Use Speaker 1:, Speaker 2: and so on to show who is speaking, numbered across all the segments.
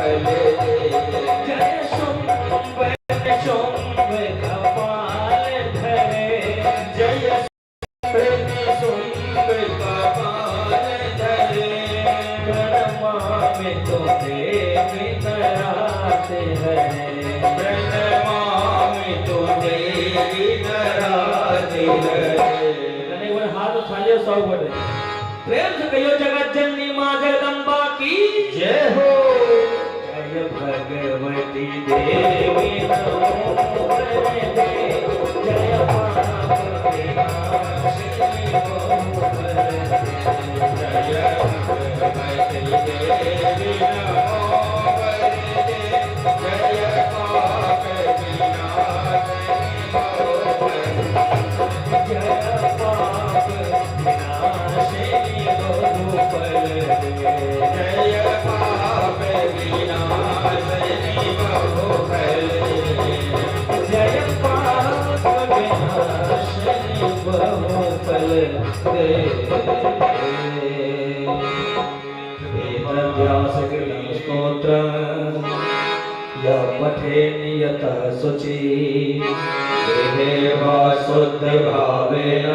Speaker 1: फल दे। जय शुंभ शुंभ कपाल धरे, जय शुंभ कपाल धरे। प्रणमामि तो देवी नराते हरे, प्रणमामि तो देवी नराते हरे।
Speaker 2: અને એક વાર હાથ ઉછાલ્યો સૌ गोटे। प्रेम से कहियो जगत जननी माँ जगदम्बा की
Speaker 1: जय हो।
Speaker 2: जय भगवती देवी नमो वरदे, जय पाप विनाशिनी बहुफलदे।
Speaker 1: जय भगवती देवी नमो वरदे, जय पाप विनाशिनी बहुफलदे।
Speaker 2: जय पाप विनाशिनी बहुफलदे।
Speaker 1: जय पाप विनाशिनी बहुफलदे।
Speaker 2: जय पाप विनाशिनी बहुफलदे। वेदव्यासकृतं स्तोत्र यः पठे नियतः शुचि, गृहे वा शुद्धभावेन,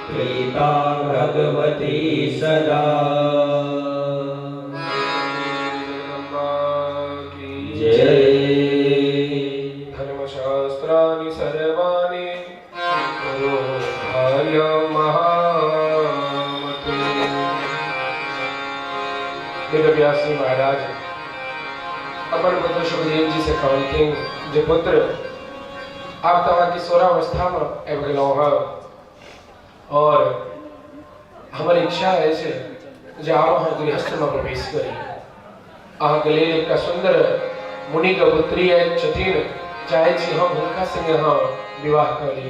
Speaker 2: प्रीता भगवती सदा।
Speaker 3: जगदम्बा की
Speaker 2: जय।
Speaker 3: धर्मशास्त्राणि सर्वाणि गुरोर्धार्य महामते। वेदव्यास जी महाराज अपन पुत्र सुखदेव जी से कहलखिन जे पुत्र, आब तऽ अहाँ किशोरावस्थामे आबि गेलहुँ हँ और हमर इच्छा अछि जे आब अहाँ गृहस्थमे प्रवेश करी। अहाँके लेल एकटा सुन्दर मुनिके पुत्री आयल छथिन, चाहै छी हम हुनका संगे अहाँ विवाह कऽ ली,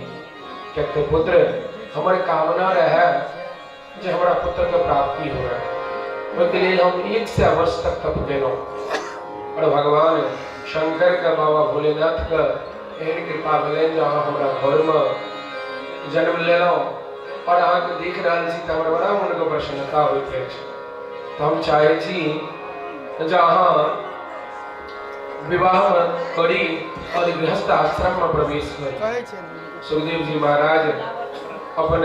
Speaker 3: किएक तऽ पुत्र, हमर कामना रहए जे हमरा पुत्रके प्राप्ति हुए। ओहिके लेल हम 100 वर्ष तक तप केलहुँ और भगवान शंकरके, बाबा भोलेनाथके एहन कृपा भेलनि जे अहाँ हमरा घरमे जन्म लेलहुँ और अहाँके देख रहल छी तऽ हमर बड़ा मोनके प्रसन्नता होइत अछि। तऽ हम चाहै छी जे अहाँ विवाह करी और गृहस्थ आश्रममे प्रवेश करी। सुखदेव जी महाराज अपन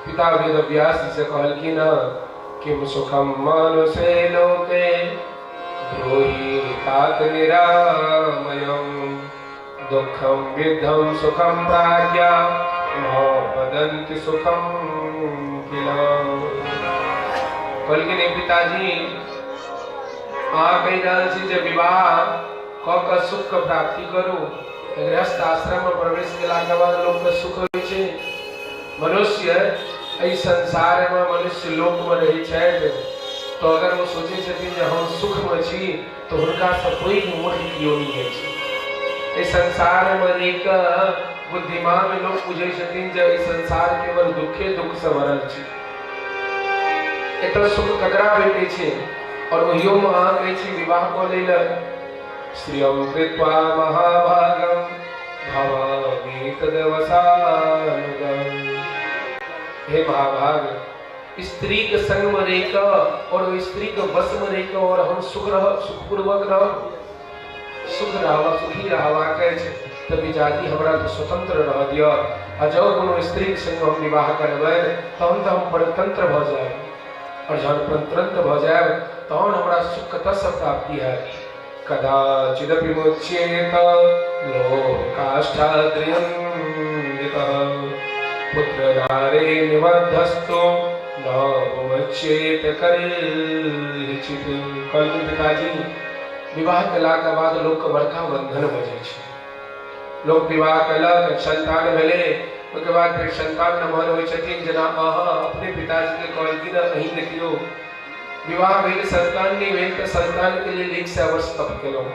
Speaker 3: पिता वेद व्यास जी से कहलखिन हँ, किम सुखम मानुषे लोके ब्रूहि तात निरामयम्, दुःखं वृद्धं सुखं प्राज्ञा न वदन्ति सुखं किल। कहलखिन, हे पिताजी, अहाँ कहि रहल छी जे विवाह कऽ कऽ सुखके प्राप्ति करू। गृहस्थ आश्रममे प्रवेश केलाके बाद लोकके सुख होइ छै? मनुष्य एहि संसारमे, मनुष्य लोकमे रहै छथि तऽ अगर ओ सोचै छथिन जे हम सुखमे छी, तऽ हुनकासँ पैघ मूर्ख केओ नहि अछि। एहि संसारमे रहि कऽ बुद्धिमान लोक बुझै छथिन जे एहि संसार केवल दुखे दुखसँ भरल छै, एतऽ सुख ककरा भेटै छै? और ओहियोमे अहाँ कहै छी विवाह कऽ लै लए। श्रियं कृत्वा महाभागं भवामि तद्वशानुगम्। हे महाभाग, स्त्री के संग में रह कऽ और ओहि स्त्री के वश में रह कऽ और हम सुख रह सुखपूर्वक रह सुख रहबा, सुखी रहबाक अछि तऽ पिताजी, हमरा तऽ स्वतंत्र रह दिअ। आ जँ कोनो स्त्रीके संग हम विवाह करबै, तहन तऽ हम परतंत्र भऽ जायब और जहन परतंत्र भऽ जायब, तहन हमरा सुख कतऽसँ प्राप्ति हैत? कदाचिदपि मुच्येत लोकाष्ठाद्रियन्वितः, पुत्रदारे निबद्धस्तु न मुच्येत कर्हिचित्। कहलखिन, पिताजी, विवाह केलाके बाद लोकके बड़का बंधन भऽ जाइ छै। लोक विवाह केलक, संतान भेलै, ओहिके बाद फेर संतान नमहर होइ छथिन। जेना अहाँ अपने पिताजीके कहलखिन, अहीं देखियौ, विवाह भेल, संतान नहि भेल, तऽ संतानके लेल 100 वर्ष तप केलहुँ।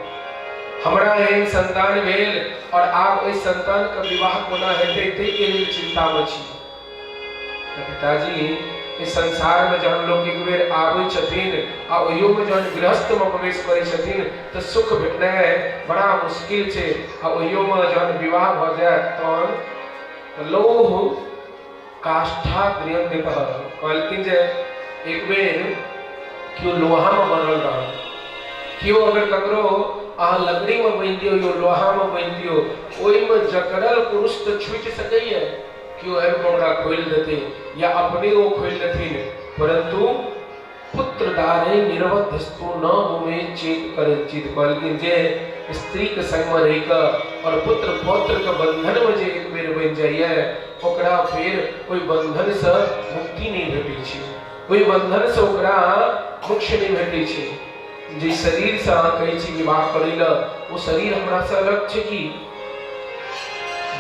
Speaker 3: हमरा एहन संतान भेल और आब ओहि संतानके विवाह कोना हेतै, ताहिके लेल चिन्तामे छी। तऽ पिताजी, इस संसारमे जहन लोक एक बेर आबै छथिन आ ओहियोमे जहन गृहस्थमे प्रवेश करै छथिन, तऽ सुख भेटनाइ बड़ा मुश्किल छै। आ ओहियोमे जहन विवाह भऽ जायत, तहन लोह काष्ठा द्रियन्वितः। कहलखिन जे एक बेर केओ लोहामे बनल रहल। केओ अगर ककरो अहाँ लकड़ीमे बान्हि दियौ या लोहामे बान्हि दियौ, ओहिमे जकड़ल पुरुष तऽ छूटि सकैए, केओ आबि कऽ ओकरा खोलि देतै या अपने ओ खोलि देथिन, परन्तु पुत्र दारे निरवध्यस्तु न मुमे चेत करे चित। कहलखिन जे स्त्रीके संगमे रहि कऽ और पुत्र पौत्रके बंधनमे जे एक बेर बनि जाइए, ओकरा फेर ओहि बंधनसँ मुक्ति नहि भेटै छै, ओहि बंधनसँ ओकरा मोक्ष नहि भेटै छै। जे शरीरसँ अहाँ कहै छी विवाह करै लए, ओ शरीर हमरासँ अलग छै की?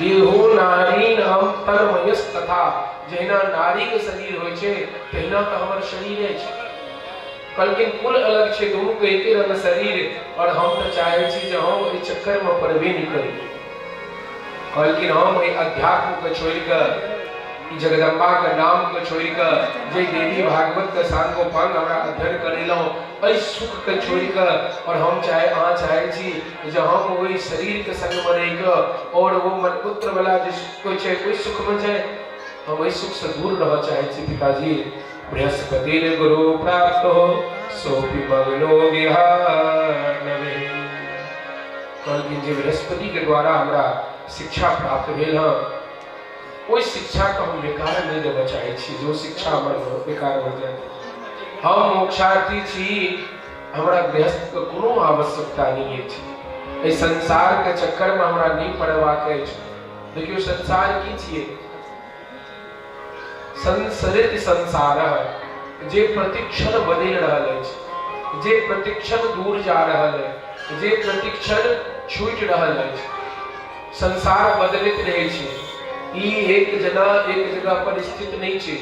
Speaker 3: देहो नारी नाम तन्मयस तथा, जहिना नारीके शरीर होइ छै तहिना तऽ हमर शरीर अछि। कहलखिन कुल अलग छै, दुनूके एके रंग शरीर, और हम तऽ चाहै छी जे हम एहि चक्करमे पड़बे नहि करी। कहलखिन हम एहि अध्यात्मके छोड़ि कऽ, ई जगदम्बाके नामके छोड़ि कऽ, जे देवी भागवतके सांगोपांग हमरा अध्ययन करेलहुँ, एहि सुखके छोड़ि कऽ, और हम चाहे अहाँ चाहै छी जे हम ओहि शरीरके संगमे रहि कऽ और ओ मनपुत्रवला जे सुख होइ छै ओहि सुखमे जाय, हम एहि सुखसँ दूर रहऽ चाहै छी पिताजी। बृहस्पति गुरु प्राप्त हो सोपि मग्नो विहार। कहलखिन जे बृहस्पतिके द्वारा हमरा शिक्षा प्राप्त भेल हँ, ओहि शिक्षाके हम बेकार नहि देबऽ चाहै छी जे ओ शिक्षा हमर बेकार भऽ जाय। हम मोक्षार्थी छी, हमरा गृहस्थके कोनो आवश्यकता नहि अछि, एहि संसारके चक्करमे हमरा नहि पड़बाक अछि। देखियौ संसार की छियै? संसरित संसार, जे प्रतिक्षण बदलि रहल अछि, जे प्रतिक्षण दूर जा रहल अछि, जे प्रतिक्षण छूटि रहल अछि। संसार बदलैत रहै छै, ई एक जना एक जगह पर स्थित नहि छै।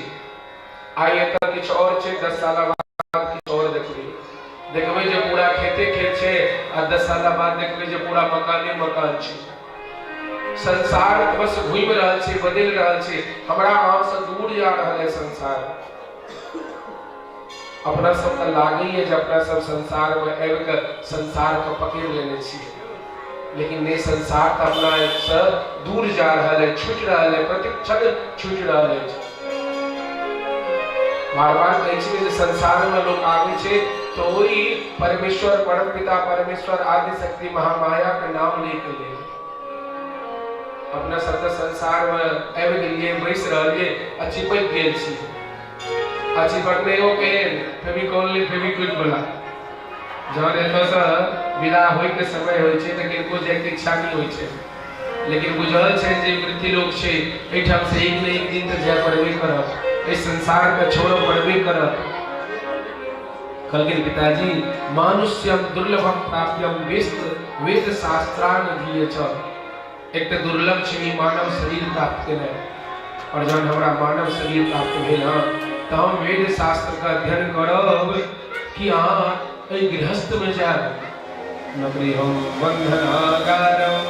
Speaker 3: आइ एतऽ किछु आओर छै, 10 साल बाद किछु आओर देखबै, देखबै जे पूरा खेते खेत छै, आ 10 साल बाद देखबै जे पूरा मकाने मकान छै। संसार बस घूमि रहल छै, बदलि रहल छै, हमरा अहाँसँ दूर जा रहल है संसार। अपना सबके लागैए जे अपना सब संसारमे आबि कऽ संसारके पकड़ि लेने छियै, लेकिन नहि, संसार तऽ अपना सँ दूर जा रहल है, छूटि रहल है, प्रतिक्षण छूटि रहल अछि। बार बार कहै छियै जे संसारमे लोक आबै छै तऽ ओहि परमेश्वर परम पिता परमेश्वर आदि शक्ति महामायाके नाम लै के लेल। अपना सब तऽ संसारमे आबि गेलियै, बैस रहलियै आ चिपकि गेल छी। आ चिपकनैयो केहन? फेविकॉल नहि फेविक्विक वाला। जहन एतऽसँ विदा होइके समय होइ छै तऽ किनको जाइके इच्छा नहि होइ छै, लेकिन बुझल छै जे मृत्युलोक छै, एहिठामसँ एक ने एक दिन तऽ जाय पड़बे करत, एहि संसारके छोड़ऽ पड़बे करत। कहलखिन पिताजी मानुष्यम दुर्लभम प्राप्यम वेद शास्त्रान च। एक तऽ दुर्लभ छै ई मानव शरीर प्राप्त केनाइ, और जहन हमरा मानव शरीर प्राप्त भेल हँ तऽ हम वेद शास्त्रके अध्ययन करब कि अहाँ एहि गृहस्थमे जायब? न गृहं बन्धनागारं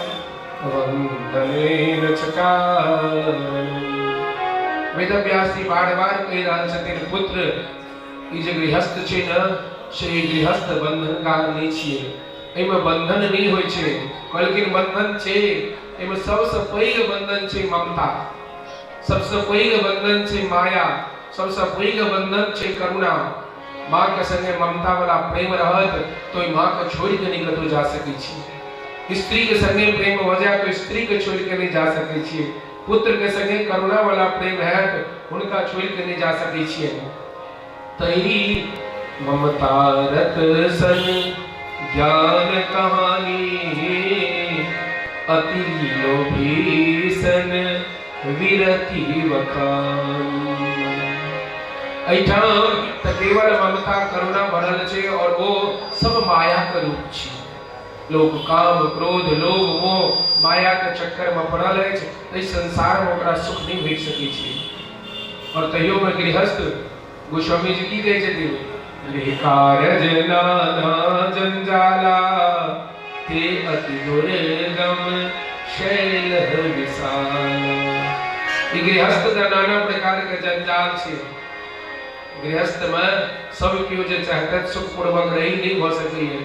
Speaker 3: बन्धनेन च कारणम्। वेदव्यास जी बार बार कहि रहल छथिन, पुत्र, ई जे गृहस्थ छै ने, से ई गृहस्थ बन्धनकार नहि छियै, एहिमे बन्धन नहि होइ छै। कहलखिन बन्धन छै, एहिमे सबसँ पैघ बन्धन छै ममता, सबसँ पैघ बन्धन छै माया, सबसँ पैघ बन्धन छै करुणा। माँ के संगे ममता वाला प्रेम रहत तो ओहि माँ के छोड़ि के नहि कतहु जा सकै छी। स्त्री के संगे प्रेम हो जाए तो स्त्री के छोड़ि के नहि जा सकै छी। पुत्र के संगे करुणा वाला प्रेम हैत, हुनका छोड़ि के नहि जा सकै छियै। तई ममता रत सन ज्ञान कहानी, अति लोभी सन विरति बखानी। एहिठाम तऽ केवल ममता करुणा भरल छै और ओ सब माया के रूप छी। लोक काम क्रोध लोभ मोह माया के चक्कर में पड़ल अछि, एहि संसार में ओकरा सुख नहि भेट सकै छै। और तैयो में गृहस्थ गोस्वामी जी की कहै छथिन? गृह कारज नाना जंजाला, ते अति दुर्गम शैल विशाला। ई गृहस्थ के नाना प्रकार के जंजाल छै। गृहस्थ में सब केओ जे चाहते सुखपूर्वक रही, नहीं भऽ सकैए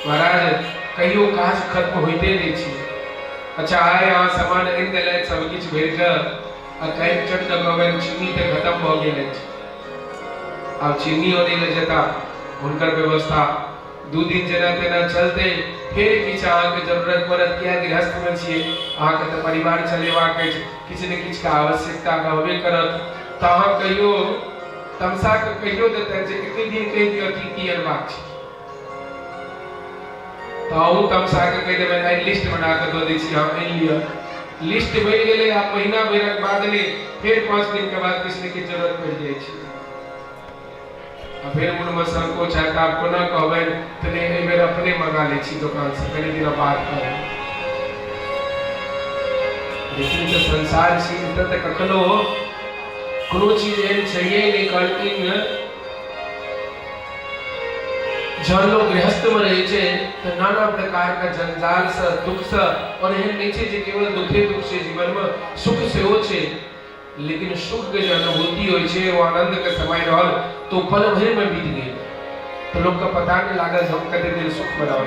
Speaker 3: महाराज। कहियो काज खत्म होइते नहीं छै। अच्छा, आइ अहाँ सामान आनि देलथि सब किछु भरि कऽ, आ काल्हि चट दऽ कहबनि चीनी तऽ खत्म भऽ गेल अछि, आब चीनी अनै लए जेता, हुनकर व्यवस्था। दू दिन जेना तेना चलतै, फेर किछु अहाँके जरूरत पड़त, किया गृहस्थमे छियै, अहाँके तऽ परिवार चलेबाक अछि, किछु ने किछुके आवश्यकता रहबे करत। तऽ अहाँ कहियो तमसा के कहियो देतै जे एके दिन कहि दिअ की की अनबाक छै, तऽ अहूँ तमसा के कहि देबै आइ लिस्ट बना कऽ दऽ दै छी, अहाँ आनि लिअ। लिस्ट बनि गेलै, आ महीना भरिक बाद नहि, फेर 5 दिनके बाद किछु ने किछु जरूरत पड़ि जाइ छै, आ फेर मोनमे संकोच हैत, आब कोना कहबनि, तऽ नहि एहि बेर अपने मंगा लै छी दोकानसँ, कनि दिन बाद कहब। लेकिन तऽ संसार छी, एतऽ तऽ कखनो कोनो चीज एहन छैहे नहि। कहलखिन जहन लोक गृहस्थमे रहै छै तऽ नाना प्रकारके जंजालसँ, दुःखसँ, आओर एहन नहि छै जे केवल दुखे दुख छै जीवनमे, सुख सेहो छै, लेकिन सुख के जे अनुभूति होइ छै, ओ आनंद के समय रहल तो पल भरि में बीत गेल, तो लोग के पता नहीं लागल हम कते दिन सुख में रहल।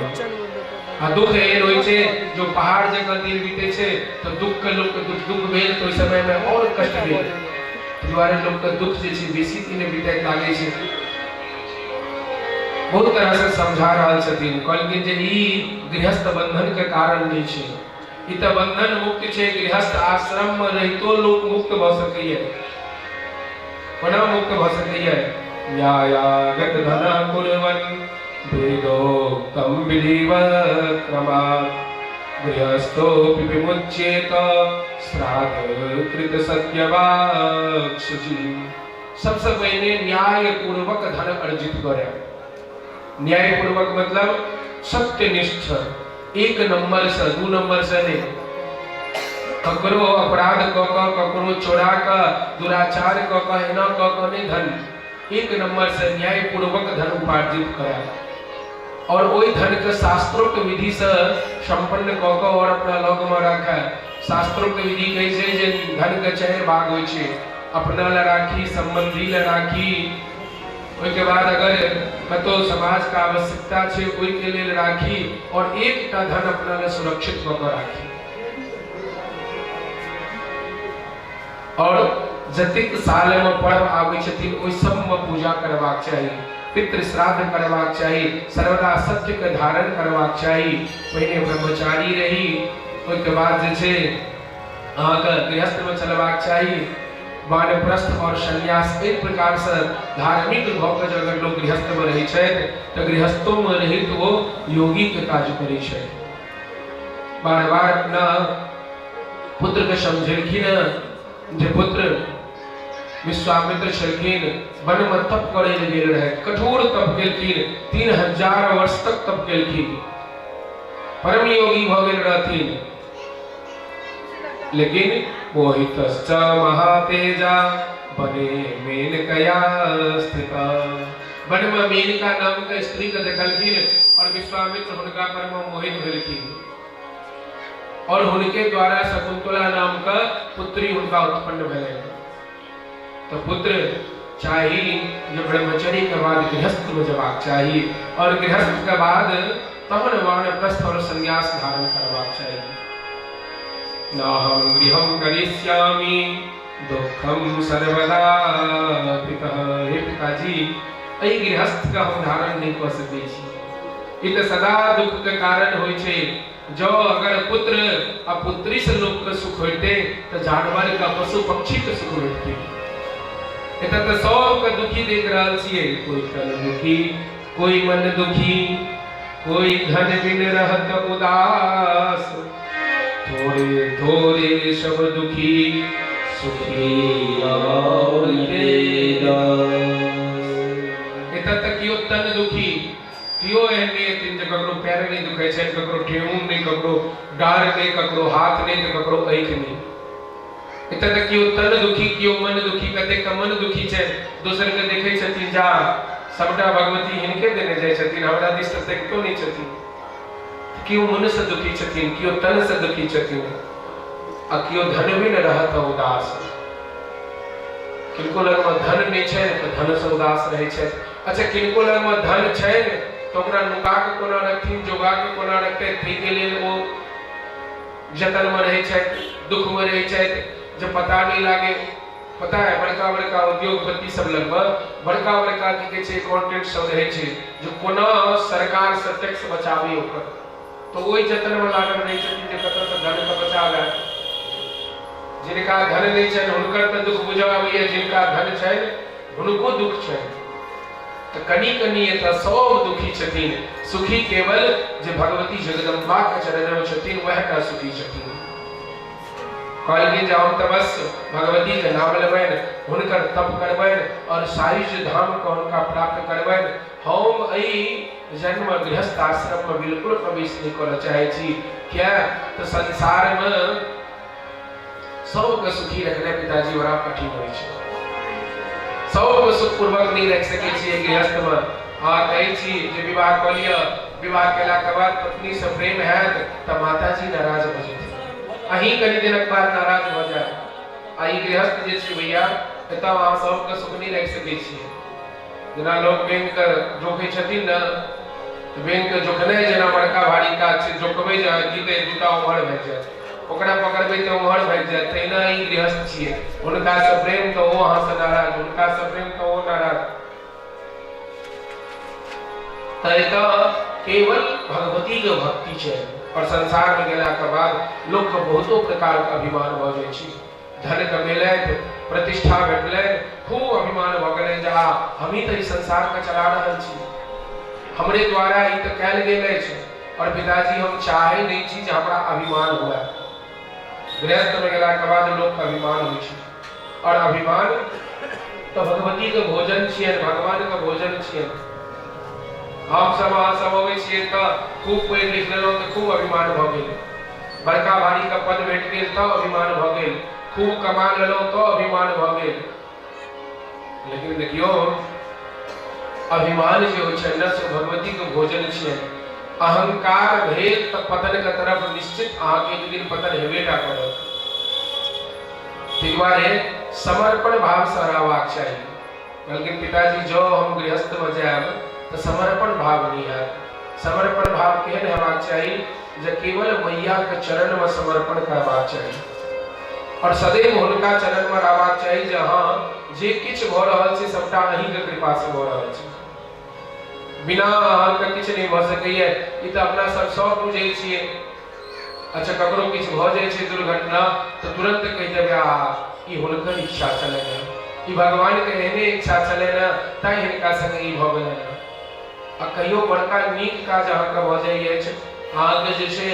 Speaker 3: आ दुख एहन होइ छै जो पहाड़ जकाँ दिन बीते छै, तो दुख के लोग के दुख दुख भेल तो ओहि समय में और कष्ट भेल, दुआरे लोग के दुख जे छै बेसी दिन बीतैत लागै छै। बहुत तरह से समझा रहल छथिन, कहलखिन जे ई गृहस्थ बंधन के कारण नहि छै, ई तऽ बंधन मुक्त छै। गृहस्थ आश्रम में रहितो लोक मुक्त भऽ सकैए। कोना मुक्त भऽ सकैए? न्यायागत धन कुर्वन् वेदोक्तम विधिवत् क्रमात् गृहस्थोऽपि विमुच्येत श्राद्ध कृत सत्यवाक् शुचि। सबसे पहिने न्याय पूर्वक धन अर्जित करे। न्याय पूर्वक मतलब सत्यनिष्ठ, एक नंबर से, दू नंबर से नहीं, ककरो अपराध क क, ककरो चोरा क, दुराचार क क, एना क क नहीं, धन एक नंबर से न्याय पूर्वक धन उपार्जित करे और ओहि धन के शास्त्रोक्त विधि से संपन्न क क और अपना लग में रखे। शास्त्रोक्त विधि कहै छै जे धन के चारि भाग होइ छै, अपना ला राखी, संबंधी ला राखी, ओहिके बाद अगर कतौ समाज के आवश्यकता छै ओहिके लेल राखी, और एकटा धन अपना ले सुरक्षित कऽ कऽ राखी। और जतेक साल में पर्व आबै छथिन ओहि सब में पूजा करबाक चाही, पितृ श्राद्ध करबाक चाही, सर्वदा सत्य के धारण करबाक चाही। पहिने ब्रह्मचारी रही, ओहिके बाद जे छै अहाँके गृहस्थ में चलबाक चाही। वानप्रस्थ और संन्यास एक प्रकार से धार्मिक भऽ कऽ अगर लोग गृहस्थ में रहै छथि तऽ गृहस्थो में रहित ओ योगी के काज करै छथि। बार बार अपना पुत्र के समझेलखिन जे पुत्र, विश्वामित्र छलखिन, वन में तप करे ले गेल रहे, कठोर तप केलखिन, 3000 वर्ष तक तप केलखिन, परम योगी भऽ गेल रहथिन। लेकिन मोहितश्च महातेजा बने मेनकया स्थित, वन में मेनका नाम के स्त्री के देखलखिन और विश्वामित्र हुनका पर में मोहित भेलखिन और हुनके द्वारा शकुंतला नाम का पुत्री हुनका उत्पन्न भेलनि। तो पुत्र चाही जो ब्रह्मचर्य के बाद गृहस्थ में जबाक चाही और गृहस्थ के बाद तहन वानप्रस्थ और संन्यास धारण करबाक चाही। न हम गृहम करिष्यामि दुःखम सर्वदा पिता। हे पिताजी, एहि गृहस्थ के हम धारण नहीं कऽ सकै छी, ई तऽ सदा दुख के कारण होइ छै। जँ अगर पुत्र आ पुत्री से लोक के सुख होइते तऽ जानवर के, पशु पक्षी के सुख भेटते। एतऽ तऽ सबके दुखी देख रहल छियै, कोई तन दुखी, कोई मन दुखी, कोई धन बिन रहत उदास, थोड़े थोड़े सब दुखी सुखी और के दास। एतऽ तऽ केओ तन दुखी, केओ एहन नहि हेथिन जे ककरो पैर नहि दुखै छनि, ककरो ठेहुन नहि, ककरो डाँड़ नहि, ककरो हाथ नहि, तऽ ककरो आँखि नहि। एतऽ तऽ केओ तन दुखी, केओ मन दुखी, कतेक मन दुखी छै, दोसरके देखै छथिन जा सबटा भगवती हिनके देने जाइ छथिन, हमरा दिस तऽ तकितो नहि छथिन। केओ मनसँ दुखी छथिन, केओ तनसँ दुखी छथिन, आ केओ धनवे ने रहत उदास। किनको लगमे धन नहि छै तऽ धनसँ उदास रहै छथि। अच्छा, किनको लगमे धन छै तऽ ओकरा नुका कऽ कोना रखथिन, जोगा कऽ कोना रखतै, ताहिके लेल ओ जतनमे रहै छथि, दुखमे रहै छथि जे पता नहि लागे। पता है बड़का बड़का उद्योगपति सब लगमे बड़का बड़का की कहै छै अकाउंटेंट सब रहै छै जे कोना सरकार से टैक्स बचाबी ओकर, तऽ ओहि जतनमे लागल रहै छथिन जे कतऽसँ धनके बचाबै। जिनका धन नहि छनि हुनकर तऽ दुख बुझऽ आबैया, जिनका धन छनि हुनको दुख छनि। तऽ कनि कनि एतऽ सब दुखी छथिन, सुखी केवल जे भगवती जगदम्बाके चरणमे छथिन वएह टा सुखी छथिन। कहलखिन जे हम तऽ बस भगवती के नाम लेबनि, हुनकर तप करबनि और सायुज्य धाम के हुनका प्राप्त करबनि। हम एहि जन्म गृहस्थ आश्रम में बिल्कुल प्रवेश नहि करऽ चाहै छी, किया तऽ संसार में सबके सुखी रखनाइ पिताजी बड़ा कठिन होइ छै। सबके सुखपूर्वक नहि राखि सकै छियै गृहस्थ में। अहाँ कहै छी जे विवाह कऽ लिअ, विवाह केलाके बाद पत्नीसँ प्रेम हैत तऽ माताजी नाराज भऽ जेथिन, अहीं कनि दिनक बाद नाराज भऽ जायब। आ ई गृहस्थ जे छै भैया, एतऽ अहाँ सबके सुख नहि राखि सकै छियै। जेना लोक बैंकके जोखै छथिन ने, तऽ बैंकके जोखनाइ जेना बड़का भारी काज छै। जोखबै जे अहाँ की तऽ दूटा उम्हर भागि जायत, ओकरा पकड़बै तऽ उम्हर भागि जायत। तहिना ई गृहस्थ छियै, हुनकासँ प्रेम तऽ ओ अहाँसँ नाराज, हुनकासँ प्रेम तऽ ओ नाराज। तऽ एतऽ केवल भगवतीके भक्ति छै। और संसारमे गेलाके बाद लोकके बहुतो प्रकारके अभिमान भऽ जाइ छै। धन कमेलथि, प्रतिष्ठा भेटलनि, खूब अभिमान भऽ गेलनि जे आ हमही तऽ ई संसारके चला रहल छी, हमरे द्वारा ई तऽ कयल गेल अछि। और पिताजी हम चाहै नहि छी जे हमरा अभिमान हुए। गृहस्थमे गेलाके बाद लोकके अभिमान होइ छै, और अभिमान तऽ भगवतीके भोजन छियनि, भगवानके भोजन छियनि। हम सब अहाँ सब अबै छियै तऽ खूब पढ़ि लिख लेलहुँ तऽ खूब अभिमान भऽ गेल, बड़का भारीके पद भेट गेल तऽ अभिमान भऽ गेल, खूब कमा लेलहुँ तऽ अभिमान भऽ गेल। लेकिन देखियौ, अभिमान जे होइ छै ने से भगवतीके भोजन छियनि। अहंकार भेल तऽ पतनके तरफ निश्चित अहाँके एक दिन पतन हेबे टा करत। ताहि दुआरे समर्पण भावसँ रहबाक चाही। कहलखिन पिताजी जँ हम गृहस्थमे जायब तऽ समर्पण भाव नहि हैत। समर्पण भाव केहन हेबाक चाही? जे केवल मैयाके चरणमे समर्पण करबाक चाही और सदैव हुनका चरणमे रहबाक चाही जे हँ जे किछु भऽ रहल छै सबटा अहीँके कृपासँ भऽ रहल छै, बिना अहाँके किछु नहि भऽ सकैए। ई तऽ अपना सब सब बुझै छियै। अच्छा, ककरो किछु भऽ जाइ छै दुर्घटना तऽ तुरन्त कहि देबै आ ई हुनकर इच्छा छलनि हेँ, ई भगवानके एहने इच्छा छलनि हेँ तैँ हिनका सङ्गे ई भऽ गेलनि हेँ। आ कहियो बड़का नीक काज अहाँके भऽ जाइ अछि, अहाँके जे छै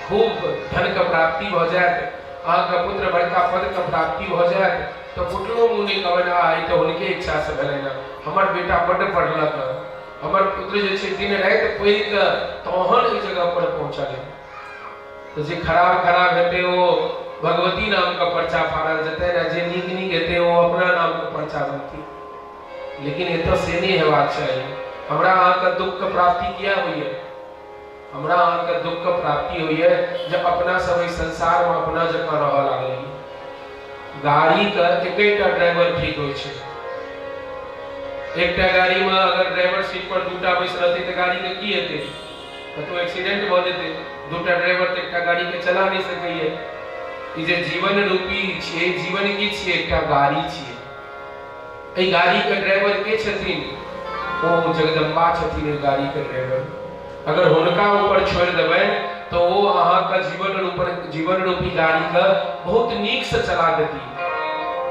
Speaker 3: खूब धनके प्राप्ति भऽ जायत, अहाँके पुत्र बड़का पदके प्राप्ति भऽ जायत, तऽ फुटलो मुँह नहि कहबनि आ ई तऽ हुनके इच्छासँ भेलनि हेँ, हमर बेटा बड्ड पढ़लक हेँ, हमर पुत्र जे छै दिन राति पढ़ि कऽ तहन एहि जगह पर पहुँचल है। तऽ जे खराब खराब हेतै ओ भगवती नामके पर्चा फाड़ल जेतै ने, जे नीक नीक हेतै ओ अपना नामके पर्चा बनतै। लेकिन एतऽ से नहि हेबाक चाही। हमरा अहाँके दुःखके प्राप्ति किया होइए? हमरा अहाँके दुःखके प्राप्ति होइए जे अपना सब एहि संसारमे अपना जकाँ रहऽ लागलियै। गाड़ीके एकेटा ड्राइवर ठीक होइ छै। एकटा गाड़ीमे अगर ड्राइवर सीट पर दूटा बैस रहतै तऽ गाड़ीके की हेतै? कतहु एक्सीडेंट भऽ जेतै। दूटा ड्राइवर तऽ एकटा गाड़ीके चला नहि सकैए। ई जे जीवन रूपी छियै, जीवन की छियै? एकटा गाड़ी छियै। एहि गाड़ीके ड्राइवर के छथिन? ओ जगदम्बा छथिन एहि गाड़ीके ड्राइवर। अगर हुनका ऊपर छोड़ि देबनि तऽ ओ अहाँके जीवन रूपी गाड़ीके बहुत नीकसँ चला देती,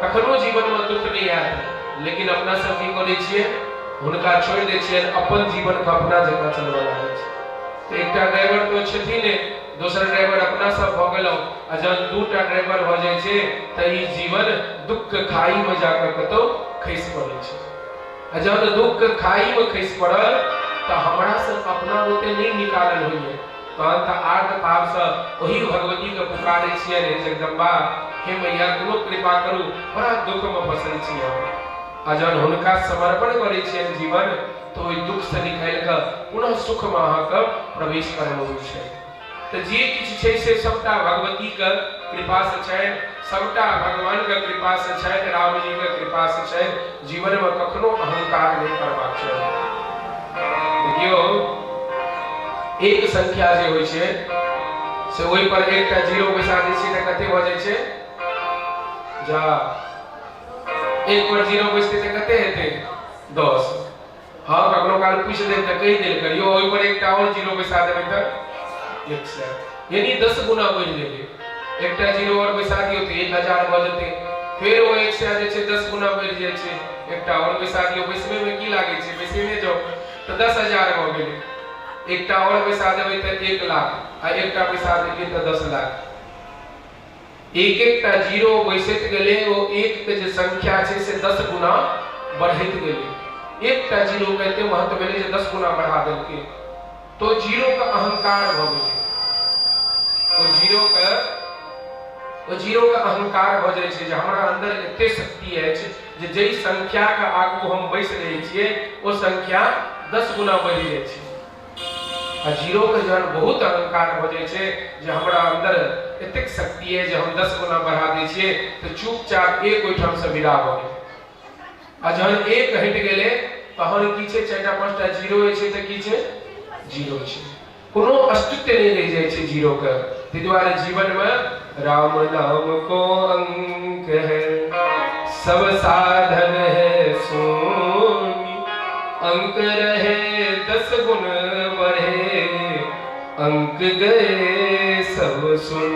Speaker 3: कखनो जीवनमे दुःख नहि आयत। लेकिन अपना सब की करै छियै? हुनका छोड़ि दै छियनि, अपन जीवनके अपना जकाँ चलबऽ लागै छै। तऽ एकटा ड्राइवर तऽ छथिन, दोसर ड्राइवर अपना सब भऽ गेलहुँ, आ जहन दूटा ड्राइवर भऽ जाइ छै तऽ ई जीवन दुःखके खाईमे जाकऽ कतहु खसि पड़ै छै। आ जहन दुःखके खाईमे खसि पड़ल तऽ हमरा सब अपना बुते नहि निकालल होइए, तहन तऽ आर्त भावसँ ओही भगवतीके पुकारै छियनि, हे जगदम्बा, हे मैया, कोनो कृपा करू, बड़ा दुःखमे फँसल छी हम। आ जहन हुनका समर्पण करै छियनि जीवन, तऽ ओहि दुःखसँ निकालि कऽ पुनः सुखमे अहाँके प्रवेश करबबै छै। तऽ जे किछु छै से सबटा भगवतीके कृपासँ छनि, सबटा भगवानके कृपासँ छनि, रामजीके कृपासँ छनि। जीवनमे कखनो अहंकार नहि करबाक चाही। देखियौ, एक संख्या जे होइ छै से ओहि पर एकटा जीरो बैसा दै छियै तऽ कते भऽ जाइ छै? जा। एक पर जीरो बैसतै तऽ कते हेतै? 10। हँ, कखनो काल पूछि देब तऽ कहि देल करियौ, ओहि पर एकटा आओर जीरो बैसा देबै तऽ 100, यानी 10 गुना बढ़ि गेलै। एकटा जीरो आओर बैसा दियौ तऽ 1000 भऽ जेतै। फेर ओ 100 जे छै 10 गुना बढ़ि जाइ छै, एकटा आओर बैसा दियौ, बैसबैमे की लागै छै, बैसेने जाउ तऽ 10,000 भऽ गेलै। एकटा आओर बैसा देबै तऽ 1 लाख, आ एकटा बैसा देलियै तऽ 10 लाख। एक एकटा जीरो बैसैत गेलै, ओ एक के जे संख्या छै से 10 गुना बढ़ैत गेलै। एकटा जीरो के एते महत्व भेलै जे 10 गुना बढ़ा देलकै। तो जीरो के अहंकार भऽ गेलै, ओ जीरो के अहंकार भऽ जाइ छै जे हमरा अंदर एते शक्ति अछि जे जाहि संख्या के आगू हम बैस रहै छियै ओ संख्या 10 गुना बढ़ि जाइ छै। आ जीरो के जहन बहुत अहंकार भऽ जाइ छै जे हमरा अंदर एतेक शक्ति है जे हम 10 गुना बढ़ा दै छियै, तऽ चुपचाप एक ओहिठाम से विदा भऽ गेल। आ जहन एक हटि गेलै तहन की छै, 4टा 5टा जीरो छै तऽ की छै, जीरो छै, कोनो अस्तित्व नहि रहि जाइ छै जीरो के। ताहि दुआरे जीवन में राम नाम को अंक है, सब साधन है सोनी, अंक रहे 10 गुण बढ़े, अंक गए सब सुन।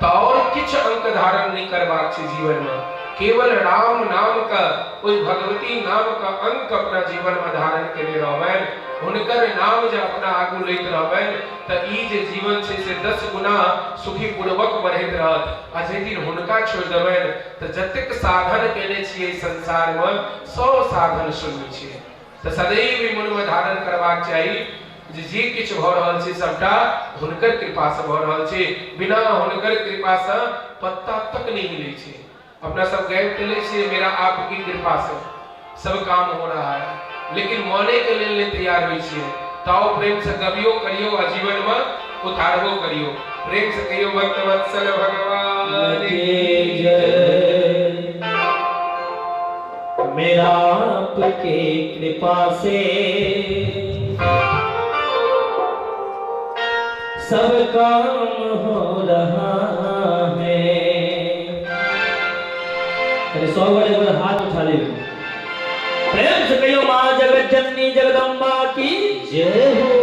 Speaker 3: तऽ और किछु अंक धारण नहि करबाक छै जीवन में, केवल राम नाम का, ओहि भगवती नाम का अंक अपना जीवन में धारण केने रहबनि, हुनकर नाम जे अपना आगू लैत रहबनि तऽ ई जे जीवन छै से 10 गुना सुखी पूर्वक बढ़ैत रहत। आ जाहि दिन हुनका छोड़ि देबनि तऽ जतेक साधन केने छियै संसार में सब साधन शून्य छै। तऽ सदैव ई मन में धारण करबाक चाही जे जे किछु भऽ रहल छै सबटा हुनकर कृपा से भऽ रहल छै, बिना हुनकर कृपा से पत्ता तक नहि हिलै छै। अपना सब गाबि तऽ लै छियै मेरा आपकी कृपा से सब काम हो रहा है, लेकिन माने के लेल नहि तैयार होइ छियै। ताओ प्रेम से गबियो करियो आ जीवन में उतारबो करियो। प्रेम से कहियो भक्त वत्सल भगवान
Speaker 2: की जय। मेरा आपके कृपा से सब काम हो रहा है। अरे 100 बड़े बड़े हाथ उठा ले, प्रेम से कहियो माँ जगत जननी जगदम्बा की
Speaker 1: जय हो।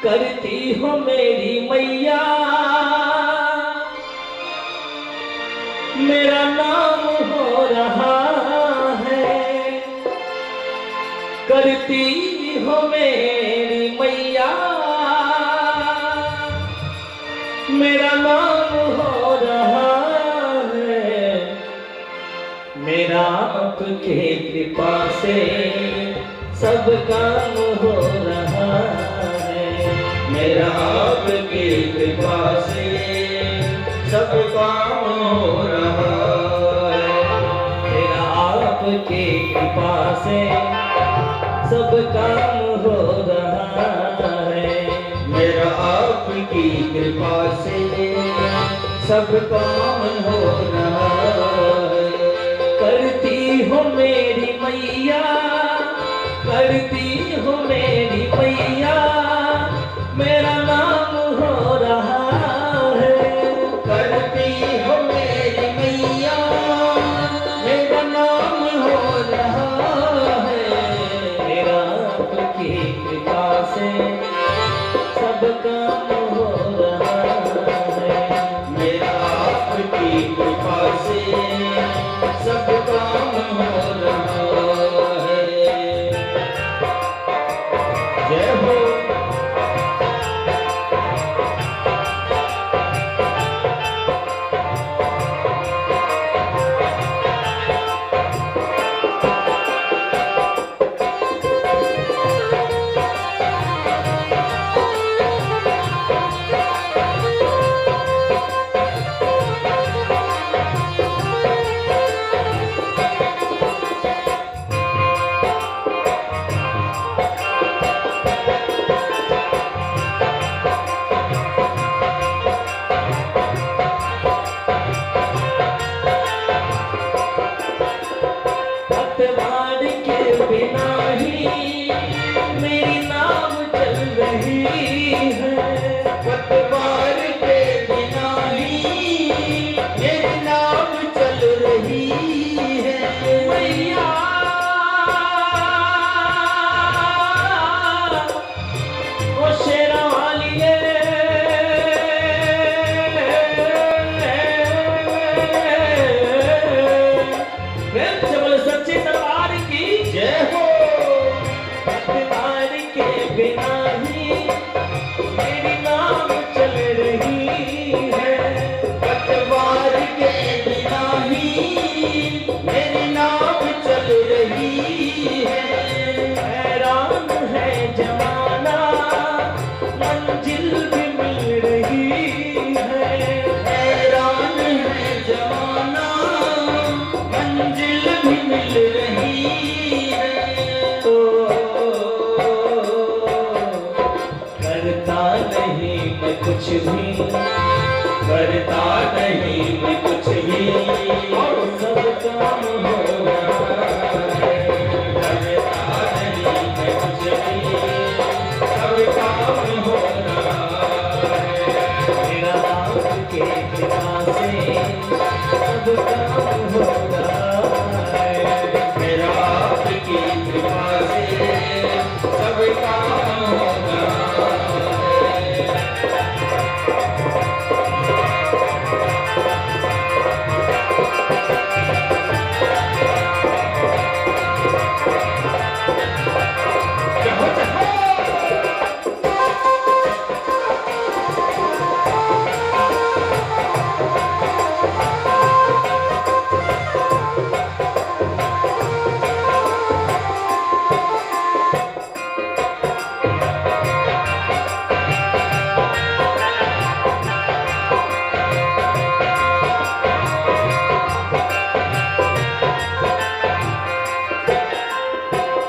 Speaker 2: करती हो मेरी मैया मेरा नाम हो रहा है, करती हो मेरी मैया मेरा नाम हो रहा है, मेरा आपके कृपा से सब काम हो रहा है,
Speaker 1: मेरा आपके कृपा से सब काम हो रहा है,
Speaker 2: मेरा आपके कृपा से सब काम हो रहा है,
Speaker 1: मेरा आपकी कृपा से सब काम हो रहा है।
Speaker 2: करती हो मेरी मैया, करती हो मेरी मैया मेरा नाम हो रहा है,
Speaker 1: करती हो मेरी मैया मेरा नाम हो रहा है,
Speaker 2: मेरा आपकी कृपा से सब काम हो रहा है,
Speaker 1: मेरा आपकी कृपा से सब काम हो रहा है। जय हो।
Speaker 2: भी,
Speaker 1: करता नहीं मैं कुछ भी,
Speaker 2: और सब काम हो रहा है।
Speaker 1: करता नहीं मैं कुछ भी, सब काम हो रहा है।
Speaker 2: मेरा आपके कृपा से सब काम हो रहा है।
Speaker 1: मेरा आपकी कृपा से सब काम हो रहा है। जय हो, जय हो।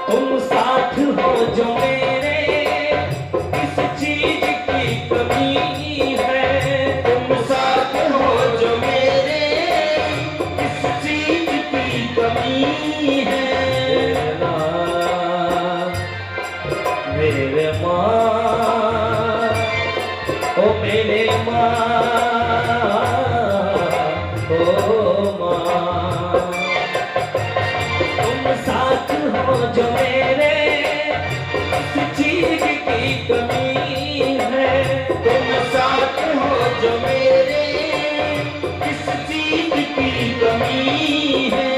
Speaker 2: तुम साथ हो जो मेरे, किस चीज की कमी है।
Speaker 1: तुम साथ हो जो मेरे, किस चीज की कमी है।
Speaker 2: मेरे माँ, ओ मेरे माँ, ओ माँ। तुम साथ हो जो मेरे, किस चीज की कमी है।
Speaker 1: तुम साथ हो जो मेरे, किस चीज की कमी है।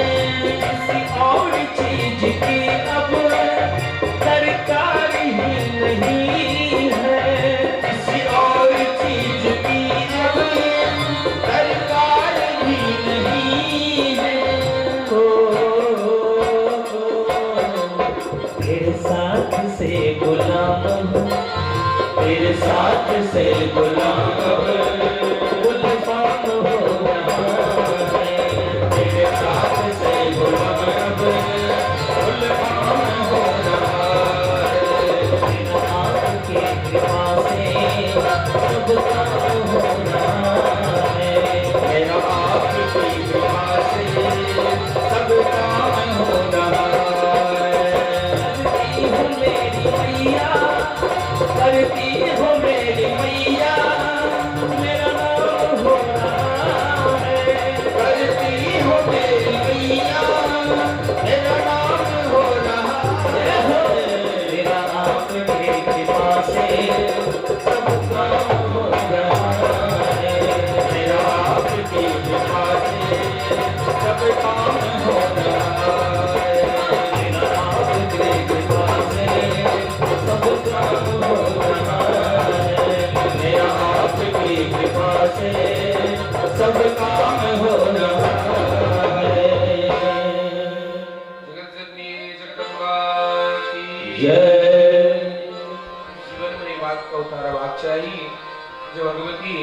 Speaker 2: किसी और चीज की अब दरकार ही नहीं है।
Speaker 1: किसी और चीज की अब दरकार भी नहीं है।
Speaker 2: ओ, तेरे साथ से गुलाम हूँ,
Speaker 1: तेरे साथ से गुलाम
Speaker 2: गुलफाम हो रहा है।
Speaker 1: तेरे साथ से गुलाम गुलफाम हो रहा है।
Speaker 2: मेरा आपके कृपा से सब काम हो रहा है।
Speaker 1: मेरा आपकी कृपा से सब काम हो रहा है।
Speaker 2: करती हो मेरी मैया, करती हो मेरी मैया, मेरा नाम हो रहा है।
Speaker 1: करती हो मेरी मैया, मेरा नाम हो रहा है।
Speaker 2: मेरा आपके कृपा से सब काम हो रहा है।
Speaker 1: मेरा आपकी कृपा से सब काम हो रहा है।
Speaker 2: मेरा आपके कृपा से सब काम हो रहा है।
Speaker 1: मेरा आपकी कृपा से सब काम हो रहा है।
Speaker 3: जगत जननी जगदम्बा की
Speaker 1: जय।
Speaker 3: जीवन में ई बात के उतारबाक चाही जे भगवती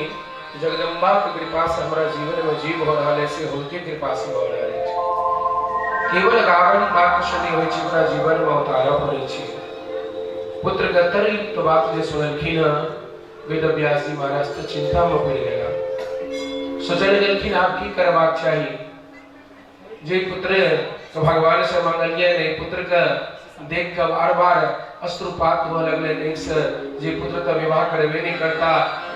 Speaker 3: जगदम्बा के कृपा से हमरा जीवन में जीव हो रहल है, से हुनके कृपा से हो रहल अछि। केवल गावन मात्र से नहि होइ छै, ओकरा जीवन में उतारऽ पड़ै छै। पुत्र के अतिरिक्त बात जे सुनलखिन हँ वेद व्यास जी महाराज तऽ चिंता में पड़ि गेला। सोचल गेलखिन आब की करबाक चाही। जे पुत्र के भगवान से मांगलियै ने, पुत्र के देख के बार बार अश्रुपात हुआ लगले आँखि से, जे पुत्र तऽ विवाह करबे नहि करता,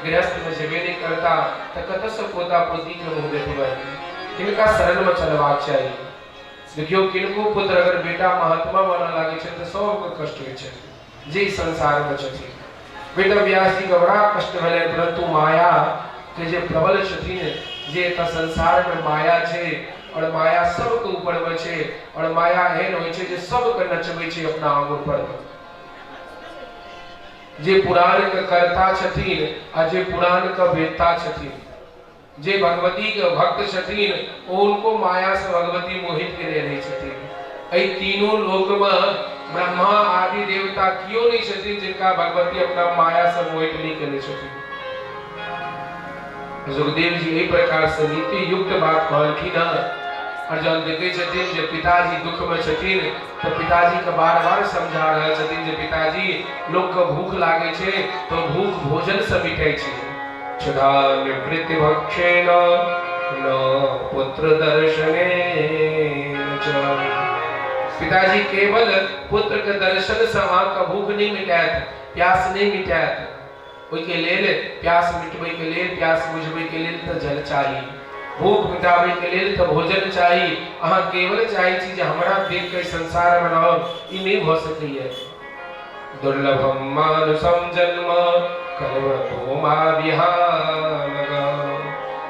Speaker 3: गृहस्थ में जेबे नहि करता, तऽ कतऽ से पोता पोती के मुँह देखबै। किनका शरण में चलबाक चाही। देखियौ, किनको पुत्र अगर बेटा महात्मा बनऽ लागै छै तऽ सबके कष्ट होइ छै जे ई संसार में छथिन। वेद व्यास जी के बड़ा कष्ट भेलै, परंतु माया के जे प्रबल छथिन, जे एतऽ संसार में माया छै और माया सबके ऊपर में छै, और माया एहन होइ छै जे सबके नचबै छै अपना आंगुर पर। जे पुराण के कर्ता छथिन आ जे पुराण के वेत्ता छथिन, जे भगवती के भक्त छथिन, ओ उनको माया से भगवती मोहित केने रहै छथिन। एहि तीनों लोक में ब्रह्मा आदि देवता कियो नहीं छथिन जिनका भगवती अपना माया से मोहित नहीं केने छथिन। सुखदेव जी एहि प्रकार से नीति युक्त बात कहलखिन हँ। और जहन देखै छथिन जे पिताजी दुख में छथिन तऽ पिताजी के बार बार समझा रहल छथिन जे पिताजी, लोक के भूख लागै छै तऽ भूख भोजन से मिटै छै। क्षुधा निवृत्ति भक्षेण न पुत्र दर्शनेन च। पिताजी, केवल पुत्र के दर्शन से अहाँके भूख नहि मिटायत, प्यास नहि मिटायत। ओहिके लेल, प्यास मिटबै के लेल, प्यास बुझबै के लेल तऽ जल चाही, भूख मिटाबै के लेल तऽ भोजन चाही। अहाँ केवल चाहै छी जे हमरा देख के संसार मे रहब, ई नहि भऽ सकैया। दुर्लभम मानुषम जन्म कर्म भूमा विहानग।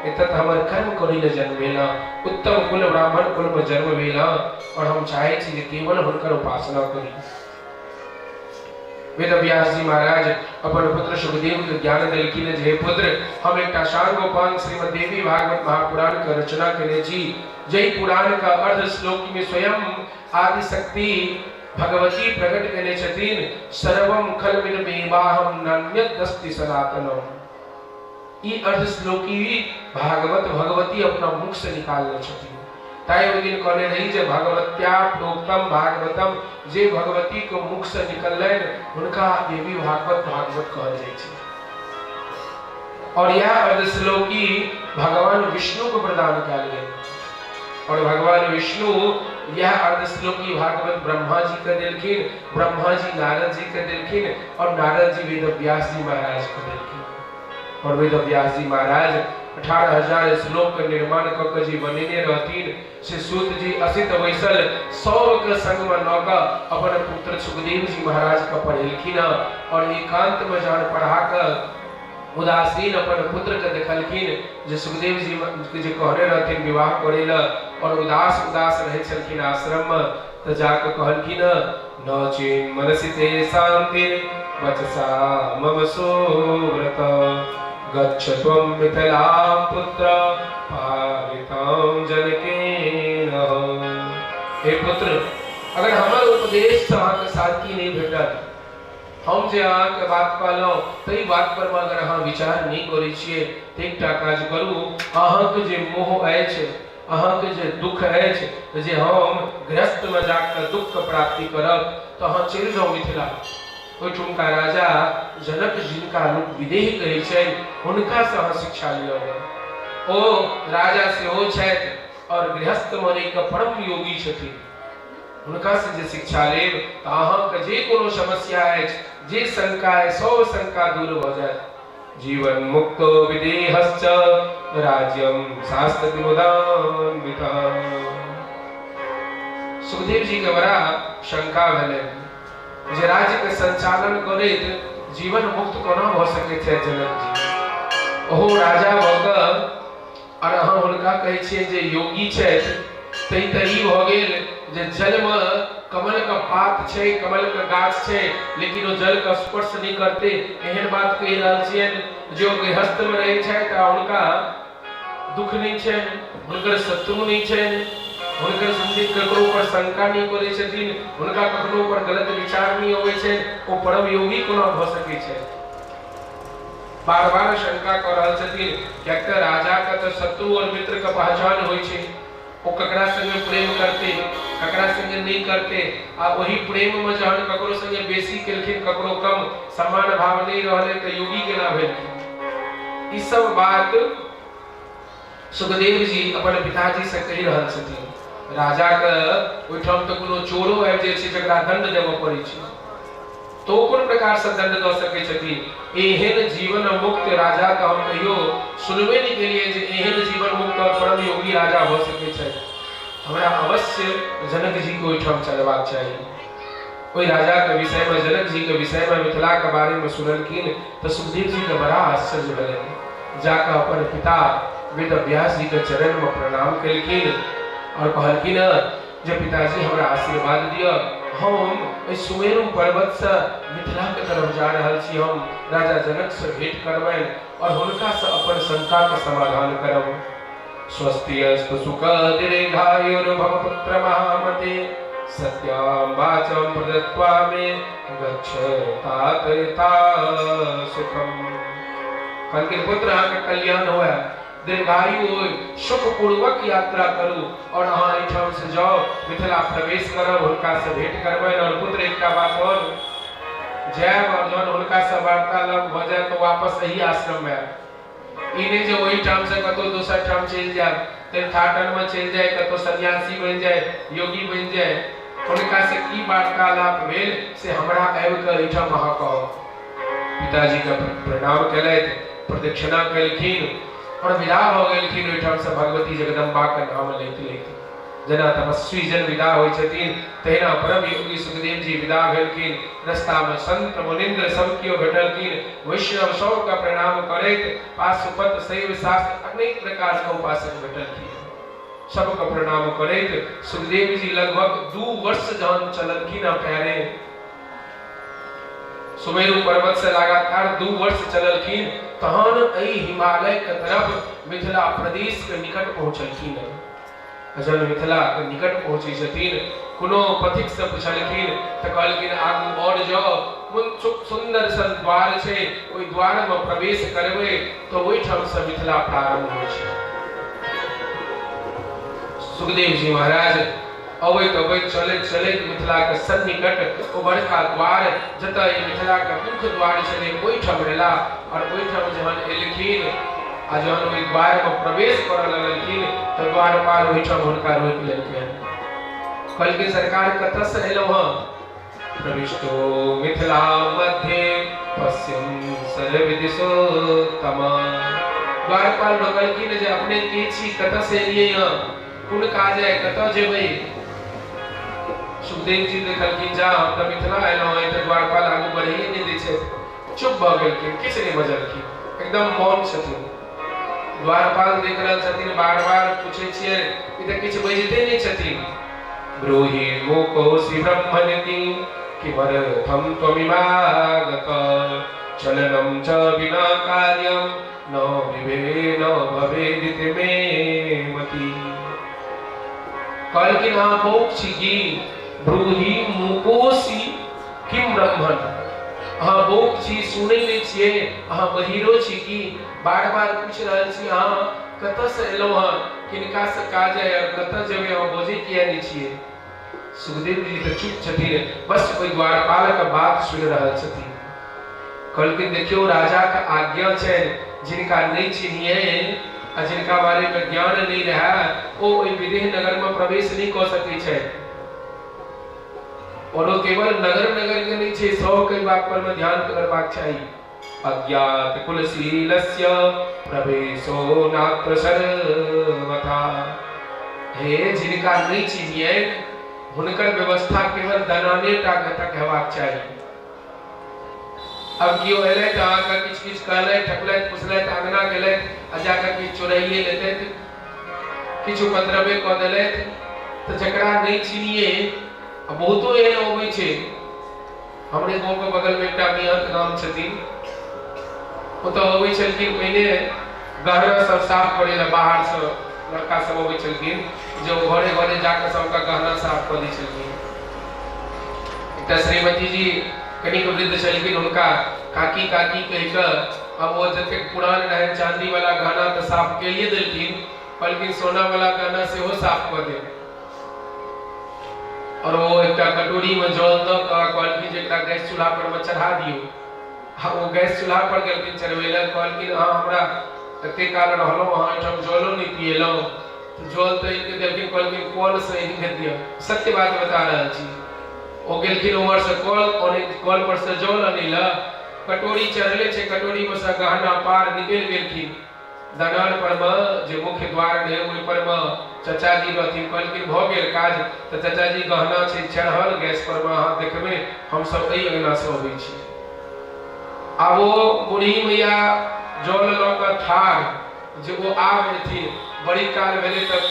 Speaker 3: एतऽ तऽ हमर कर्म करै लए जन्म भेल, उत्तम कुल ब्राह्मण कुल मे जन्म भेल, और हम चाहै छी जे केवल हुनकर उपासना करी। वेद व्यास जी महाराज अपन पुत्र सुखदेव के ज्ञान देलखिन जे हे पुत्र, हम एकटा शांगोपांग श्रीमद देवी भागवत महापुराण के रचना केने छी, जाहि पुराण का अर्ध श्लोक में स्वयं आदिशक्ति भगवती प्रकट केने छथिन, सर्वम खलमिदमेवाहं नान्यत् अस्ति सनातनम। ई अर्ध श्लोकी भागवत भगवती अपना मुख से निकालने छथिन। ताहि ओहि दिन कहने रही जे भगवत्या प्रोक्तम भागवतम, जे भगवती के मुख से निकललनि हुनका देवी भागवत भागवत कहल जाइ छै। और यह अर्ध श्लोकी भगवान विष्णु को प्रदान कयल गेल, और भगवान विष्णु यह अर्धश्लोकी भागवत ब्रह्मा जी के देलखिन, ब्रह्मा जी नारद जी के देलखिन, और नारद जी वेद व्यास जी महाराज के देलखिन। और वेद व्यास जी महाराज 18,000 श्लोक के निर्माण कऽ के जे बनेने रहथिन से सूत जी असित वैसल सब के संग में लऽ कऽ अपन पुत्र सुखदेव जी महाराज के पढ़ेलखिन, और एकांत में जहन पढ़ा कऽ उदासीन अपन पुत्र के देखलखिन जे सुखदेव जी के जे कहने रहथिन विवाह करे ल, और उदास उदास रहै छलखिन आश्रम में, तऽ जाके कहलखिन, न चेन मनसि ते शांतिर वचसा मम सुव्रत, गच्छ त्वं मिथिलां पुत्र पालितां जनकेन। हे पुत्र, अगर हमर उपदेश से अहाँके शांति नहि भेटल, हम जे अहाँके बात कहलहुँ ताहि बात पर मे अगर अहाँ विचार नहि करै छियै, तऽ एकटा काज करू, अहाँके जे मोह अछि, अहाँके जे दुख अछि जे हम गृहस्थमे जाकऽ दुखके प्राप्ति करब, तऽ अहाँ चलि जाउ मिथिला। ओहिठुमका राजा जनक, जिनका लोक विदेह कहै छनि, हुनकासँ अहाँ शिक्षा लिअ। ओ राजा सेहो छथि आओर गृहस्थमे रहिकऽ परम योगी छथिन। हुनकासँ जे शिक्षा लेब तऽ अहाँके जे कोनो समस्या अछि, जे शंका अछि, सब शंका दूर भऽ जायत। जीवन मुक्तो विदेहश्च राज्यम शास्त्र मुदान्वितः। सुखदेव जी के बड़ा शंका भेलनि जे राज्य के संचालन करैत जीवन मुक्त कोना भऽ सकैत छथि जनक जी? ओहो राजा भऽ कऽ और अहाँ हुनका कहै छियै जे योगी छथि। तै तऽ ई भऽ गेल जे जलमे कमलके पात छै, कमलके गाछ छै, लेकिन ओ जलके स्पर्श नहि करतै, एहन बात कहि रहल छियनि जे ओ गृहस्थमे रहै छथि आ हुनका दुख नहि छनि, हुनकर शत्रु नहि छनि, हुनकर संगे ककरो पर शंका नहि करै छथिन, हुनका कखनो पर गलत विचार नहि अबै छनि, ओ परम योगी कोना भऽ सकै छथि? बार बार शंका कऽ रहल छथिन, किएक तऽ राजाके तऽ शत्रु आओर मित्रके पहचान होइ छै। ओ ककरा संगे प्रेम करते, ककरा संगे नहि करते, आ ओहि प्रेममे जहन ककरो संगे बेसी केलखिन, ककरो कम, समान भाव नहि रहलै, तऽ योगी केना भेलखिन? ई सब बात सुखदेव जी अपन पिताजी से कहि रहल छथिन। राजाके ओहिठाम तऽ कोनो चोरो आबि जाइ छै जकरा दंड देबऽ पड़ै छै, तऽ ओ कोन प्रकारसँ दंड दऽ सकै छथिन? एहन जीवन मुक्त राजा तऽ हम कहियो सुनबे नहि केलियै जे एहन जीवन मुक्त और परम योगी राजा भऽ सकै छथि। हमरा अवश्य जनक जी के ओहिठाम चलबाक चाही। ओहि राजाके विषयमे, जनक जीके विषयमे, मिथिलाके बारेमे सुनलखिन तऽ सुखदेव जीके बड़ा आश्चर्य भेलनि। जाकऽ अपन पिता वेद व्यास जीके चरणमे प्रणाम केलखिन और कहलखिन जे पिताजी, हमरा आशीर्वाद दिअ, हम एहि सुमेरु पर्वतसँ मिथिलाके तरफ जा रहल छी। हम राजा जनकसँ भेंट करबनि और हुनकासँ अपन शंकाके समाधान करब। स्वस्ति अस्तु सुख दीर्घायुर्भव पुत्र महामते, सत्यां वाचं प्रदत्वा मे गच्छ तात यथा सुखम। कहलखिन, पुत्र, अहाँके कल्याण हुए, दीर्घायु होय, सुखपूर्वक यात्रा करू और अहाँ एहिठाम से जाउ, मिथिला प्रवेश करब, हुनका से भेंट करबनि। और पुत्र, एकटा बात और, जायब और जहन हुनका से वार्तालाप भऽ जायत तऽ वापस एहि आश्रम में आयब। ई नहि जे ओहिठाम से कतौ दोसर ठाम चलि जायब, तीर्थाटन में चलि जाय, कतौ सन्यासी बनि जाय, योगी बनि जाय। हुनका से की वार्तालाप भेल से हमरा आबि कऽ एहिठाम अहाँ कहब। पिताजी के प्रणाम केलथि, प्रदक्षिणा केलखिन और विदा भऽ गेलखिन ओहिठाम से भगवती जगदम्बा के नाम लैत लैत। जेना तपस्वी जन विदा होइ छथिन तहिना परम योगी सुखदेव जी विदा भेलखिन। रस्ता में संत मुनिंद्र सब केओ भेटलखिन, वैष्णव सबके प्रणाम करैत पाशुपत शैव शास्त्र अनेक प्रकार के उपासक भेटलखिन, सबके प्रणाम करैत सुखदेव जी लगभग 2 वर्ष जहन चललखिन पैरे सुमेरु पर्वत से लगातार 2 वर्ष चललखिन तहन एहि हिमालय के तरफ मिथिला प्रदेश के निकट पहुंचलखिन। जहन मिथिला के निकट पहुंचै छथिन कोनो पथिक से पुछलखिन तऽ कहलखिन आगू और जाओ, सुंदर सन द्वार छै, ओहि द्वार में प्रवेश करबै तऽ ओहिठाम से मिथिला प्रारंभ होइ छै। सुखदेव जी महाराज अबैत अबैत चलैत चलैत मिथिला के सन्निकट ओ बड़का द्वार जतऽ ई मिथिला के मुख्य द्वार छलै ओहिठाम एला और ओहिठाम जहन एलखिन आ जहन ओहि द्वार में प्रवेश करऽ लगलखिन तऽ द्वारपाल ओहिठाम हुनका रोकि लेलखिन। कहलखिन सरकार कतऽ से एलहुँ हँ? प्रविष्टो मिथिला मध्ये पश्यम सर्वदिशोत्तम। द्वारपाल रोकलखिन जे अपने के छी, कतऽ से एलियै हँ, कोन काज है, कतऽ जेबै? सुखदेव जी देखलखिन जा हम तऽ मिथिला एलहुँ हँ, तऽ द्वारपाल आगू बढ़ैए नहि दै छथि। चुप भऽ गेलखिन, किछु नहि बजलखिन, एकदम मौन छथिन। द्वारपाल देख रहल छथिन, बार बार पूछै छियै, ई तऽ किछु बजिते नहि छथिन। ब्रूहि मुकोऽसि ब्रह्मनिति किमर्थं त्वमिमागत चलनं च विना कार्यं न विभे न भवेदिति मे मति। कहलखिन अहाँ बौक छी की? ब्रूहि मुकोऽसि किम ब्रह्मण, अहाँ बौक छी, सुनै नहि छियै, अहाँ बहिरो छी की? बार बार पूछि रहल छी अहाँ कतऽ से एलहुँ हँ, किनका से काज है और कतऽ जेबै, अहाँ बजै किया नहि छियै? सुखदेव जी तऽ चुप छथिन, बस ओहि द्वारपाल के बात सुनि रहल छथिन। कहलखिन देखियौ राजा के आज्ञा छनि, जिनका नहि चिन्हियै आ जिनका बारे में ज्ञान नहि रहै ओ ओहि विदेह नगर में प्रवेश नहि कऽ सकै छथि। और ओ केवल नगर नगर के नहि छै, सबके बात पर में ध्यान करबाक चाही। अज्ञात कुलशीलस्य प्रवेशो नात्र सर्वथा। हे जिनका नहि चिन्हियनि हुनकर व्यवस्था केवल दलाने टा तक हेबाक चाही। अब केओ एलै तऽ अहाँके किछु किछु कहलथि, ठकलथि, पुछलथि, अंगना गेलथि आ जाकऽ किछु चोराइए लेतथि, किछु उपद्रवे कऽ देलथि, तऽ जकरा नहि चिन्हियै, आ बहुतो एहन अबै छै। हमरे गाँवके बगलमे एकटा मिहत गाम छथिन, ओतऽ अबै छलखिन पहिने गहना सब साफ करै लए, बाहरसँ लड़का सब अबै छलखिन जे ओ घरे घरे जाकऽ सबके गहना साफ कऽ दै छलखिन। एकटा श्रीमती जी कनिक वृद्ध छलखिन, हुनका काकी काकी कहि कऽ अब ओ जतेक पुरान रहनि चांदी वाला गहना तऽ साफ कइए देलखिन, कहलखिन सोना वाला गहना सेहो साफ कऽ देब। और ओ एकटा कटोरी में जल दऽ कऽ कहलखिन जे एकरा गैस चूल्हा पर में चढ़ा दियौ। आ ओ गैस चूल्हा पर गेलखिन चढ़बै लए, कहलखिन अहाँ हमरा एते काल रहलहुँ, अहाँ एहिठाम जलो नहि पियेलहुँ। तऽ जल तऽ आनि कऽ देलखिन, कहलखिन कल से आनि कऽ दिअ। सत्य बात बता रहल छी। ओ गेलखिन उम्हर से कल अनै, कल पर से जल अनै लए, कटोरी चढ़ले छै, कटोरी में से गहना पार निकलि गेलखिन। दलान पर मे जे मुख्य द्वार रहै ओहि पर मे चचा जी रहथिन, कहलखिन भऽ गेल काज? तऽ चचा जी गहना छै चढ़ल गैस पर मे, अहाँ देखबै, हमसब एहि अंगना से अबै छी। आब ओ बूढ़ी मैया जल लऽ कऽ ठाढ़ जे ओ आब एथिन, बड़ी काल भेलै तऽ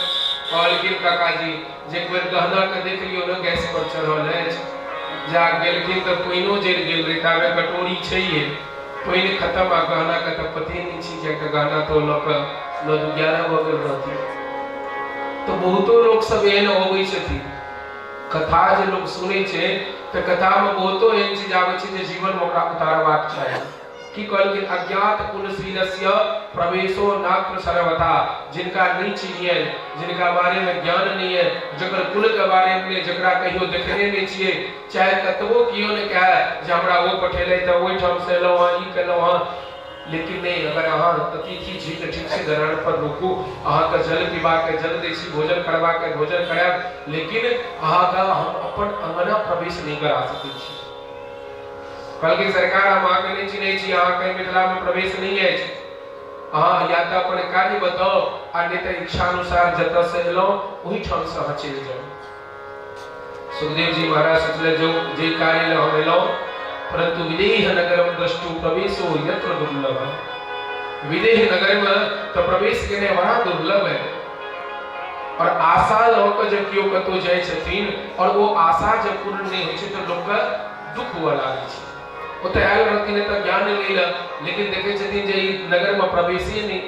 Speaker 3: कहलखिन काकाजी जे एक बेर गहना के देख लियौ ने गैस पर चढ़ल अछि। जा गेलखिन तऽ पानिओ जरि गेल रहै, ताबे कटोरी छैहे, पानि खतम आ गहना के तऽ पते नहि छै, किएक तऽ गहना तऽ ओ लऽ कऽ 9-11 भऽ गेल रहथिन। तऽ बहुतो लोक सब एहन अबै छथिन। कथा जे लोक सुनै छै तऽ कथामे बहुतो एहन चीज आबै छै जे जीवनमे ओकरा उतारबाक चाही। की कहलखिन अज्ञात कुलशीलस्य प्रवेशो नात्र सर्वथा। जिनका नहि चिन्हियनि, जिनका बारे में ज्ञान नहि है, जकर कुल के बारे में नहि, जकरा कहियो देखने नहि छियै, चाहे कतबो केओ ने कहै जे हमरा ओ पठेलै तऽ ओहिठाम से एलहुँ हँ, ई केलहुँ हँ, लेकिन नहि, अगर अहाँ अतिथि छी तऽ ठीक छै, दलान पर रुकू, अहाँके जल पीबाके जल दै छी, भोजन करबाके भोजन करायब, लेकिन अहाँके हम अपन अंगना प्रवेश नहि करा सकै छी। कहलखिन सरकार हम अहाँके नहि चिन्है छी, अहाँके मिथिलामे प्रवेश नहि अछि, अहाँ या तऽ अपन कार्य बताउ आ नहि तऽ इच्छानुसार जतऽ से एलहुँ ओहिठामसँ अहाँ चलि जाउ। सुखदेव जी महाराज सोचले जो जे कार्य लए हम एलहुँ, परंतु विदेह नगरम द्रष्टु प्रवेशो यत्र दुर्लभ। विदेह नगर में तो प्रवेश केने बड़ा दुर्लभ है और आशा लऽ कऽ जब केओ कतौ जाइ छथिन और वो आशा जब पूर्ण नहि होइ छै तऽ लोकके दुख हुअ लागै छै। ओतऽ आयल रहथिन एतऽ ज्ञान लै लए, लेकिन देखै छथिन जे ई नगरमे प्रवेशे नहि।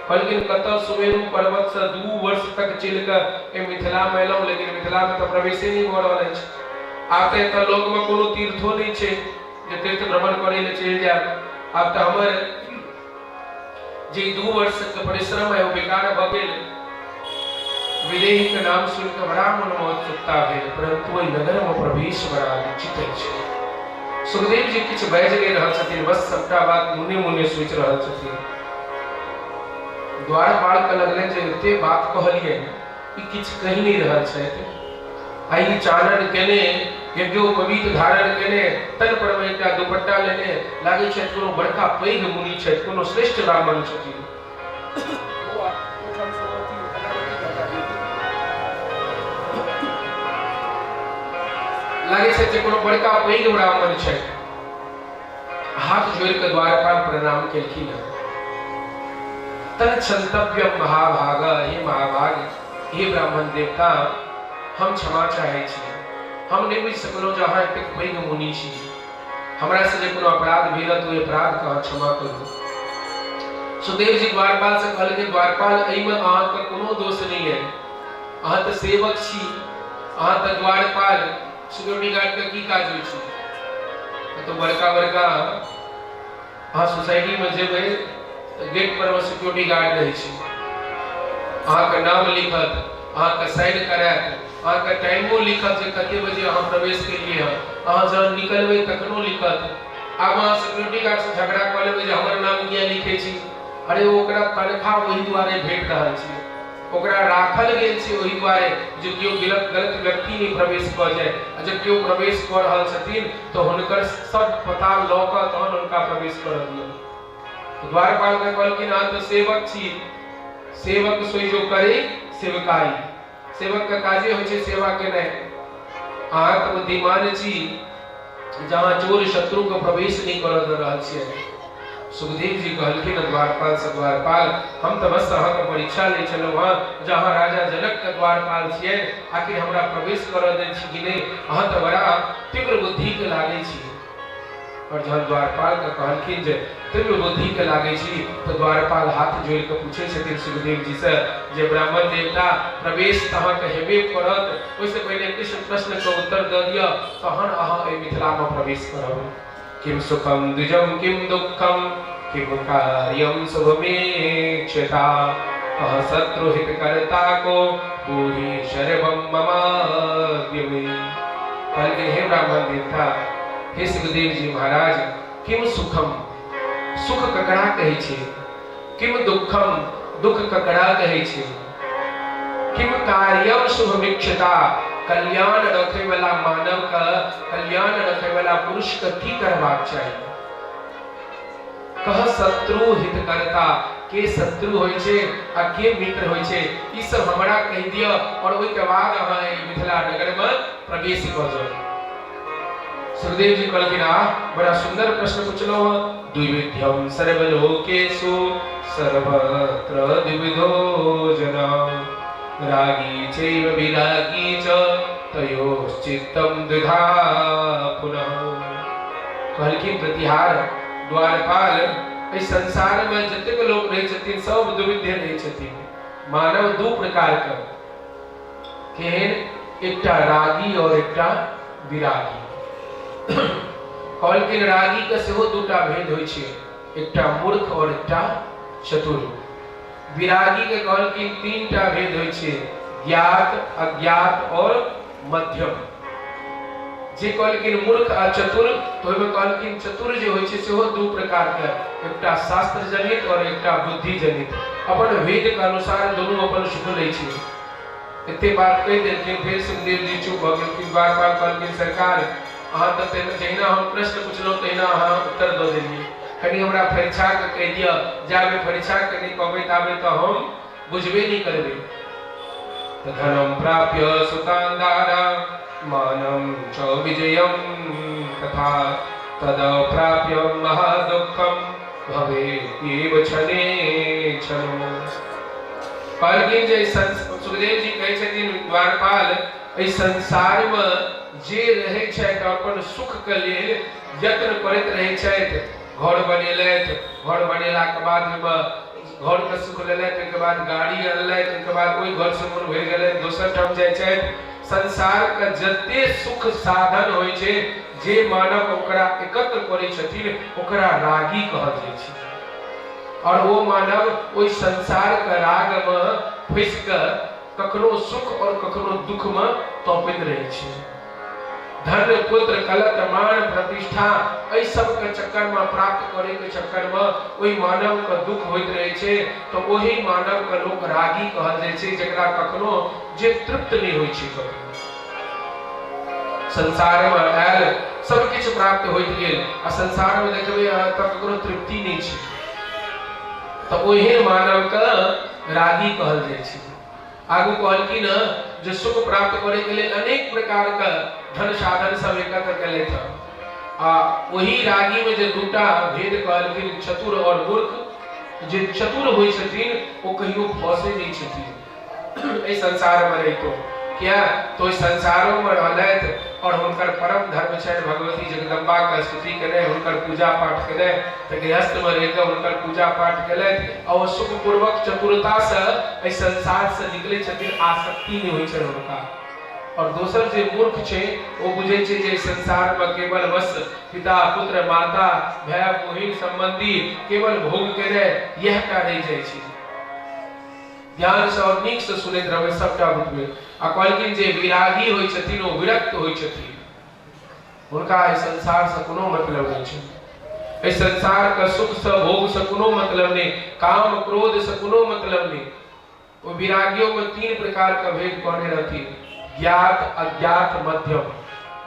Speaker 3: कहलखिन कतऽ सुमेरु पर्वत से 2 वर्ष तक चलि कऽ एहि मिथिलामे एलहुँ, लेकिन मिथिलामे तऽ प्रवेशे नहि भऽ रहल अछि। आब तऽ एतऽ लगमे कोनो तीर्थो नहि छै जे तीर्थ भ्रमण करै लए चलि जायब। आब तऽ हमर जे 2 वर्षके परिश्रम है ओ बेकार भऽ गेल। विदेह के नाम सुनि कऽ बड़ा मनमे उत्सुकता भेल, परंतु ओहि नगरमे प्रवेश बड़ा अनुचित अछि। सुखदेव जी किछु बाजि नहि रहल छथिन, बस सबटा बात मुने मुने सोचि रहल छथिन। द्वारपाल के लगलै जे एते बात कहलियै, ई किछु कहि नहि रहल छथि, आ ई चानन केने, यज्ञोपवीत धारण केने, तन पर मे एकटा दुपट्टा लेने लागै छथि कोनो बड़का पैघ मुनि छथि, कोनो श्रेष्ठ ब्राह्मण छथिन। लागै छै जे कोनो बड़का पैघ ब्राह्मण छथि। हाथ जोड़ि कऽ द्वारपाल प्रणाम केलखिन हँ। तन क्षन्तव्यम महाभाग, हे महाभाग, हे ब्राह्मण देवता, हम क्षमा चाहै छी, हम नहि बुझि सकलहुँ जे अहाँ एतेक पैघ मुनि छी। हमरा से जे कोनो अपराध भेल तऽ ओहि अपराध के अहाँ क्षमा करू। सुखदेव जी द्वारपाल से कहलखिन, द्वारपाल एहिमे अहाँके कोनो दोष नहि है, अहाँ तऽ सेवक छी, अहाँ तऽ द्वारपाल, सिक्योरिटी गार्ड के की काज होइ छै? तो बड़का बड़का अहाँ सोसाइटी में जेबै तऽ गेट पर में सिक्योरिटी गार्ड रहै छै, अहाँके नाम लिखत, अहाँके साइन करायत, अहाँके टाइमो लिखत जे कते बजे अहाँ प्रवेश केलियै हँ, अहाँ जहन निकलबै तखनो लिखत। आब अहाँ सिक्योरिटी गार्ड से झगड़ा कऽ लेबै जे हमर नाम किया लिखै छी, अरे ओकरा तनख्वाह ओहि दुआरे भेट रहल छै, ओकरा राखल गेल छै ओहि दुआरे जे केओ गलत गलत व्यक्ति नहि प्रवेश कऽ जाय, आ जब केओ प्रवेश कऽ रहल छथिन तऽ हुनकर सब पता लऽ कऽ तहन हुनका प्रवेश करऽ दियौ। द्वारपाल के कहलखिन अहाँ तऽ सेवक छी, सेवक सोई जो करे सेवकाई, सेवक के काजे होइ छै सेवा केनाइ, अहाँ तऽ बुद्धिमान छी जहाँ चोर शत्रु के प्रवेश नहि करऽ दऽ रहल छियै। सुखदेव जी कहलखिन द्वारपाल से, द्वारपाल हम तऽ बस अहाँके परीक्षा लै छलहुँ हँ जे अहाँ राजा जनक के द्वारपाल छियै, आखिर हमरा प्रवेश करऽ दै छी कि नहि, अहाँ तऽ बड़ा तीव्र बुद्धि के लागै छी। और जहन द्वारपाल के कहलखिन जे तीव्र बुद्धि के लागै छी, तऽ द्वारपाल हाथ जोड़ि कऽ पूछै छथिन सुखदेव जी से जे ब्राह्मण देवता प्रवेश तऽ अहाँके हेबे करत, ओहिसँ पहिने किछु प्रश्न के उत्तर दऽ दिअ तहन अहाँ एहि मिथिलामे प्रवेश करब। किम सुखम द्विजम किम दुःखम किम कार्यम शुभमेक्षता कह शत्रु हित करता को पूरी शर्वम ममाद्य मे। कहलखिन हे ब्राह्मण देवता, हे सुखदेव जी महाराज, किम सुखम सुख ककरा कहै छै, किम दुःखम दुख ककरा कहै छै, किम कार्यम शुभमिक्षता कल्याण रखे वाला मानव का कल्याण रखे वाला पुरुष के की करबाक चाही, कह शत्रु हितकर्ता के शत्रु होइ छै आ के मित्र होइ छै, ई सब हमरा कहि दिअ और ओहि के बाद अहाँ एहि मिथिला नगर में प्रवेश कऽ जाउ। सुखदेव जी कहलखिन आ बड़ा सुंदर प्रश्न पूछलहुँ हँ। द्विविध्यम सर्वलोकेषु सर्वत्र द्विविधो जना रागी चैव विरागी च तयोश्चित्तं द्विधा पुनः। कहलखिन प्रतिहार द्वारपाल, एहि संसार में जतेक लोक रहै छथिन सब द्विविध्य रहै छथिन। मानव दू प्रकार के, केहन, एकटा रागी और एकटा विरागी। कहलखिन रागी के सेहो दूटा भेद होइ छै, एकटा मूर्ख और एकटा चतुर। विरागी के कहलखिन तीनटा भेद होइ छै, ज्ञात, अज्ञात और मध्यम। जे कहलखिन मूर्ख आ चतुर, तऽ ओहिमे कहलखिन चतुर जे होइ छै सेहो दू प्रकारके, एकटा शास्त्र जनित आओर एकटा बुद्धि जनित। अपन वेदके अनुसार दुनू अपन सुख लै छै। एते बात कहि देलखिन। फेर सुखदेव जी चुप भऽ गेलखिन। द्वारपाल कहलखिन, सरकार, अहाँ तऽ जहिना हम प्रश्न पुछलहुँ तहिना अहाँ उत्तर दऽ देलियै। कनि हमरा फरिछा कऽ कहि दिअ। जाबे फरिछा कऽ नहि कहबै ताबे तऽ हम बुझबे नहि करबै। तऽ धनम प्राप्य सुतान्दारा मानम च विजयम तथा तद प्राप्य महादुःखम भवेत्येव क्षणे क्षणो। कहलखिन जे सुखदेव जी कहै छथिन, द्वारपाल, एहि संसारमे जे रहै छथि अपन सुखके लेल यत्न करैत रहै छथि। घर बनेलथि, घर बनेलाके बाद ओहिमे घरके सुख लेलथि, ओहिके बाद गाड़ी अनलथि, ओहिके बाद ओहि घरसँ मोन भरि गेलनि, दोसर ठाम जाइ छथि। संसारके जते सुख साधन होइ छै, जे मानव ओकरा एकत्र करै छथिन ओकरा रागी कहल जाइ छै। आओर ओ मानव ओहि संसारके रागमे फँसि कऽ कखनो सुख आओर कखनो दुखमे तपैत रहै छै। धन, पुत्र, कलत, मान, प्रतिष्ठा, एहि सबके चक्करमे, प्राप्त करैके चक्करमे ओहि मानवके दुख होइत रहै छै। तऽ ओहि मानवके लोक रागी कहल जाइ छै, जकरा कखनो जे तृप्त नहि होइ छै। कखनो संसारमे आयल, सब किछु प्राप्त होइत गेल आ संसारमे देखबै अहाँ तऽ ककरो तृप्ति नहि छै, तऽ ओहन मानवके रागी कहल जाइ छै। आगू कहलखिन जे सुख प्राप्त करैके लेल अनेक प्रकारके धन साधन सब एकत्र केलथि आ ओही रागीमे जे दूटा भेद कहलखिन, चतुर आओर मूर्ख। जे चतुर होइ छथिन ओ कहियो फंसै नहि छथिन एहि संसारमे रहितो। किया तऽ ओहि संसारोमे रहलथि आओर हुनकर परम धर्म छनि भगवती जगदम्बाके स्तुति केनाइ, हुनकर पूजा पाठ केनाइ। तऽ गृहस्थमे रहि कऽ हुनकर पूजा पाठ केलथि आ ओ सुखपूर्वक चतुरतासँ एहि संसारसँ निकलै छथिन, आसक्ति नहि होइ छनि हुनका। आओर दोसर जे मूर्ख छै ओ बुझै छै जे संसारमे केवल बस पिता, पुत्र, माता, भाय, बहिन, सम्बन्धी, केवल भोग केनाइ, इएह टा रहि जाइ छै। ध्यानसँ आओर नीकसँ सुनैत रहबै, सभटा बुझबै। आ कहलखिन जे विरागी होइ छथिन ओ विरक्त होइ छथिन, हुनका एहि संसारसँ कोनो मतलब नहि छै। एहि संसारके सुखसँ, भोगसँ कोनो मतलब नहि, काम क्रोधसँ कोनो मतलब नहि। ओ विरागियोमे तीन प्रकारके भेद कहने रहथिन, ज्ञात, अज्ञात, मध्यम।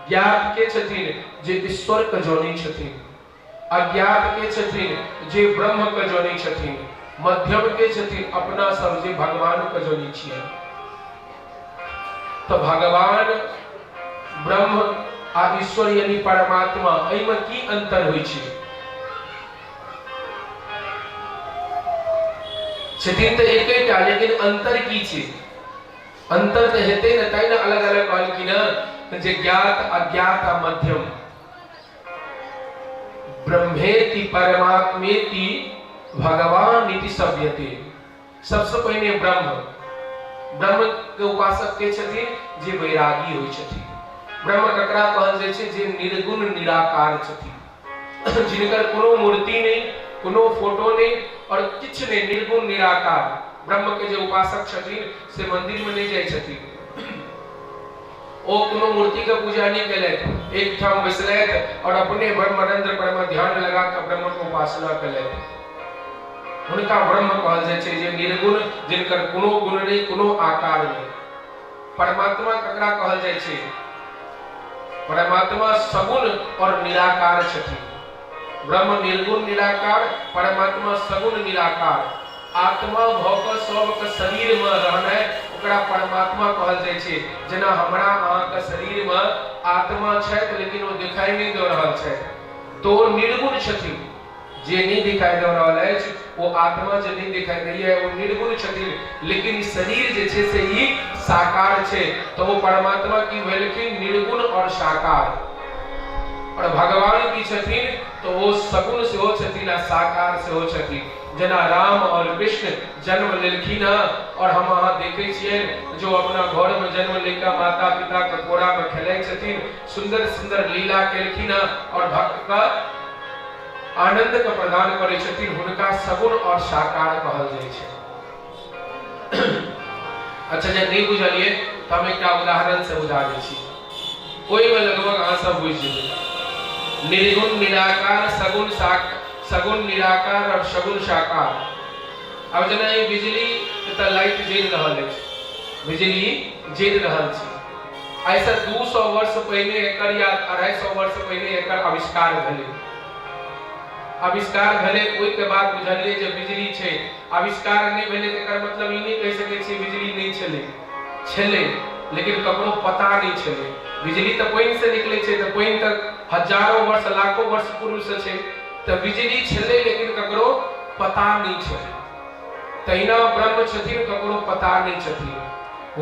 Speaker 3: ज्ञात के छथिन? जे ईश्वरके जनै छथिन। अज्ञात के छथिन? जे ब्रह्म के जनै छथिन। मध्यम के छथिन? अपना सब जे भगवान के जनै छियै। तऽ भगवान, ब्रह्म आ ईश्वर यानी परमात्मा, एहिमे की अंतर होइ छै? छथिन तऽ एकेटा, लेकिन अंतर की छै? अंतर तऽ हेतै ने, तै ने अलग अलग कहलखिन जे ज्ञात, अज्ञात आ मध्यम। ब्रह्मेति परमात्मेति भगवान इति सभ्यते। सबसे पहिने ब्रह्म। ब्रह्म के उपासक के छथिन? जे वैरागी होइ छथिन। ब्रह्म ककरा कहल जाइ छै? जे निर्गुण निराकार छथिन, जिनकर कोनो मूर्ति नहि, कोनो फोटो नहि और किछु नहि, निर्गुण निराकार ब्रह्म के जे उपासक छथिन से मंदिर में नहि जाइ छथिन, ओ कोनो मूर्ति के पूजा नहि केलथि, एकठाम बैसलथि और अपने ब्रह्मरंध्र पर में ध्यान लगा के ब्रह्म के उपासना केलथि। हुनका ब्रह्म कहल जाइ छै, जे निर्गुण, जिनकर कोनो गुण नहि, कोनो आकार नहि। परमात्मा ककरा कहल जाइ छै? परमात्मा सगुण और निराकार छथिन। ब्रह्म निर्गुण निराकार, परमात्मा सगुण निराकार। आत्मा भऽ कऽ सबके शरीरमे रहनाइ, ओकरा परमात्मा कहल जाइ छै। जेना हमरा अहाँके शरीरमे आत्मा छथि, लेकिन ओ देखाइ नहि दऽ रहल छथि, तऽ ओ निर्गुण छथिन। जे नहि दिखाई दऽ रहल अछि ओ आत्मा जे नहि दिखाई दैए ओ निर्गुण छथिन, लेकिन ई शरीर जे छै से ई साकार छै, तऽ ओ परमात्मा की भेलखिन? निर्गुण और साकार। और भगवान की छथिन? तऽ ओ सगुण सेहो छथिन आ साकार सेहो छथिन। जेना राम और कृष्ण जन्म लेलखिन हँ और हम अहाँ देखै छियनि जो अपना घरमे जन्म लेकर माता पिता के कोरामे खेलाइ छथिन, सुन्दर सुन्दर लीला केलखिन हँ और भक्त के आनंद के प्रदान करै छथिन, हुनका सगुण और साकार कहल जाइ छै। अच्छा, जे नहि बुझलियै तऽ हम एकटा उदाहरण से बुझा दै छी। ओहिमे लगभग अहाँ सब बुझि जेबै। निर्गुण निराकार, सगुण साक सगुण निराकार और सगुण साकार। आब जेना ई बिजली एतऽ लाइट जरि रहल अछि, बिजली जरि रहल छै, आइसँ 200 वर्ष पहिने एकर या 250 वर्ष पहिने एकर आविष्कार भेलै। आविष्कार भेलै ओहिके बाद बुझलियै जे बिजली छै। आविष्कार नहि भेलै तऽ एकर मतलब ई नहि कहि सकै छियै बिजली नहि छलै, छलै लेकिन ककरो पता नहि छलै। बिजली तऽ पानिसँ निकलै छै, तऽ पानि तऽ हजारो वर्ष लाखो वर्ष पूर्वसँ छै, तऽ बिजली छलै लेकिन ककरो पता नहि छलै। तहिना ब्रह्म छथिन, ककरो पता नहि छथिन।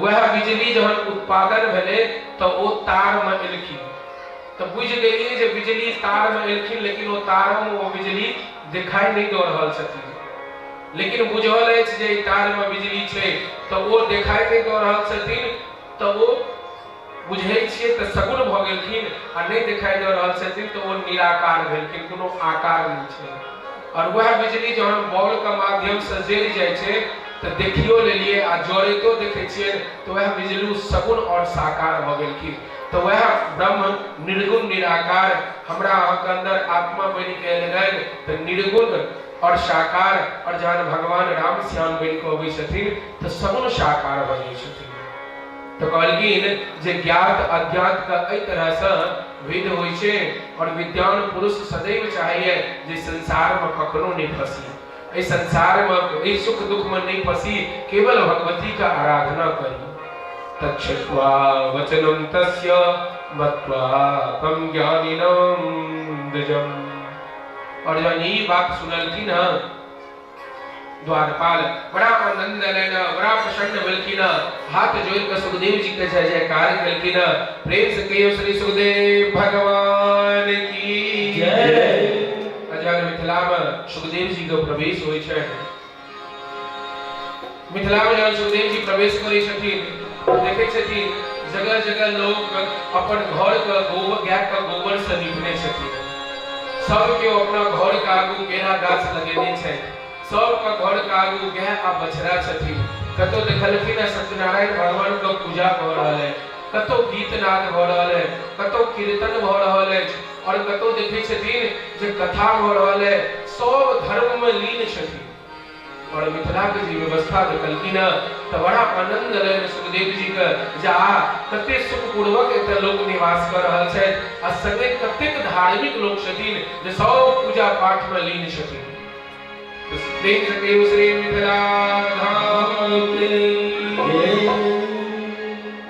Speaker 3: वएह बिजली जहन उत्पादन भेलै तऽ ओ तारमे एलखिन, तऽ बुझि गेलियै जे बिजली तारमे एलखिन, लेकिन ओ तारोमे ओ बिजली देखाइ नहि दऽ रहल छथिन, लेकिन बुझल अछि जे एहि तारमे बिजली छै, तऽ ओ देखाइ नहि दऽ रहल छथिन, तऽ ओ बुझै छियै तऽ सगुण भऽ गेलखिन, आ नहि देखाइ दऽ रहल छथिन तऽ ओ निराकार भेलखिन, कोनो आकार नहि छै। आओर वएह बिजली जहन बॉलके माध्यमसँ जरि जाइ छै तऽ देखियो लेलियै आ जरैतो देखै छियै, तऽ वएह बिजली सगुण आओर साकार भऽ गेलखिन। तऽ वएह ब्रह्म निर्गुण निराकार हमरा अहाँके अन्दर आत्मा बनि कऽ एलनि, तऽ निर्गुण आओर साकार, आओर जहन भगवान राम श्याम बनि कऽ अबै छथिन तऽ सगुण साकार भऽ जाइ छथिन। तऽ कहलखिन जे ज्ञात अज्ञात के एहि तरहसँ भेद होइ छै, आओर विद्वान पुरुष सदैव चाहैए जे संसारमे कखनो नहि फंसी, एहि संसारमे एहि सुख दुखमे नहि फंसी, केवल भगवतीके आराधना करी। तच्छ्रुत्वा वचनं तस्य मत्वा तं ज्ञानिनं द्विजम्। और जहन ई बात सुनलखिन हँ द्वारपाल, बड़ा आनंद एलनि, बड़ा प्रसन्न भेलखिन, हाथ जोड़ि कऽ सुखदेव जी के जय जयकार केलखिन। प्रेम से कहियो श्री सुखदेव भगवान की
Speaker 2: जय।
Speaker 3: जहन मिथिला में सुखदेव जी के प्रवेश होइ छै, मिथिला में जहन सुखदेव जी प्रवेश करै छथिन, देखै छथिन जगह जगह लोग अपन घर के गोबर, गाय के गोबर से नीपने छथिन। सब केओ अपना घर के आगू केरा गाछ लगेने छै, सबके घर के आगू गाय आ बछड़ा छथिन। कतौ देखलखिन है सत्यनारायण भगवान के पूजा भऽ रहल है, कतौ गीत नाद भऽ रहल है, कतौ कीर्तन भऽ रहल अछि, और कतौ देखै छथिन जे कथा भऽ रहल है। सब धर्म में लीन छथिन। और मिथिला के जे व्यवस्था देखलखिन हँ तऽ बड़ा आनंद एलनि सुखदेव जी के जे आ कते सुखपूर्वक एतऽ लोक निवास कऽ रहल छथि, आ संगे कतेक धार्मिक लोक छथिन जे सब पूजा पाठ में लीन छथिन। प्रेम से कहियो श्री मिथिला धाम की
Speaker 2: जय।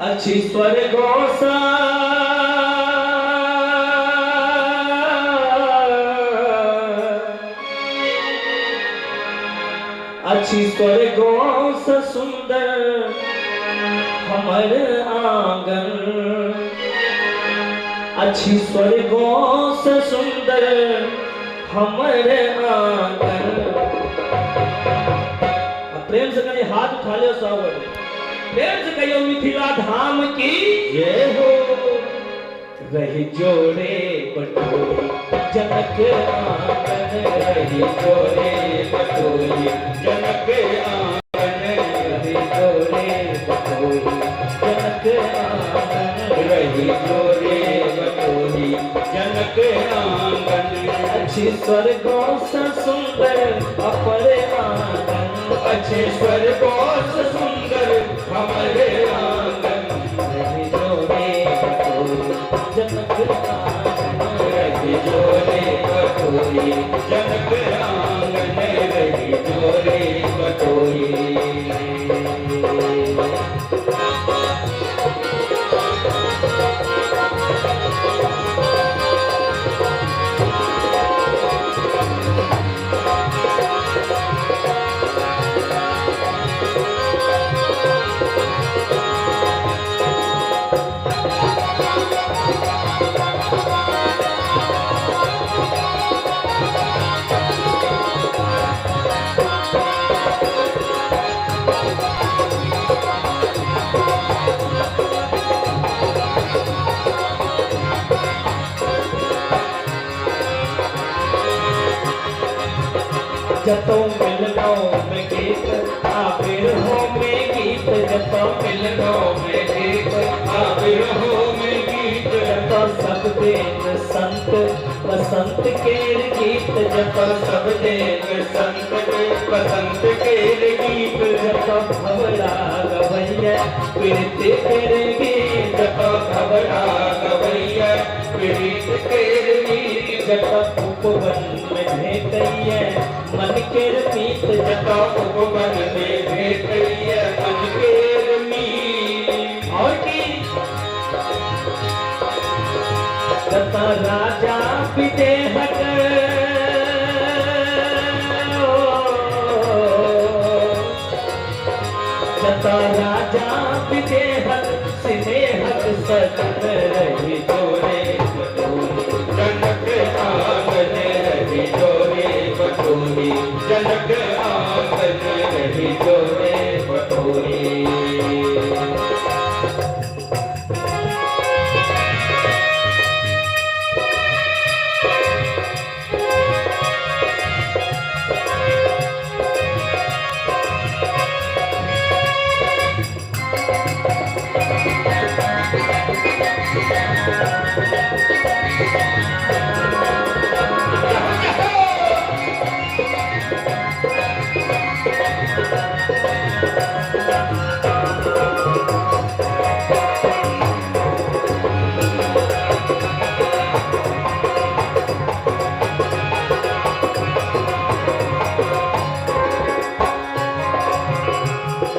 Speaker 2: अच्छी स्वर्गों सा अच्छी स्वर्गों से सुंदर हमर आंगन, अच्छी स्वर्गों से सुंदर हमर आंगन। प्रेम से कहीं हाथ उठा लियो सब गोटे, प्रेम से कहियो मिथिला धाम की
Speaker 1: जय हो।
Speaker 2: रही जोड़े बटोही जनक आंगन, रही जोड़े बटोही
Speaker 1: जनक आंगन,
Speaker 2: रही जोड़े बटोही जनक आंगन,
Speaker 1: रही जोड़े बटोही जनक आंगन।
Speaker 2: अच्छी स्वर्गों से सुंदर अपरे आंगन,
Speaker 1: अच्छे स्वर्गों से सुंदर हमारे आंगन,
Speaker 2: रही जोड़े बटोही जनक आंगन,
Speaker 1: रही जोड़े बटोही जनक आंगन, रही जोड़े बटोही।
Speaker 2: जतो मिलनो में गीत आबिर हो में गीत, जतो
Speaker 1: मिलनो में गीत आबिर हो में गीत,
Speaker 2: जतऽ सब देन संत बसंत केर गीत,
Speaker 1: जतऽ सब देन संत बसंत केर गीत,
Speaker 2: जतऽ भवरा गवैया प्रीत केर गीत,
Speaker 1: जतऽ भवरा गवैया प्रीत केर गीत,
Speaker 2: जतऽ उपवन में भेटैया मन केर मीत,
Speaker 1: जतऽ उपवन में भेटैया मन केर मीत।
Speaker 2: और की जतऽ राजा विदेहक, जतऽ राजा विदेहक स्नेहक सजन रही जोड़े बटोही,
Speaker 1: जनक आंगन रही जोड़े बटोही, जनक आंगन रही जोड़े बटोही।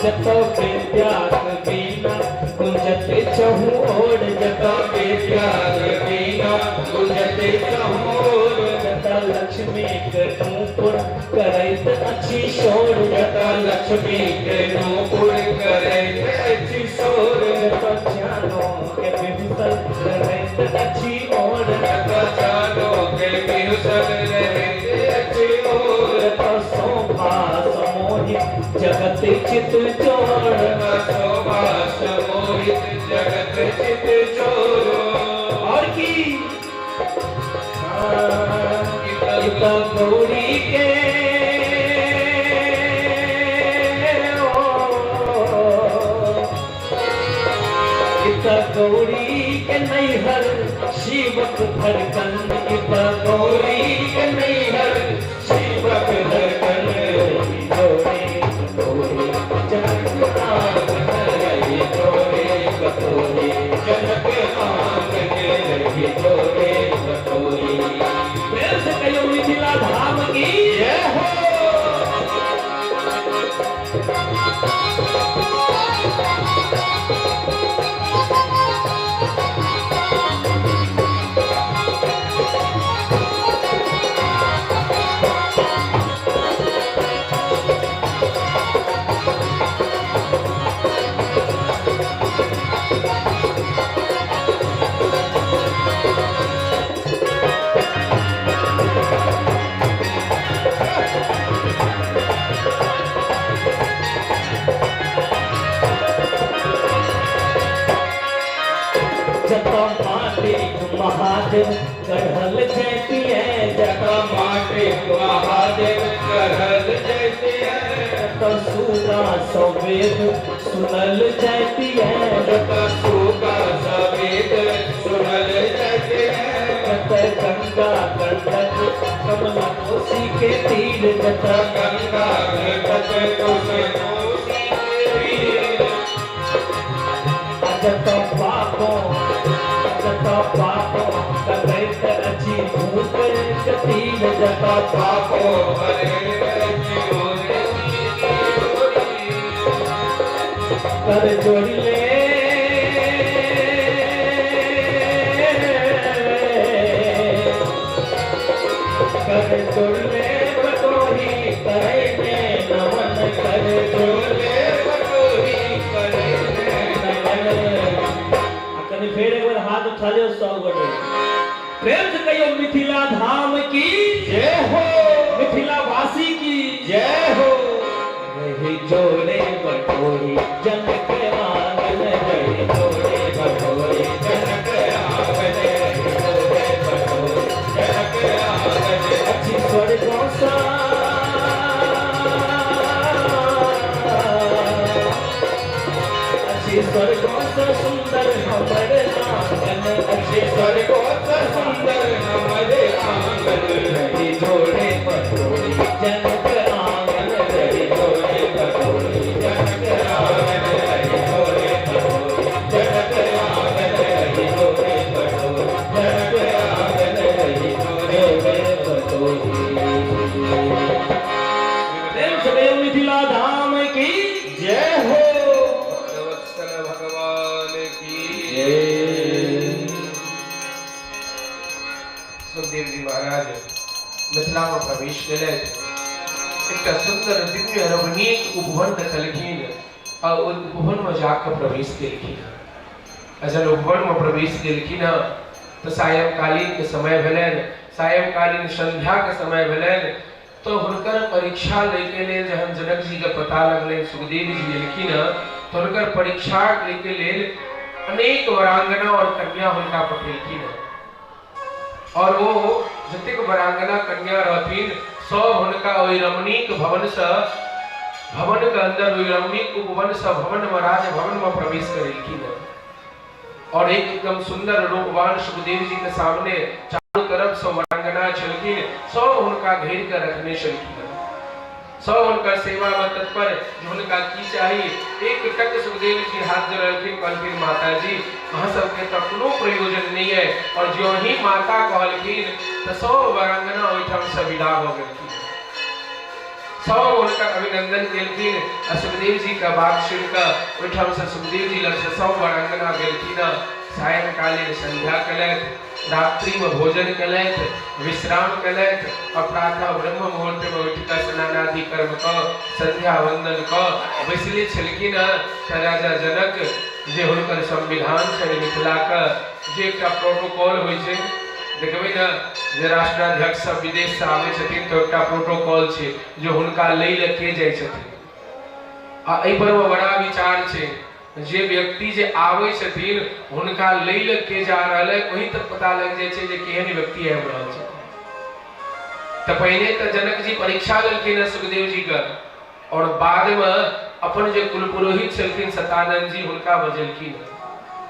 Speaker 2: जतऽ विद्याक बीना गुंजत चहु ओर,
Speaker 1: जतऽ विद्याक बीना गुंजत चहु ओर,
Speaker 2: जतऽ लक्ष्मीक नूपुर करैत अछि शोर,
Speaker 1: जतऽ लक्ष्मीक नूपुर करैत अछि शोर,
Speaker 2: जतऽ चानो के बिहुँसल रहैत अछि ओर,
Speaker 1: जतऽ चानो के बिहुँसल रहैत अछि ओर,
Speaker 2: जतऽ शोभा समोहित जगत चित चोर,
Speaker 1: जतऽ शोभा समोहित जगत चित चोर।
Speaker 2: और की इत गौरी के इत गौरी के नैहर शिवक धड़कन, इत
Speaker 1: गौरी के नैहर शिवक धड़कन,
Speaker 2: जोड़े बटोही, जनक आंगन
Speaker 1: रही जोड़े बटोही, जनक आंगन रही जोड़े बटोही।
Speaker 2: प्रेम से कहियो मिथिला धाम की
Speaker 1: जय हो।
Speaker 2: जतऽ माटिक महादेव गढ़ल जैतियै,
Speaker 1: जतऽ माटिक महादेव गढ़ल जैतियै,
Speaker 2: जतऽ सुगा सवेद सुनल जैतियै,
Speaker 1: जतऽ सुगा सवेद सुनल जैतियै,
Speaker 2: जतऽ गंगा गंडक कमला कोसी के तीर, जतऽ
Speaker 1: गंगा गंडक कोसी के तीर,
Speaker 2: जतऽ पापों जतऽ पापों कटैत अछि भूत कतील,
Speaker 1: जतऽ पापों हरैत अछि
Speaker 2: कर जोड़ले कर जोड़ले बटोही करै ने नमन, कर
Speaker 1: जोड़ले बटोही करै ने
Speaker 2: नमन। आ कनि फेर एक बेर हाथ उठा लियौ सब गोटे, प्रेम से कहियो मिथिला धाम की
Speaker 1: जय हो,
Speaker 2: मिथिला वासी की
Speaker 1: जय हो।
Speaker 2: रही जोड़े बटोही जनक आंगन, रही जोड़े
Speaker 1: बटोही जनक आंगन, रही जोड़े बटोही जनक आंगन।
Speaker 2: अछि स्वर्गो सा अछि स्वर्गो सा सुंदर हमर आंगन, अछि
Speaker 1: रही स्वर्गो सँ सुन्दर हमर आंगन रही जोड़े पटोरी जनक आंगन रही जोड़े पटोरी जनक आंगन रही जोड़े पटोरी जनक आंगन रही जोड़े पटोरी जनक आंगन रही जोड़े पटोरी।
Speaker 2: प्रेम से कहियो मिथिला धाम की
Speaker 1: जय हो। भगवत्सल भगवान की
Speaker 2: जय।
Speaker 3: सुखदेव जी महाराज मिथिला में प्रवेश केलथि। एकटा सुन्दर दिव्य रमणीक उपवन देखलखिन आ ओहि उपवन में जाके प्रवेश केलखिन। आ जहन उपवन में प्रवेश केलखिन तऽ सायंकालीन के समय भेलनि, सायंकालीन संध्या के समय भेलनि, तऽ हुनकर परीक्षा लैके लेल जहन जनक जी के पता लगलनि सुखदेव जी एलखिन, तऽ हुनकर परीक्षा लैके लेल अनेक वरांगना और कन्या हुनका पठेलखिन। और ओ जतेक वरांगना कन्या रहथिन सब हुनका ओहि रमणीक भवन से, भवन के अंदर ओहि रमणीक उपवन से भवन में राज भवन में प्रवेश करेलखिन। और एक एकदम सुंदर रूपवान सुखदेव जी के सामने चारों तरफ से वरांगना छलखिन, सब हुनका घेर के रखने छलखिन, सब हुनकर सेवा में तत्पर जे हुनका की चाही। एक टक सुखदेव जी हाथ जोड़लखिन, कहलखिन माता जी अहाँ सबके तऽ कोनो प्रयोजन नहीं है। और जो ही माता कहलखिन तऽ सब वरांगना ओहिठाम से विदा भऽ गेलखिन, सब हुनकर अभिनंदन केलखिन। आ सुखदेव जी के बात सुनि कऽ ओहिठाम से सुखदेव जी लग से सब वरांगना गेलखिन। सायंकालीन संध्या केलथि, रात्रि में भोजन केलथि, विश्राम केलथि और प्रातः ब्रह्म मुहूर्त में उठि कऽ स्नानादि कर्म कऽ संध्या वंदन कऽ बैसले छलखिन तऽ राजा जनक जे हुनकर संविधान छनि मिथिला के, जे एकटा प्रोटोकॉल होइ छै, देखबै ने जे राष्ट्राध्यक्ष सब विदेश से आबै छथिन तऽ एकटा प्रोटोकॉल छै जे हुनका लै लए के जाइ छथिन। आ एहि पर मे बड़ा विचार छै, जे व्यक्ति जे आबै छथिन हुनका लै लए के जा रहल है ओहि तक पता लग जाइ छै जे केहन व्यक्ति आबि रहल छथिन। तऽ पहिने तऽ जनक जी परीक्षा लेलखिन हँ सुखदेव जी के, और बाद में अपन जे कुलपुरोहित छलखिन सतानंद जी हुनका बजेलखिन,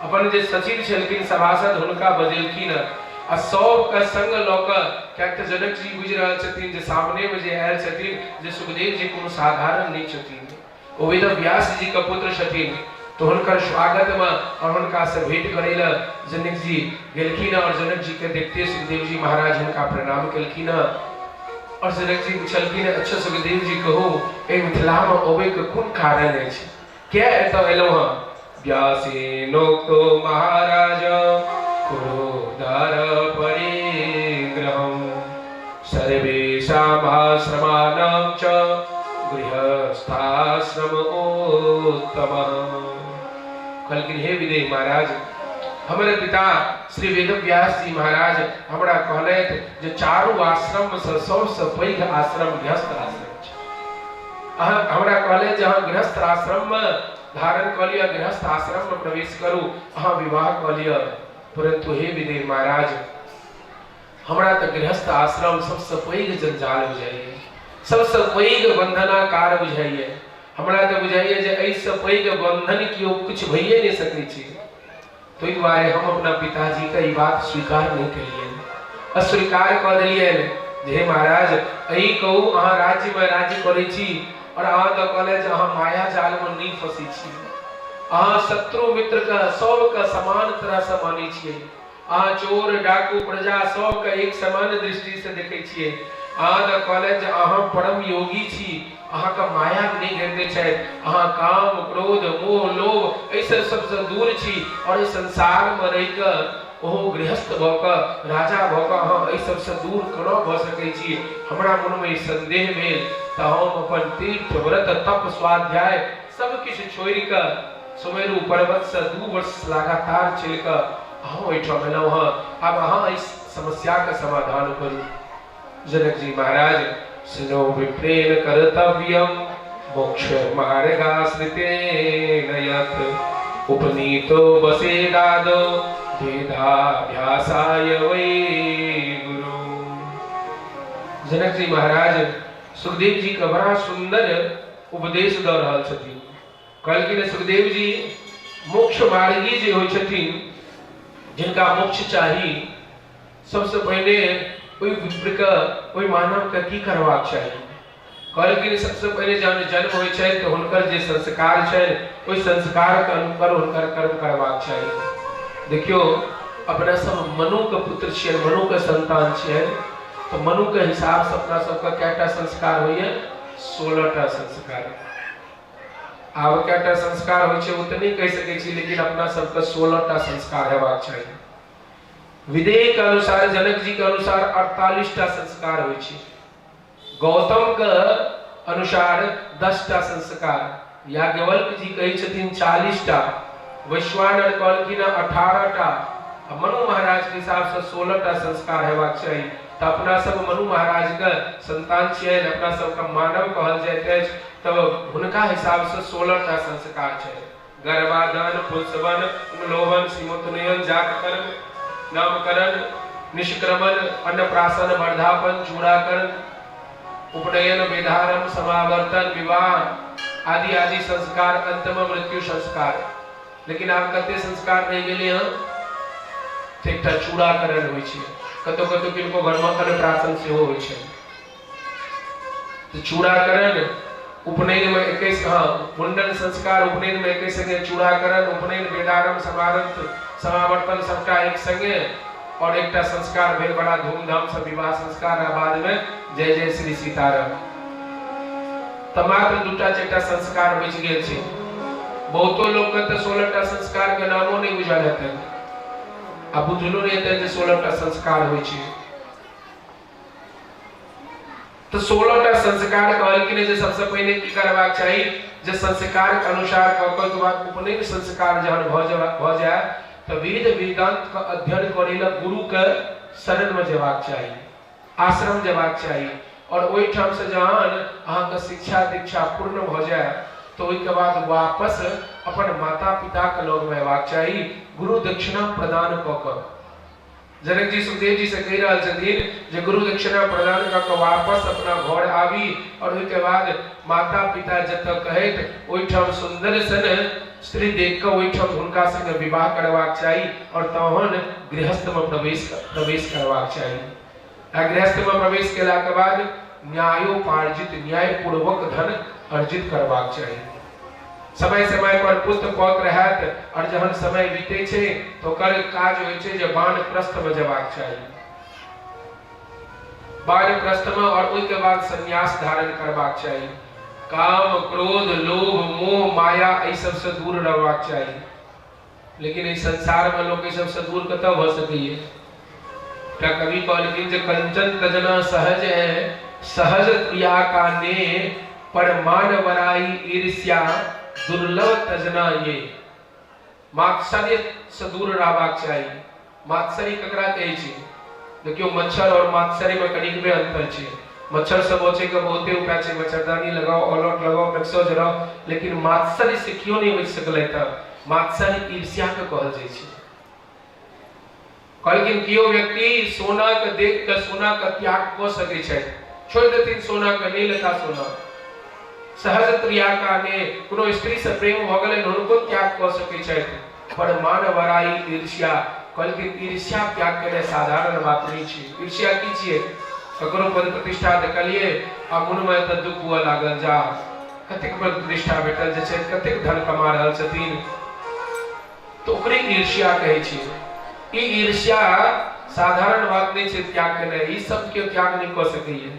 Speaker 3: अपन जे सचिव छलखिन सभासद हुनका बजेलखिन आ सबके संग लऽ कऽ, किएक तऽ जनक जी बुझि रहल छथिन जे सामने में जे आयल छथिन जे सुखदेव जी कोनो साधारण नहि छथिन, ओ वेद व्यास जी के पुत्र छथिन। तो हुनकर स्वागत में और हुनका से भेंट करै लए जनक जी गेलखिन और जनक जी के देखते सुखदेव जी महाराज हुनका प्रणाम केलखिन और जनक जी पुछलखिन, अच्छा सुखदेव जी कहू, एहि मिथिला में अबै के कोन कारण अछि, किया एतऽ एलहुँ हँ? व्यासेनोक्तो महाराज कुरोदर परिग्रहम् सर्वेषामाश्रमाणां च गृहस्थाश्रम उत्तमः। कहलखिन हे विदेह महाराज, हमर पिता श्री वेदव्यास जी महाराज हमरा कहलथि जे चारू आश्रम से सबसँ पैघ आश्रम गृहस्थ आश्रम छै। अहाँ हमरा कहलथि जे अहाँ गृहस्थ आश्रम में धारण कऽ लिअ, गृहस्थ आश्रम में प्रवेश करू, अहाँ विवाह कऽ लिअ। परंतु हे विदेह महाराज, हमरा तऽ गृहस्थ आश्रम सबसँ पैघ जंजाल बुझाइए, सबसँ पैघ बंधनाकार बुझाइए। हमरा तऽ बुझाइए जे एहिसँ पैघ बंधन केओ किछु भइए नहि सकै छै। ताहि दुआरे हम अपना पिताजीके ई बात स्वीकार नहि केलियनि, अस्वीकार कऽ देलियनि जे हे महाराज, एहि कहू अहाँ राज्यमे राज्य करै छी और अहाँ तऽ कहले जे अहाँ माया जालमे नहि फँसै छी, अहाँ शत्रु मित्रके सबके समान तरहसँ मानै छियै, अहाँ चोर डाकू प्रजा सबके एक समान दृष्टिसँ देखै छियै। अहाँ तऽ कहलनि जे अहाँ परम योगी छी, अहाँके माया नहि घेरने छथि, अहाँ काम क्रोध मोह लोभ एहि सबसँ दूर छी और एहि संसारमे रहि कऽ ओहो गृहस्थ भऽ कऽ राजा भऽ कऽ अहाँ एहि सबसँ दूर कोना भऽ सकै छी? हमरा मनमे ई संदेह भेल तऽ हम अपन तीर्थ व्रत तप स्वाध्याय सब किछु छोड़ि कऽ सुमेरु पर्वतसँ 2 वर्ष लगातार चलि कऽ अहाँ ओहिठाम एलहुँ हँ। आब अहाँ एहि समस्याके समाधान करू। जनक जी महाराज सुनो विप्रेण कर्तव्यम मोक्ष मार्गाश्रितेन यत् उपनीतो बसेदादो वेदाभ्यासाय वै गुरु। जनक जी महाराज सुखदेव जी के बड़ा सुंदर उपदेश दऽ रहल छथिन। कहलखिन सुखदेव जी, मोक्ष मार्गी जे होइ छथिन जिनका मोक्ष चाही, सबसँ पहिने ओहि विप्रके, ओहि मानवके की करबाक चाही? कहलखिन सबसँ पहिने जहन जन्म होइ छै तऽ हुनकर जे संस्कार छै, ओहि संस्कारके अनुसार हुनकर कर्म करबाक चाही। देखियौ, अपना सब मनुके पुत्र छियै, मनुके संतान छियै, तऽ मनुके हिसाबसँ अपना सबके कएटा संस्कार होइए? 16टा संस्कार। आब कएटा संस्कार होइ छै ओ तऽ नहि कहि सकै छी, लेकिन अपना सबके 16टा संस्कार हेबाक चाही। विदेह के अनुसार, जनक जी के अनुसार 48टा संस्कार होइ छै, गौतम के अनुसार 10टा संस्कार, याज्ञवल्क्य जी कहै छथिन 40टा, वैश्वानर कहलखिन 18टा, आ मनु महाराज के हिसाब से 16टा संस्कार हेबाक चाही। तऽ अपना सब मनु महाराज के संतान छियै, अपना सबके मानव कहल जाइत अछि, तऽ हुनका हिसाब से 16टा संस्कार छै। गर्भाधान, पुंसवन, उन्लोभन, सीमोत्तनयन, जातकर्म, नामकरण, निष्क्रमण, अन्नप्राशन, वर्धापन, चूड़ाकरण, उपनयन, वेदारंभ, समावर्तन, विवाह आदि आदि संस्कार, अंत में मृत्यु संस्कार। लेकिन आब कते संस्कार रहि गेलै हँ? एकटा चूड़ाकरण होइ छै, कतौ कतौ किनको घरमे अन्नप्राशन सेहो होइ छै। तऽ चूड़ाकरण, उपनयन में 21, हाँ, मुंडन संस्कार, उपनयन में एके संगे चूड़ाकरण, उपनयन, वेदारंभ, समारंभ, समावर्तन सबटा एक संगे, और एकटा संस्कार भेल बड़ा धूमधाम से विवाह संस्कार, आ बाद में जय जय श्री सीताराम। तऽ मात्र दूटा चारिटा संस्कार बचि गेल छै। बहुतो लोक के तऽ 16टा संस्कार के नामो नहि बुझल हेतनि, आ बुझलो नहि हेतनि जे 16टा संस्कार होइ छै। तऽ 16टा संस्कार कहलखिन जे सबसँ पहिने की करबाक चाही, जे संस्कार के अनुसार कऽ कऽ ओहिके बाद उपनयन संस्कार जहन भऽ जाय तऽ वेद वेदांत के अध्ययन करै लए गुरु के शरण में जेबाक चाही, आश्रम जेबाक चाही, और ओहिठाम से जहन अहाँके शिक्षा दीक्षा पूर्ण भऽ जाय तऽ ओहिके बाद वापस अपन माता पिता के लग में अयबाक चाही, गुरु दक्षिणा प्रदान कऽ कऽ। जनक जी सुखदेव जी से कहि रहल छथिन जे गुरु दक्षिणा प्रदान कऽ कऽ वापस अपना घर आबी, और ओहिके बाद माता पिता जतऽ कहैत ओहिठाम सुन्दर सन स्त्री देख कऽ ओहिठाम हुनका संगे विवाह करबाक चाही, और तहन गृहस्थ में प्रवेश प्रवेश करबाक चाही। आ गृहस्थ में प्रवेश केलाके बाद न्यायोपार्जित, न्यायपूर्वक धन अर्जित करबाक चाही। समय समय पर पुत्र पौत्र हैत, और जहन समय बीते छै तऽ ओकर काज होइ छै जे वानप्रस्थ में जेबाक चाही, वानप्रस्थ में, और ओहिके बाद संन्यास धारण करबाक चाही। काम, क्रोध, लोभ, मोह, माया एहि सबसँ दूर रहबाक चाही। लेकिन एहि संसार में लोक एहि सबसँ दूर कतऽ भऽ सकैए? एकटा कवि कहलखिन जे कंचन तजना सहज है सहज प्रिया का ने, पर मान वराई ईर्ष्या दुर्लभ तजना ये। मात्सर्य से दूर रहबाक चाही। मात्सर्य ककरा कहै छै? देखियौ, मच्छर और मात्सर्य में कनिकबे अंतर छै। मच्छर से बचे के बहुते उपाय छै, मच्छरदानी लगाओ, ऑल आउट लगाओ, मैक्सो जराओ, लेकिन मात्सर्य से केओ नहि बचि सकलै। तऽ मात्सर्य ईर्ष्या के कहल जाइ छै। कहलखिन केओ व्यक्ति सोना के देख के सोना के त्याग कऽ सकै छै, छोड़ि देथिन सोना के, नहि लेता सोना, सहज क्रिया का ने कोनो स्त्री से प्रेम भऽ गेलनि, हुनको त्याग कऽ सकै छथि, पर मान वराई ईर्ष्या, कहलखिन ईर्ष्या त्याग केनाइ साधारण बात नहि छै। ईर्ष्या की छियै? ककरो पद प्रतिष्ठा देखलियै आ मोनमे तऽ दुख हुअ लागल, जा कतेक पद प्रतिष्ठा भेटल जे छै, कतेक धन कमा रहल छथिन, तऽ ओकरे ईर्ष्या कहै छै। ई ईर्ष्या साधारण बात नहि छै त्याग केनाइ, ई सब केओ त्याग नहि कऽ सकैए।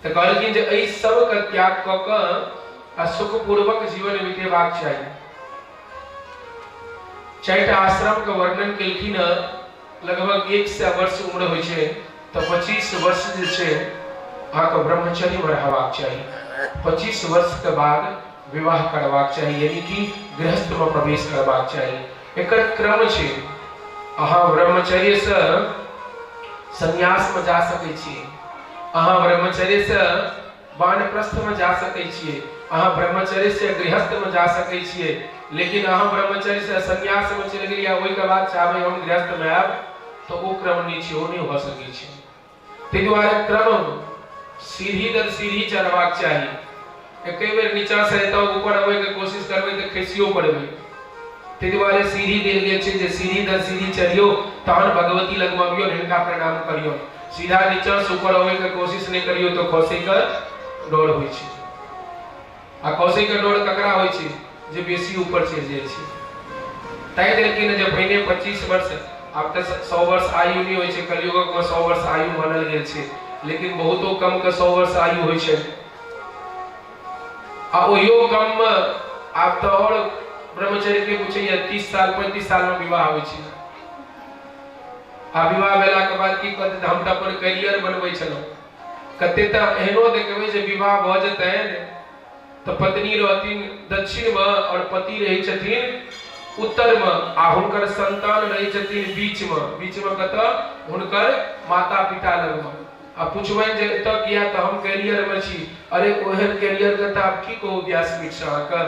Speaker 3: तऽ कहलखिन जे एहि सबके त्याग कऽ कऽ आ सुखपूर्वक जीवन बितेबाक चाही। चारिटा आश्रम के वर्णन केलखिन हँ। लगभग 100 वर्ष उम्र होइ छै तऽ 25 वर्ष जे छै अहाँके ब्रह्मचर्य में रहबाक चाही, 25 वर्ष के बाद विवाह करबाक चाही, यानी कि गृहस्थ में प्रवेश करबाक चाही। एकर क्रम छै, अहाँ ब्रह्मचर्य से संन्यास में जा सकै छी, अहाँ ब्रह्मचर्य से वानप्रस्थ में जा सकै छियै, अहाँ ब्रह्मचर्य से गृहस्थ में जा सकै छियै, लेकिन अहाँ ब्रह्मचर्य से संन्यास में चलि गेलियै, ओहिके बाद चाहबै हम गृहस्थ में आयब, तऽ ओ क्रम नहि छै, ओ नहि भऽ सकै छै। ताहि दुआरे क्रम सीढ़ी दर सीढ़ी चढ़बाक चाही। एके बेर नीचा से एतऽ ऊपर अबै के कोशिश करबै तऽ खसियो पड़बै। ताहि दुआरे सीढ़ी देल गेल छै जे सीढ़ी दर सीढ़ी चढ़ियौ तहन भगवती लगमे अबियौ, हिनका प्रणाम करियौ। सीधा नीचा से ऊपर अबै के कोशिश नहि करियौ तऽ खसै के डर होइ छै। आ खसै के डर ककरा होइ छै? जे बेसी ऊपर चढ़ि जाइ छै। ताहि देलखिन जे पहिने 25 वर्ष, आब तऽ 100 वर्ष आयु नहि होइ छै, कलयुगक मे 100 वर्ष आयु मानल गेल छै, लेकिन बहुतो कम के 100 वर्ष आयु होइ छै। आ ओहियो कम मे आब तऽ आओर ब्रह्मचर्य के पूछैया 30 साल 35 साल मे विवाह होइ छै। आ विवाह भेला के बाद की कहतै, हम तऽ अपन करियर बनबै छलहुँ। कते तऽ एहनो देखबै जे विवाह भऽ जेतनि तऽ पत्नी रहथिन दक्षिण मे और पति रहै छथिन उत्तर मे, आ हुनकर संतान रहै छथिन बीच मे। बीच मे कतऽ? हुनकर माता पिता लग मे। आ पुछबनि जे एतऽ किया, तऽ हम कैरियर मे छी। अरे ओहन कैरियर के तऽ आब की कहू व्यासपीठ से अहाँके,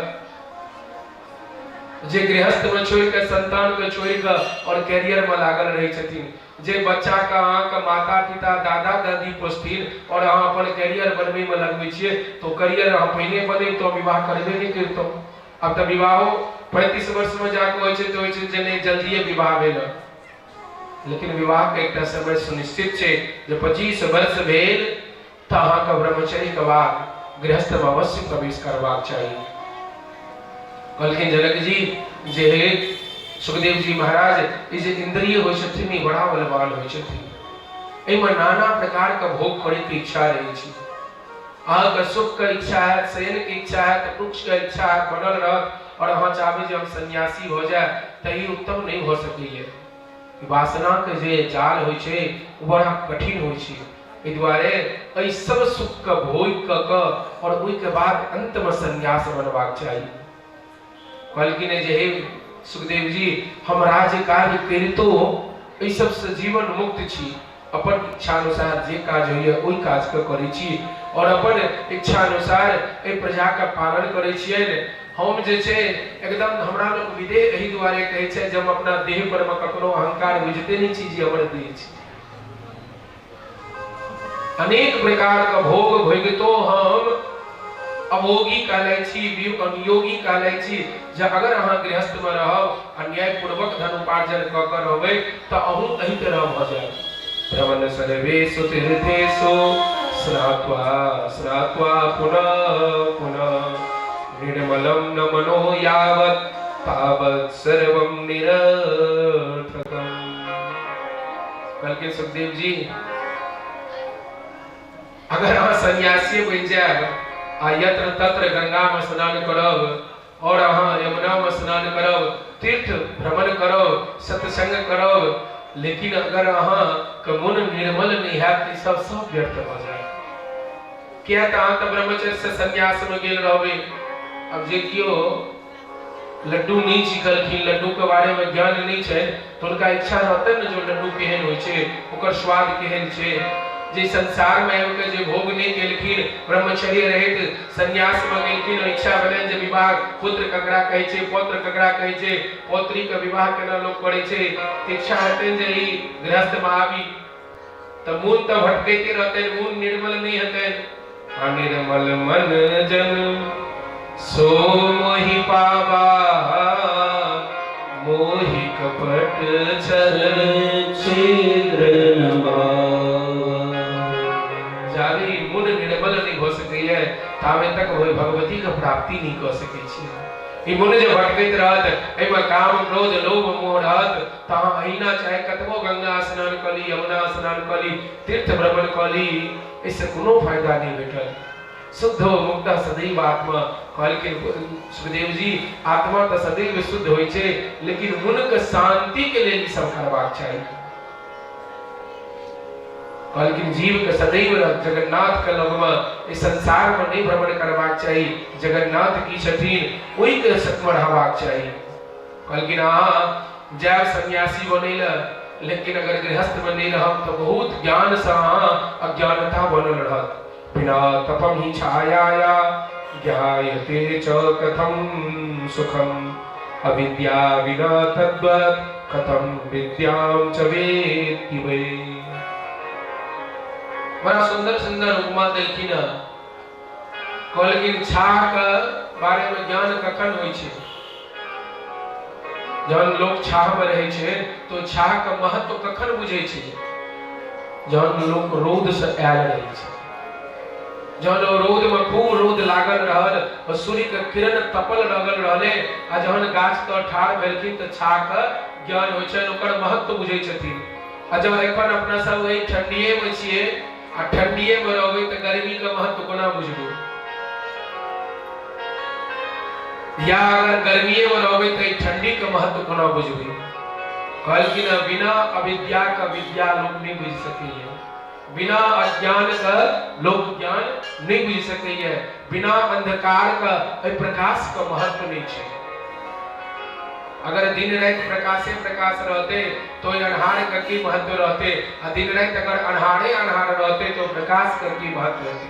Speaker 3: जे गृहस्थ मे छोड़ि कऽ संतान के छोड़ि कऽ और कैरियर मे लागल रहै छथिन। जे बच्चा के अहाँके माता पिता दादा दादी पोसथिन और अहाँ अपन कैरियर बनबै मे लगबै छियै, तऽ करियर अहाँ पहिने बनेबतहुँ, विवाह करबे नहि करितहुँ। आब तऽ विवाहो 35 वर्ष मे जाकऽ होइ छै तऽ होइ छै जे नहि जल्दिए विवाह भेल। लेकिन विवाह के एकटा समय सुनिश्चित छै जे 25 वर्ष भेल तऽ अहाँके ब्रह्मचर्य के बाद गृहस्थ मे अवश्य प्रवेश करबाक चाही। कहलखिन जनक जी जे हे सुखदेव जी महाराज, ई जे इंद्रिय होइ छथिन ई बड़ा बलवान होइ छथिन, एहिमे नाना प्रकार के भोग करे के इच्छा रहै छै। अहाँके सुख के इच्छा हैत, शयन के इच्छा हैत, वृक्ष के इच्छा हैत, बनल रहत और अहाँ चाहबै जे हम सन्यासी हो जाए, तऽ ई उत्तम नहि भऽ सकैए। वासना के जे जाल होइ छै ओ बड़ा कठिन होइ छै। एहि दुआरे एहि सब सुख के भोग कऽ कऽ और ओहिके बाद अंत में सन्यास बनबाक चाही। कहलखिन जे हे सुखदेव जी, हम राज्य कार्य करितो एहि सबसँ जीवन मुक्त छी, अपन इच्छानुसार जे काज होइए ओहि काजके करै छी और अपन इच्छानुसार एहि प्रजाके पालन करै छियनि। हम जे छै एकदम हमरा लोक विदेह एहि दुआरे कहै छै जे हम अपना देह पर मे कखनो अहंकार बुझिते नहि छी जे हमर देह छै। अनेक प्रकार के भोग भोगितो हम अभोगी कहलाइ छी, अनियोगी कहलाइ छी। जे अगर अहाँ गृहस्थ में रहब, अन्यायपूर्वक धन उपार्जन कऽ कऽ रहबै तऽ अहूँ एहि तरह भऽ जायब। भ्रमण सर्वेषु तीर्थेषु स्नात्वा स्नात्वा पुनः पुनः निर्मलं न मनो यावत् तावत् सर्वं निरर्थकम्। कहलखिन सुखदेव जी, अगर अहाँ सन्यासी बनि जायब आ यत्र तत्र गंगा में स्नान करब और अहाँ यमुना में स्नान करब, तीर्थ भ्रमण करब, सत्संग करब, लेकिन अगर अहाँ के मन निर्मल नहीं हैत तऽ ई सब सब व्यर्थ भऽ जायत। किया तऽ अहाँ तऽ ब्रह्मचर्य से सन्यास में गेल रहबै। अब जे केओ लड्डू नहि चीखलखिन, लड्डू के बारे में ज्ञान नहीं छै, तऽ हुनका इच्छा रहतनि ने जे लड्डू केहन होइ छै, ओकर स्वाद केहन छै। जे संसार में आबि कऽ जे भोग नहि केलखिन, ब्रह्मचर्य रहैत सन्यास में गेलखिन, इच्छा भेलनि जे विवाह पुत्र ककरा कहै छै, पौत्र ककरा कहै छै, पौत्री के विवाह केना लोक करै छै, तऽ इच्छा हेतनि जे ई गृहस्थ में आबी, तऽ मोन तऽ भटकैते रहतनि, मोन निर्मल नहि हेतनि। अनिर्मल मन जन सो मोहि पावा, मोहि कपट छल
Speaker 1: छिद्र न भावा।
Speaker 3: जाबे मन निर्मल नहि भऽ सकैए ताबे तक ओहि भगवती के प्राप्ति नहि कऽ सकै छी। ई मन जे भटकैत रहत, एहिमे काम क्रोध लोभ मोह रहत, तऽ अहाँ अहिना चाहे कतबो गंगा स्नान कऽ ली, यमुना स्नान कऽ ली, तीर्थ भ्रमण कऽ ली, एहिसँ कोनो फायदा नहि भेटल। शुद्ध मुक्त सदैव आत्मा। कहलखिन सुखदेव जी, आत्मा तऽ सदैव शुद्ध होइ छै, लेकिन मन के शांति के लेल ई सब करबाक चाही। कहलखिन जीव के सदैव जगन्नाथ के लगमे इस संसार में नहीं भ्रमण करबाक चाही, जगन्नाथ की छथिन ओहि के में रहबाक चाही। कहलखिन अहाँ जायब सन्यासी बनै लए, लेकिन अगर गृहस्थ में नहीं रहब तो बहुत ज्ञान से अहाँ अज्ञानता बनल रहत। बिना तपम ही छायाया ज्ञायते च कथम सुखम, अविद्या विना तद्वत् कथम विद्यां च वेत्ति वै। बड़ा सुंदर सुंदर उपमा देलखिन। कहलखिन छाह के बारे में ज्ञान कखन होइ छै? जहन लोक छाहमे रहै छै तऽ छाहके महत्व कखन बुझै छै? जहन लोक रौदसँ आयल रहै छै, जहन ओ रौदमे खूब रौद लागल रहल, ओ सूर्यके किरण तपल लगल रहलै, आ जहन गाछ तर ठाढ़ भेलखिन तऽ छाहके ज्ञान होइ छनि, ओकर महत्व बुझै छथिन। आ जँ एखन अपना सब एहि ठण्डिएमे छियै आ ठण्डिएमे रहबै तऽ गर्मीके महत्व कोना बुझबै? या अगर गर्मीएमे रहबै तऽ एहि ठण्डीके महत्व कोना बुझबै? कहलखिन बिना अविद्याके विद्या लोक नहि बुझि सकैए, बिना अज्ञानके लोक ज्ञान नहि बुझि सकैए, बिना अन्धकारके एहि प्रकाशके महत्व नहि छै। अगर दिन राति प्रकाशे प्रकाश रहते तो अन्हार के की महत्व रहते, आ दिन राति अगर अन्हारे अन्हार रहते तो प्रकाश के की महत्व रहते?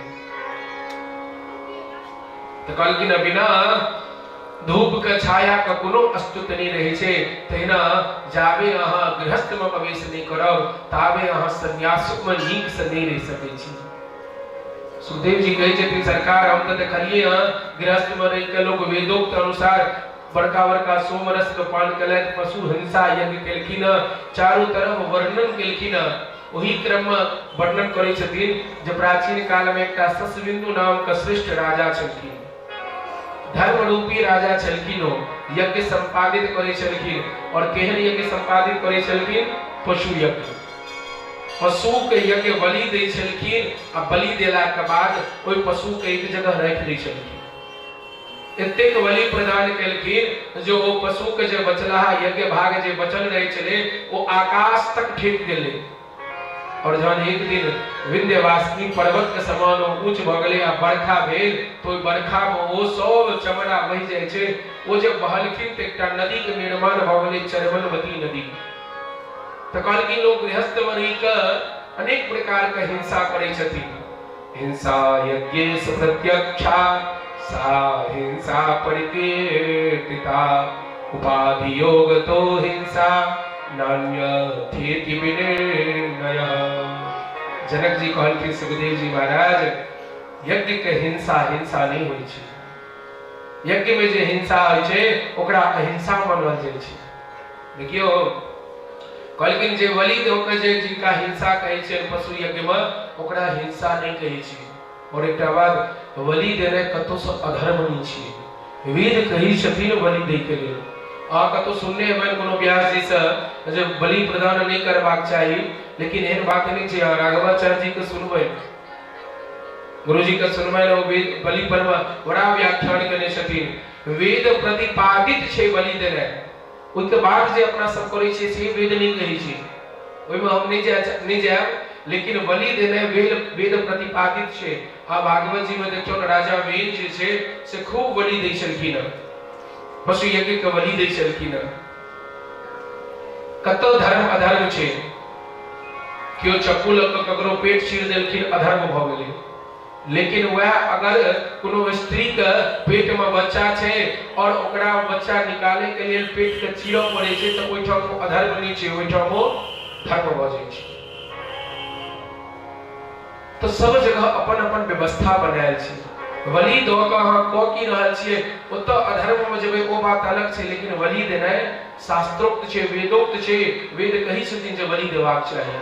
Speaker 3: तो कहलखिन बिना धूप के छाया के कोनो अस्तित्व नहीं रहे छै, तहिना जाबे अहाँ गृहस्थ में प्रवेश नहीं करब ताबे अहाँ सन्यास में नीक से नहीं रह सकै छी। सुखदेव जी कहै छथिन सरकार हम तऽ देखलियै हँ गृहस्थ में रहि के लोक वेदोक्त अनुसार बड़का बड़का सोमरस के पान केलथि, पशु हिंसा यज्ञ केलखिन, चारू तरफ वर्णन केलखिन। ओही क्रम में वर्णन करै छथिन जे प्राचीन काल में एकटा शशबिंदु नाम के श्रेष्ठ राजा छलखिन, धर्म रूपी राजा छलखिन, ओ यज्ञ संपादित करै छलखिन। और केहन यज्ञ संपादित करै छलखिन? पशु यज्ञ। पशु के यज्ञ बलि दै छलखिन आ बलि देला के बाद ओहि पशु के एक जगह राखि दै छलखिन। एतेक बलि प्रदान केलखिन जे ओ पशु के जे बचलाहा यज्ञ भाग जे बचल रहै छलै ओ आकाश तक ठेक गेलै। और जहन एक दिन विंध्यवासिनी पर्वत के समान ओ ऊंच भऽ गेलै आ बरखा भेल तऽ ओहि बरखा मे ओ सब चमड़ा बहि जाइ छै। ओ जे बहलखिन तऽ एकटा नदी के निर्माण भऽ गेलै, चर्मणवती नदी। तऽ कहलखिन लोक गृहस्थ मे रहि कऽ अनेक प्रकार के हिंसा करै छथिन। हिंसा यज्ञेश प्रत्यक्षा सा हिंसा परिकीर्तिता, उपाधि योग तो हिंसा नान्यथेति विनिर्णयः। जनक जी कहलखिन सुखदेव जी महाराज, यज्ञ के हिंसा हिंसा नहीं होइ छै। यज्ञ में जे हिंसा होइ छै ओकरा अहिंसा मानल जाइ छै। देखियौ कहलखिन जे बलि दऽ कऽ जे जिनका हिंसा कहै छै पशु यज्ञमे, ओकरा हिंसा नहि कहै छै। और एकटा बात, बलि देनाइ कतहुसँ अधर्म नहि छियै। वेद कहै छथिन बलि दैके लेल। अहाँ कतहु सुनने हेबै कोनो व्यास जीसँ जे बलि प्रदान नहि करबाक चाही, लेकिन एहन बात नहि छै। अहाँ राघवाचार्य जीके सुनबै, गुरुजी के सुनबै, ओ वेद बलि पर बड़ा व्याख्यान केने छथिन। वेद प्रतिपादित छै बलि देनाइ। ओहिके बाद जे अपना सब करै छियै से वेद नहि कहै छै, ओहिमे हम नहि जायब, लेकिन बलि देनाइ वेद वेद प्रतिपादित छै। आ भागवत जी में देखियौ ने, राजा वीर जे छै से खूब बलि दै छलखिन हँ, पशु यज्ञ के बलि दै छलखिन हँ। कतऽ धर्म अधर्म छै? केओ चक्कू लऽ कऽ ककरो पेट चीर देलखिन, अधर्म भऽ गेलै। लेकिन वएह अगर कोनो स्त्री के पेट में बच्चा छै और ओकरा बच्चा निकाले के लेल पेट के चीरऽ पड़ै छै तऽ ओहिठाम ओ अधर्म नहि छै, ओहिठाम ओ धर्म भऽ जाइ छै। तऽ सब जगह अपन अपन व्यवस्था बनायल छै। बलि दऽ कऽ अहाँ कऽ की रहल छियै, ओतऽ अधर्म मे जेबै ओ बात अलग छै, लेकिन बलि देनाइ शास्त्रोक्त छै, वेदोक्त छै। वेद कहै छथिन जे बलि देबाक चाही।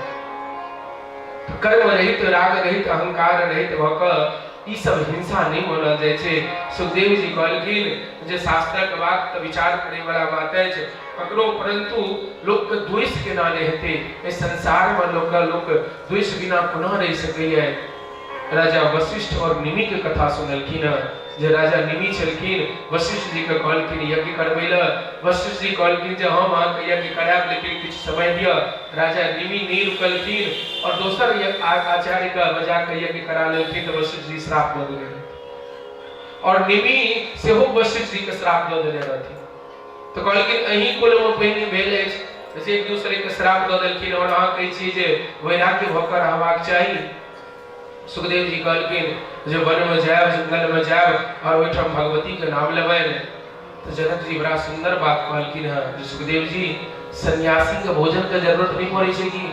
Speaker 3: कर्म रहित, राग रहित, अहंकार रहित भऽ कऽ ई सब हिंसा नहि मानल जाइ छै। सुखदेव जी कहलखिन जे शास्त्रक बात तऽ विचार करै वाला बात अछि ककरो, परंतु लोकके द्वेष केना नहि हेतै? एहि संसारमे लोक लोक द्वेष बिना कोना रहि सकैए? राजा वशिष्ठ और निमि के कथा सुनलखिन हँ जे राजा निमि छलखिन, वशिष्ठ जी के कहलखिन यज्ञ करबै लए। वशिष्ठ जी कहलखिन जे हम अहाँके यज्ञ करायब, लेकिन किछु समय दिअ। राजा निमि नहि रुकलखिन और दोसर आचार्य के बजा के यज्ञ करा लेलखिन। तऽ वशिष्ठ जी श्राप दऽ देने रहथिन और निमि सेहो वशिष्ठ जी के श्राप दऽ देने रहथिन। तऽ कहलखिन अहीं कुल मे पहिने भेल अछि जे एक दूसरे के श्राप दऽ देलखिन और अहाँ कहै छियै जे वैराग्य भऽ कऽ रहबाक चाही। सुखदेव जी कहलखिन जे वन में जायब, जंगल में जायब और ओहिठाम भगवती के नाम लेबनि। तऽ जनक जी बड़ा सुंदर बात कहलखिन हँ जे सुखदेव जी, सन्यासी के भोजन के जरूरत नहीं पड़ै छै की?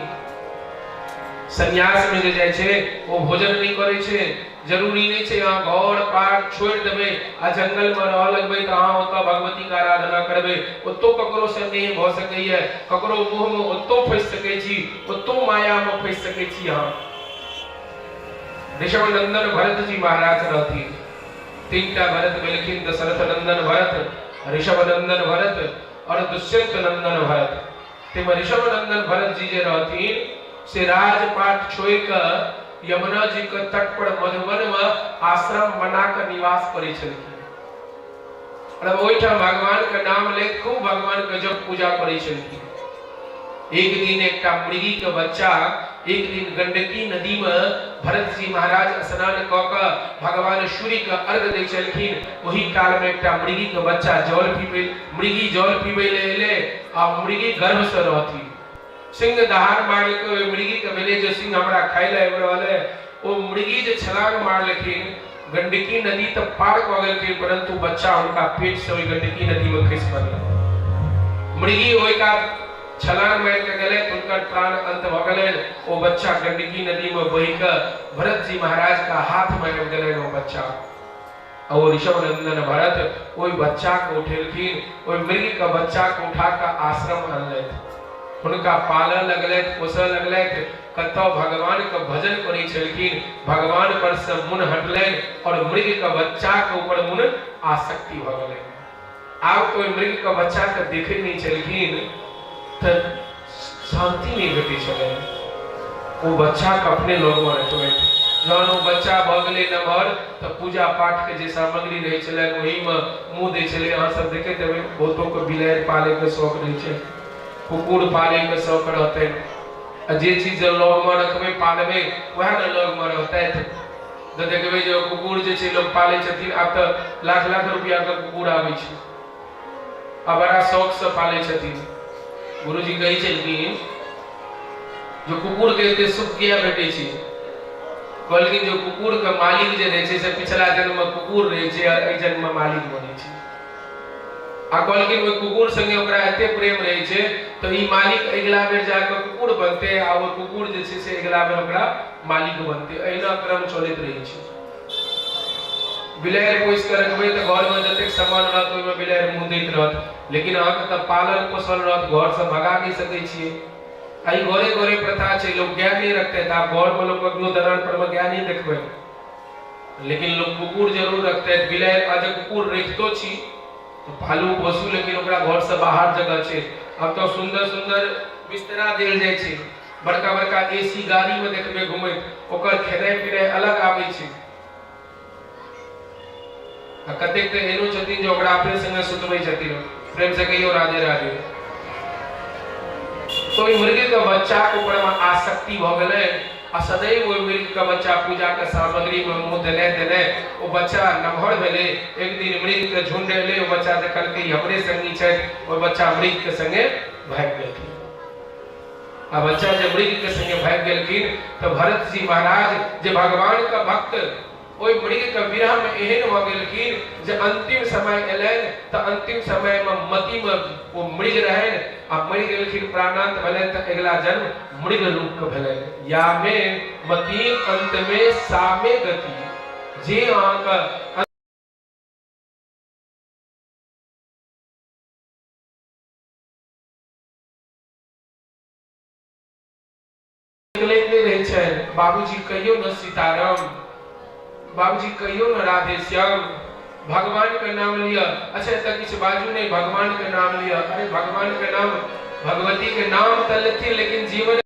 Speaker 3: सन्यास में जे जाइ छै ओ भोजन नहि करै छै। जरूरी नहि छै अहाँ घर पार छोड़ि देबै आ जंगल मे रहऽ लगबै तऽ अहाँ ओतऽ भगवती के आराधना करबै। ओतौ ककरो से नेह भऽ सकैए, ककरो मोह मे ओतौ फँसि सकै छी, ओतौ माया मे फँसि सकै छी अहाँ। ऋषभ नंदन भरत जी महाराज रहथिन। तीनटा भरत भेलखिन, दशरथ नंदन भरत, ऋषभ नंदन भरत और दुष्यंत नंदन भरत। ताहिमे ऋषभ नंदन भरत जी जे रहथिन से राजपाट छोड़ि कऽ यमुना जी के तट पर मधुबन में आश्रम बना कऽ निवास करै छलखिन और ओहिठाम भगवान के नाम लैत खूब भगवान के जप पूजा करै छलखिन। एक दिन एकटा मृगी के बच्चा एक दिन गंडकी नदी में भरत जी महाराज स्नान कऽ कऽ भगवान सूर्य के अर्घ दै छलखिन। ओही काल में एकटा मृगी के बच्चा जल पीबै, मृगी जल पीबै ले एलै आ मृगी गर्भ से रहथिन। सिंह दहाड़ मारलकै, ओहि मृगी के भेलै जे सिंह हमरा खाय लए आबि रहल है। ओ मृगी जे छलांग मारलखिन गंडकी नदी तऽ पार कऽ गेलखिन, परंतु बच्चा हुनका पेट से ओहि गंडकी नदी में खसि पड़ल। मृगी ओहि कात छलांग मारि कऽ गेलै, हुनकर प्राण अंत भऽ गेलनि। ओ बच्चा गंडकी नदी में बहि कऽ भरत जी महाराज का हाथ में आबि गेलनि ओ बच्चा। आ ओ ऋषभ नंदन भरत ओहि बच्चा के उठेलखिन, ओहि मृग के बच्चा के उठा कऽ आश्रम अनलथि, हुनका पालऽ लगलथि, पोसऽ लगलथि। कतऽ भगवान के भजन करै छलखिन, भगवान पर से मन हटलनि और मृग के बच्चा के ऊपर मन आसक्ति भऽ गेलनि। आब तो ओहि मृग के बच्चा के देखै नहि छलखिन तऽ शांति नहि भेटै छलनि। ओ बच्चा के अपने लगमे रखलथि। जहन ओ बच्चा भऽ गेलै नमहर तऽ पूजा पाठ के जे सामग्री रहै छलनि ओहिमे मुँह दै छलै। अहाँ सब देखैत हेबै बहुतो के बिलाड़ि पालैके शौक रहै छै, कुकुर पालैके शौक रहतनि। आ जे चीज जे लगमे रखबै पालबै वएह ने लगमे रहतथि। तऽ देखबै जे कुकुर जे छै लोक पालै छथिन, आब तऽ लाख लाख रुपैआके कुकुर आबै छै आ बड़ा शौकसँ पालै छथिन। गुरुजी कहै छलखिन जे कुकुरके एते सुख किया भेटै छै? कहलखिन जे कुकुरके मालिक जे रहै छै से पिछला जन्ममे कुकुर रहै छै आ एहि जन्ममे मालिक बनै छै। आ कहलखिन ओहि कुकुर संगे ओकरा एते प्रेम रहै छै तऽ ई मालिक अगिला बेर जाकऽ कुकुर बनतै आ ओ कुकुर जे छै से अगिला बेर ओकरा मालिक बनतै। एहिना क्रम चलैत रहै छै। बिलाड़ि पोसि कऽ रखबै तऽ घरमे जतेक सामान रहत ओहिमे बिलाड़ि मुँह दैत रहत, लेकिन अहाँके तऽ पालल पोसल रहत, घरसँ भगा नहि सकै छियै। आ ई घरे घरे प्रथा छै, लोक गाय नहि रखतै तऽ आब घरमे लोक कखनो दलान परमे गाय नहि देखबै, लेकिन लोक कुकुर जरूर रखतै, बिलाड़ि। आ जे कुकुर रखितो छी तऽ पालू पोसू, लेकिन ओकरा घरसँ बाहर जगह छै। आब तऽ सुन्दर सुन्दर बिस्तरा देल जाइ छै, बड़का बड़का ए सी गाड़ीमे देखबै घुमैत, ओकर खेनाइ पिनाइ अलग आबै छै। आ कतेक तऽ एहनो छथिन जे ओकरा अपने संगे सुतबै छथिन। प्रेम से कहियो राधे राधे। तो ओहि मृग के बच्चा के ऊपर में आसक्ति भऽ गेलै आ सदैव ओहि मृग के बच्चा पूजा के सामग्री में मुँह देने देने ओ बच्चा नमहर भेलै। एक दिन मृग के झुंड एलै, ओ बच्चा देखलकै ई हमरे संगी छथि, ओ बच्चा मृग के संगे भागि गेलखिन। आ बच्चा जे मृग के संगे भागि गेलखिन तऽ भरत जी महाराज जे भगवान के भक्त ओहि मृग के विरह में एहन भऽ गेलखिन जे अंतिम समय एलनि तऽ अंतिम समय में मति में ओ मृग रहनि आ मरि गेलखिन, प्राणांत भेलनि तऽ अगिला जन्म मृग रूप के भेलनि। या में मति अंत में सामे गति, जे अहाँके निकलैत नहि रहै छनि। बाबूजी कहियौ ने सीताराम, बाबूजी कहियौ ने राधे श्याम, भगवान के नाम लिअ। अच्छा एतऽ किछु बाजू नहि, भगवान के नाम लिअ। अरे भगवान के नाम, भगवती के नाम तऽ लेथिन, लेकिन जीवन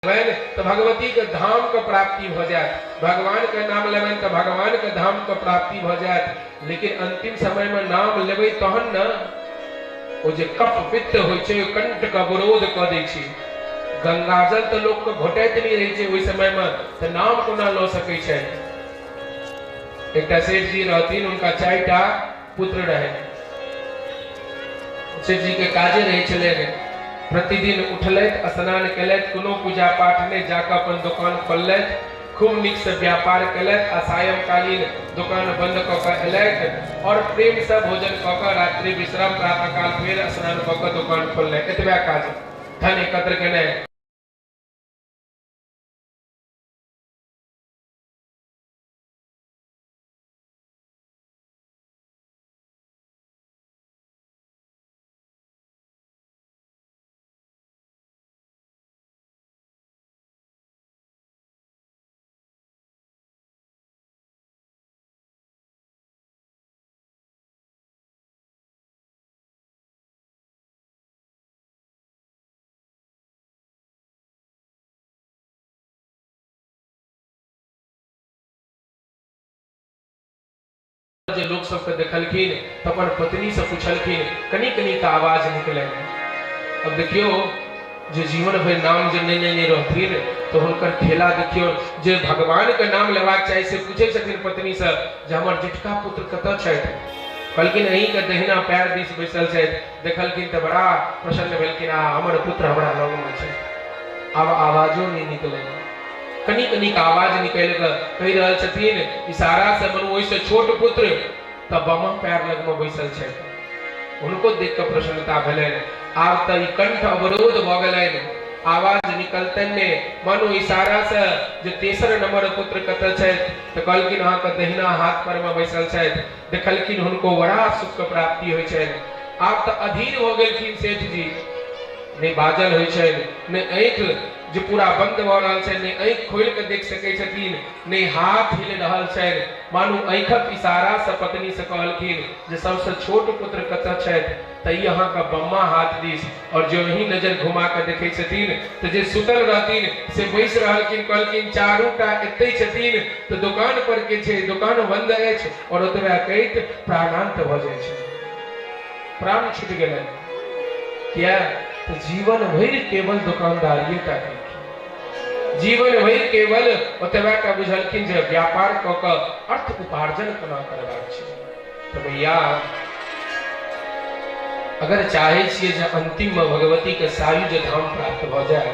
Speaker 3: लेबनि तऽ भगवती के धाम के प्राप्ति भऽ जायत, भगवान के नाम लेबनि तऽ भगवान के धाम के प्राप्ति भऽ जायत, लेकिन अंतिम समय में नाम लेबै तहन ने। ओ जे कफ पित्त होइ छै ओ कंठ के अवरोध कऽ दै छै। गंगाजल तऽ लोक के घोटैत नहि रहै छै ओहि समय में, तऽ नाम कोना लऽ सकै छै? एकटा सेठ जी रहथिन, हुनका 4टा पुत्र रहनि। सेठ जी के काजे रहै छलनि, प्रतिदिन उठलथि, स्नान केलथि, कोनो पूजा पाठ नहि, जाकऽ अपन दोकान खोललथि खूब नीक से व्यापार केलथि आ सायंकालीन दोकान बंद कऽ कऽ एलथि और प्रेम से भोजन कऽ कऽ रात्रि विश्राम, प्रातः काल फेर स्नान कऽ कऽ दोकान खोलनाइ, एतबे काज, धन एकत्र केनाइ। जे लोक सबके देखलखिन तऽ अपन पत्नी से पुछलखिन, कनि कनि का आवाज निकलनि। अब देखियौ जे जीवन भरि नाम जे नहि लेने रहथिन तऽ हुनकर खेला देखियौ, जे भगवान के नाम लेबाक चाही से पूछै छथिन पत्नी से जे हमर जेठका पुत्र कतऽ छथि। कहलखिन अहीं के दहिना पैर दिस बैसल छथि। देखलखिन तऽ बड़ा प्रसन्न भेलखिन, आ हमर पुत्र हमरा लगमे छथि। आब आवाजो नहि निकलनि, कनि कनिक आवाज निकलि कऽ कहि रहल छथिन इशारा से मनु ओहिसँ छोट पुत्र तऽ बामा पैर लगमे बैसल छथि। हुनको देख कऽ प्रसन्नता भेलनि। आब तऽ ई कंठ अवरोध भऽ गेलनि, आवाज निकलतनि नहि। मनु इशारा से जे तेसर नंबर पुत्र कतऽ छथि तऽ कहलखिन अहाँके दहिना हाथ पर मे बैसल छथि। देखलखिन हुनको बड़ा सुख के प्राप्ति होइ छनि। आब तऽ अधीर भऽ गेलखिन सेठ जी, नहि बाजल होइ छनि, नहि आँखि जे पूरा बंद भऽ रहल छनि, नहि आँखि खोलि कऽ देख सकै छथिन, नहि हाथ हिल रहल छनि। मानू आँखिक इशारासँ पत्नीसँ कहलखिन जे सबसँ छोट पुत्र कतऽ छथि, तऽ ई अहाँके बम्मा हाथ दिस। और जो अहीं नजर घुमा कऽ देखै छथिन तऽ जे सुतल रहथिन से बैस रहलखिन। कहलखिन चारू टा एतै छथिन तऽ दोकान पर के छै, दोकान बंद अछि। और ओतबे कहैत प्राणांत भऽ जाइ छै, प्राण छूटि गेलनि। किया तऽ जीवन भरि केवल दोकानदारिये टा केलखिन, जीवन भरि केवल ओतबे टा बुझलखिन जे व्यापार कऽ कऽ अर्थ उपार्जन कोना करबाक छै। तऽ भैया अगर चाहै छियै जे अंतिम मे भगवती के सायुज धाम प्राप्त भऽ जाय,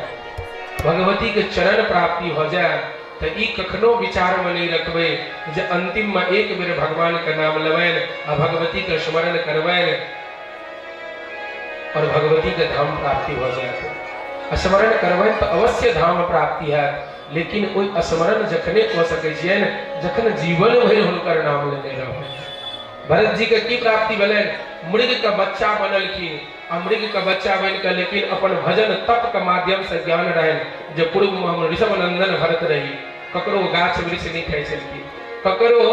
Speaker 3: भगवती के चरण प्राप्ति भऽ जाय, तऽ ई कखनो विचार मे नहि रखबै जे अंतिम मे एक बेर भगवान के नाम लेबनि आ भगवती के स्मरण करबनि और भगवती के धाम प्राप्ति भऽ जायत। स्मरण करबनि तऽ अवश्य धाम प्राप्ति हैत, लेकिन ओहि स्मरण जखने कऽ सकै छियनि जखन जीवन भरि हुनकर नाम लेने रहबै। भरत जी के की प्राप्ति भेलनि? मृग के बच्चा बनलखिन आ मृग के बच्चा बनि कऽ लेकिन अपन भजन तप के माध्यम से ज्ञान रहनि जे पूर्व मे हम ऋषभ नंदन भरत रही, ककरो गाछ वृक्ष नहि खाइ छलखिन, ककरो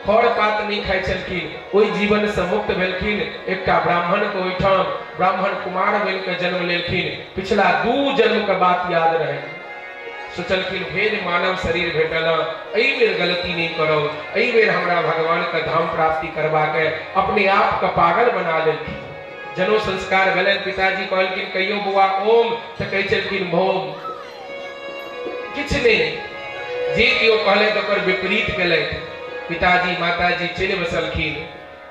Speaker 3: खर पात नहि खाइ छलखिन, ओहि जीवन से मुक्त भेलखिन। एकटा ब्राह्मण के ओहिठाम ब्राह्मण कुमार बनि कऽ जन्म लेलखिन। पिछला 2 जन्म के बात याद रहनि। सोचलखिन फेर मानव शरीर भेटल, एहि बेर गलती नहि करब, एहि बेर हमरा भगवान के धाम प्राप्ति करबाक है। अपने आप के पागल बना लेलखिन। जनो संस्कार भेलनि, पिताजी कहलखिन कहियो बौआ ओम, तऽ कहै छलखिन भोम। किछु नहि, जे केओ कहलथि ओकर विपरीत केलथि। पिताजी माताजी चलि बसलखिन,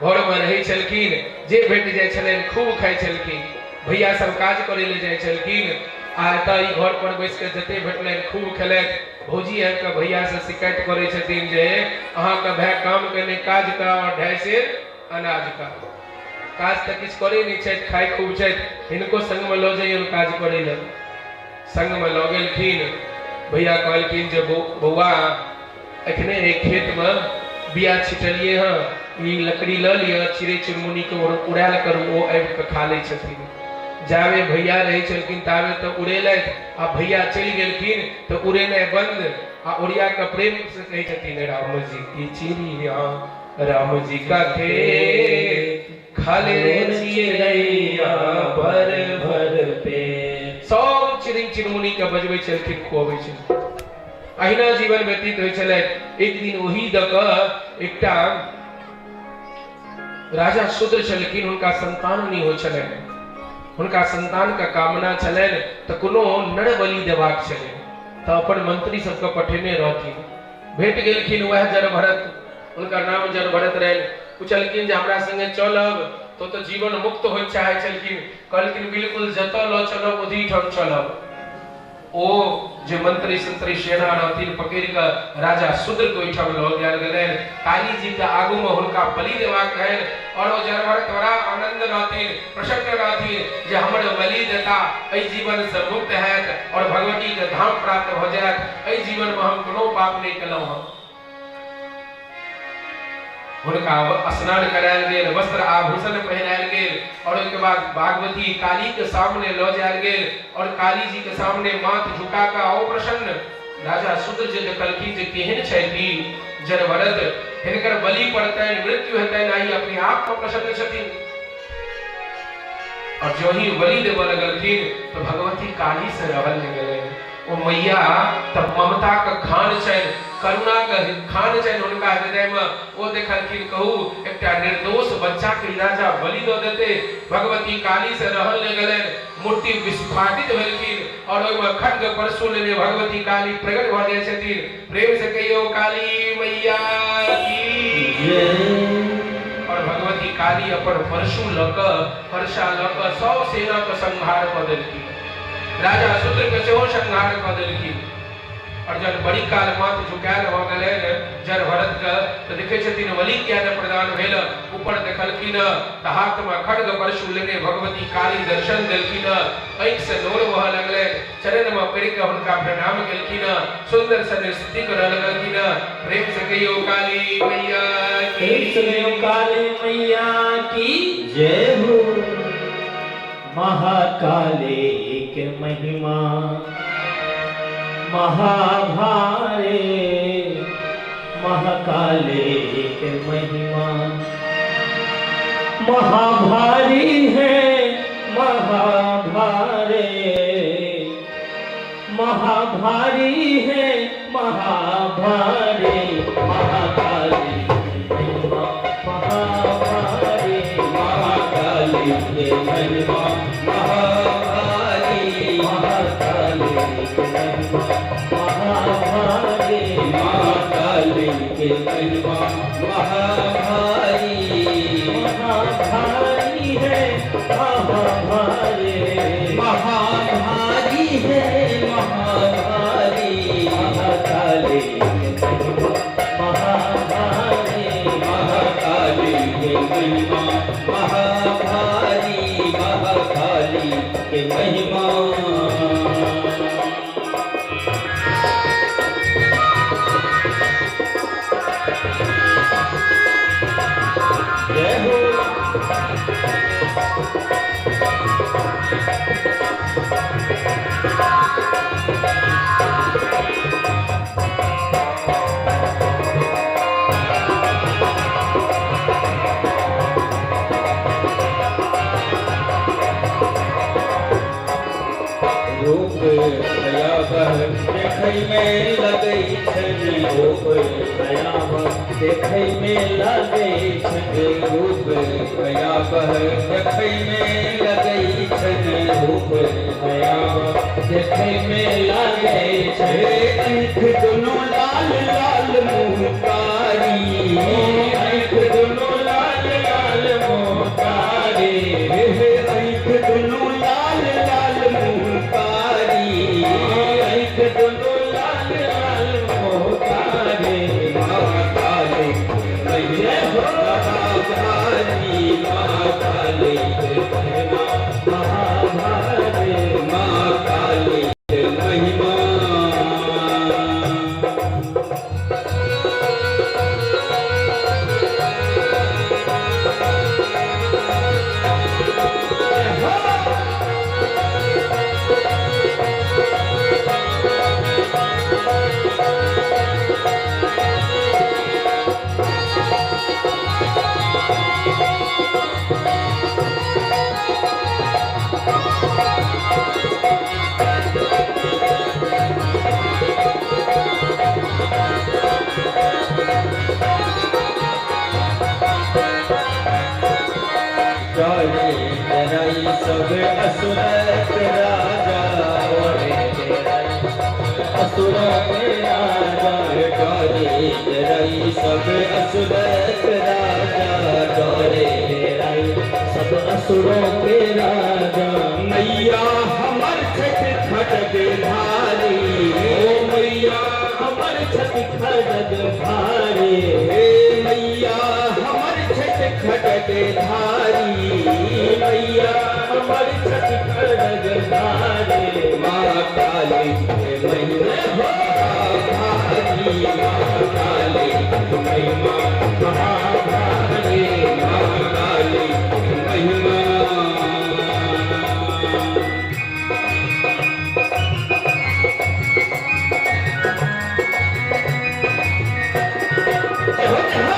Speaker 3: घरमे रहै छलखिन, जे भेट जाइ छलनि खूब खाइ छलखिन। भैया सब काज करै लए जाइ छलखिन आ एतऽ ई घर पर बैस कऽ जते भेटलनि खूब खेलथि। भौजी आबि कऽ भैया से शिकायत करै छथिन जे अहाँके भाय काम के नहि काज का और 2.5 सेर अनाज का, काज तऽ किछु करै नहि छथि, खाइ खूब छथि, हिनको संगमे लऽ जइयौन काज करै लए। संगमे लऽ गेलखिन। भैया कहलखिन जे बौआ एखने एहि खेतमे बिया छिटलियै हँ, ई लकड़ी लऽ लिअ, चिड़ै चुनमुनीके उड़ायल करू, ओ आबि कऽ खा लै छथिन। जाबे भैया रहै छलखिन ताबे तऽ उड़ेलथि, आ भैया चलि गेलखिन तऽ उड़ेनाइ बंद। आ ओरिया कऽ प्रेम से कहै छथिन राम जी की चिड़िया राम जी का खेत खाले रे चिड़ैया भर भर पेट। सब चिड़ै चुनमुनी के बजबै छलखिन, खुअबै छलखिन। अहिना जीवन व्यतीत होइ छलै। एक दिन ओही दऽ कऽ एकटा राजा शूद्र छलखिन, हुनका संतान नहि होइ छलनि। हुनका संतान के कामना छलनि तऽ कोनो नर बलि देबाक छलनि, तऽ अपन मंत्री सबके पठेने रहथिन। भेट गेलखिन वएह जड़ भरत, हुनकर नाम जड़ भरत रहनि। पुछलखिन जे हमरा संगे चलब? तो तऽ जीवन मुक्त होय चाहै छलखिन। कहलखिन बिल्कुल, जतऽ लऽ चलब ओही ठाम चलब। ओ जे मंत्री संत्री सेना रहथिन पकड़ि कऽ राजा शूद्र के ओहिठाम लऽ गेल गेलनि। काली जी के आगू में हुनका बलि देबाक रहनि और ओ जड़भरत बड़ा आनंद रहथिन, प्रसन्न रहथिन जे हमर बलि देता एहि जीवन से मुक्त हैत और भगवती के धाम प्राप्त भऽ जायत। एहि जीवन में हम कोनो पाप नहि केलहुँ हँ। हुनका स्नान करायल गेल, वस्त्र आभूषण पहिरायल गेल और ओहिके बाद भागवती काली के सामने लऽ जायल गेल और काली जी के सामने माथ झुका कऽ आओ प्रसन्न राजा शूद्र जे देखलखिन जे केहन छथि ई जड़भरत, हिनकर बलि पड़तनि, मृत्यु हेतनि, आ ई अपने आप पर प्रसन्न छथिन। और जो ही बलि देबऽ लगलखिन तऽ भगवती काली से रहल नहि गेलनि। ओ मैया तऽ ममता के खान छनि, करुणा के खान छनि हुनका हृदय में। ओ देखलखिन कहू एकटा निर्दोष बच्चा के ई राजा बलि दऽ देतै। भगवती काली से रहल नहि गेलनि, मूर्ति विस्फाटित भेलखिन और ओहिमे खड्ग परशु लेने भगवती काली प्रकट भऽ जाइ छथिन। प्रेम से कहियौ काली मैया की जय। और भगवती काली अपन परशु लऽ कऽ, फरसा लऽ कऽ सब सेना के संहार कऽ देलखिन। राजा शूद्र के सेहो संहार कऽ देलखिन। और जब बड़ी काल माथ झुकायल भऽ गेलनि जड़ भरत के, तऽ देखै छथिन बलि किया ने प्रदान भेल। ऊपर देखलखिन तऽ हाथ में खड्ग परशु लेने भगवती काली दर्शन देलखिन। आँखि से नोर बहऽ लगलनि, चरण में पड़ि कऽ हुनका प्रणाम केलखिन, सुंदर सन स्तुति करऽ लगलखिन। प्रेम से कहियौ काली मैया की
Speaker 2: प्रेम से कहियौ काली मैया की जय हो। महाकाली के महिमा महाभारे, महाकाली के महिमा महाभारी है, महाभारे महाभारी है, महाभारे महाकाली महिमा महाभारी,
Speaker 1: महाकाली के महिमा महाभारी,
Speaker 2: महाकाली के महिमा महाभारी,
Speaker 1: महाकाली के महिमा महाभारी,
Speaker 2: महाभारी है, महाभारी,
Speaker 1: महाभारी है, महाभारी,
Speaker 2: महाकाली के महिमा महाभारी,
Speaker 1: महाकाली के महिमा महाभारी, महाकाली के महिमा।
Speaker 2: जय हो।
Speaker 1: रूप भयावह देखै में लगै छनि,
Speaker 2: रूप भयावह देखै में लगै छनि,
Speaker 1: रूप भयावह देखै में लगै छनि,
Speaker 2: रूप भयावह देखै में लगै छनि।
Speaker 1: आँखि दुनू लाल लाल मुँह कारी,
Speaker 2: आँखि दुनू लाल लाल मुँह कारी,
Speaker 1: आँखि दुनू लाल लाल मुँह कारी,
Speaker 2: आँखि दुनू लाल लाल मुँह कारी।
Speaker 1: महाकाली महिमा महाभारी, महाकाली महिमा
Speaker 2: महाभारी,
Speaker 1: महाकाली महिमा। डरे डराई सब असुरक राजा,
Speaker 2: असुरों के राजा,
Speaker 1: डरे डराई सब असुरक राजा, डरे
Speaker 2: डराई सब असुरों के राजा।
Speaker 1: मैया हमर छठ खड़ग धारी,
Speaker 2: छथि खड़ग धारी।
Speaker 1: हे मैया हमर छथि खड़ग धारी,
Speaker 2: मैया हमर छथि खड़ग धारी।
Speaker 1: माँ काली के महिमा महाभारी, माँ काली के महिमा महाभारी, माँ काली के महिमा।
Speaker 2: जय हो, जय हो।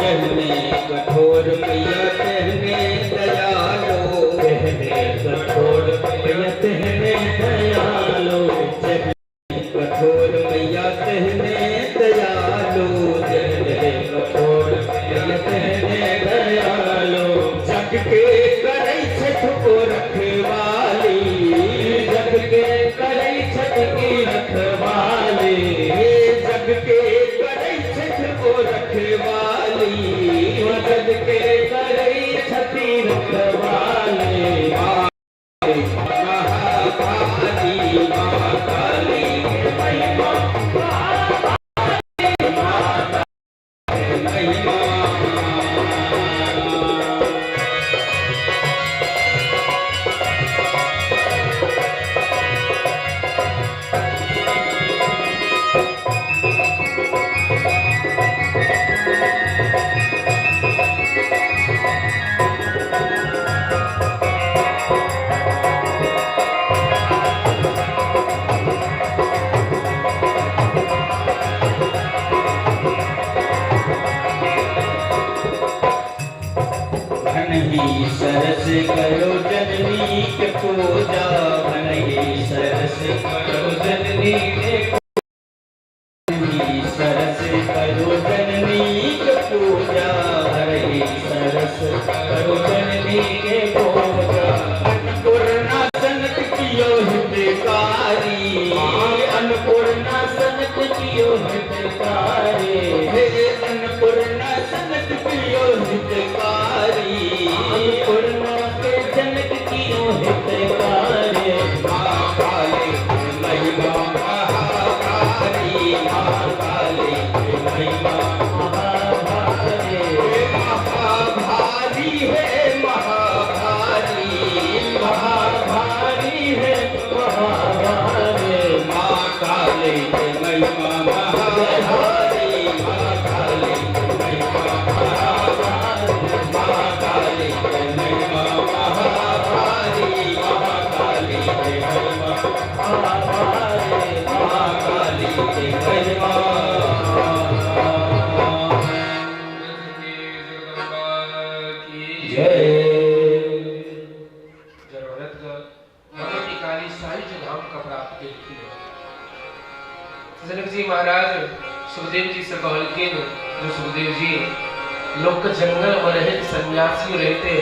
Speaker 1: कहने कठोर मैया कहने दयालो,
Speaker 2: कहने कठोर मैया कहने दयालो,
Speaker 1: कहने कठोर मैया कहने दयालो,
Speaker 2: कहने कठोर मैया कहने दयालो।
Speaker 1: जग के करै छथि ओ रखवाली,
Speaker 2: जग के करै छथि की रखवाली,
Speaker 1: हे जग के करै छथि ओ रखवाली,
Speaker 2: जग के करै छथि रखवाली।
Speaker 1: महाभारी, माँ काली के महिमा, महिमा। भनहि सरस करो जननी के पूजा, भनहि सरस करो जननी के, भनहि सरस करो जननी के पूजा, भनहि सरस करो जननी के पूजा। अन्नपूर्णा सनक कियो हितकारी, अन्नपूर्णा
Speaker 2: सनक कियो हितकारी,
Speaker 1: हे अन्नपूर्णा सनक कियो हितकारी,
Speaker 2: अन्नपूर्णा के जनक कियो हितकारी।
Speaker 1: माँ काली महिमा महाभारी, माँ काली महिमा
Speaker 2: महाभारी,
Speaker 1: महाभारी, हे महाभारी,
Speaker 2: महाभारी है महाभारी।
Speaker 1: माँ काली महिमा महाभारी, माँ काली महिमा महाभारी, माँ काली महिमा महाभारी, माँ काली महिमा
Speaker 2: महाभारी,
Speaker 1: माँ काली महिमा।
Speaker 2: जय।
Speaker 3: जरूरत भगवती काली सायुज धाम का प्राप्त केलखिन। जनक जी महाराज सुखदेव जी से कहलखिन जो सुखदेव जी, लोक जंगल में रहते सन्यासी रहते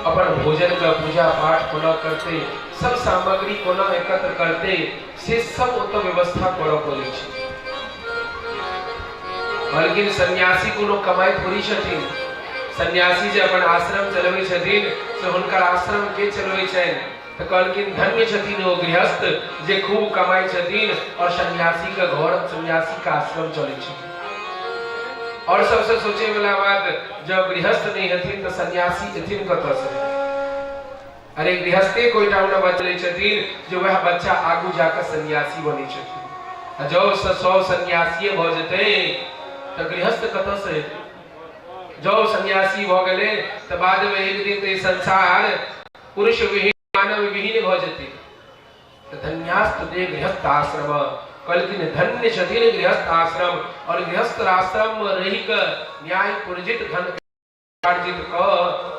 Speaker 3: अपन भोजन का पूजा पाठ कोना करते, सब सामग्री कोना एकत्र करते, से सब ओतऽ व्यवस्था करऽ पड़ै छै। कहलखिन सन्यासी कोनो कमाई थोड़ी छथिन, सन्यासी जे अपन आश्रम चलबै छथिन से हुनकर आश्रम के चलबै छनि? तऽ कहलखिन धन्य छथिन ओ गृहस्थ जे खूब कमाइ छथिन और सन्यासी के घर सन्यासी के आश्रम चलै छै। और सबसे सोचे वाला बात, जब गृहस्थ नहीं हथिन तऽ सन्यासी एथिन कतऽ से? अरे गृहस्थे कोई टा बचलै छथिन जे वएह बच्चा आगू जाकऽ सन्यासी बनै छथिन, आ जब सब सन्यासीए भऽ जेतै तऽ गृहस्थ कतऽ से एतै? जब सन्यासी भऽ गेलै तऽ बाद में एक दिन तऽ ई संसार पुरुष विहीन मानव विहीन भऽ जेतै। तऽ धन्यास्त दे गृहस्थ आश्रम, कहलखिन धन्य छथिन गृहस्थ आश्रम, और गृहस्थ आश्रम में रहि कऽ न्याय पूर्जित धन उपार्जित कऽ,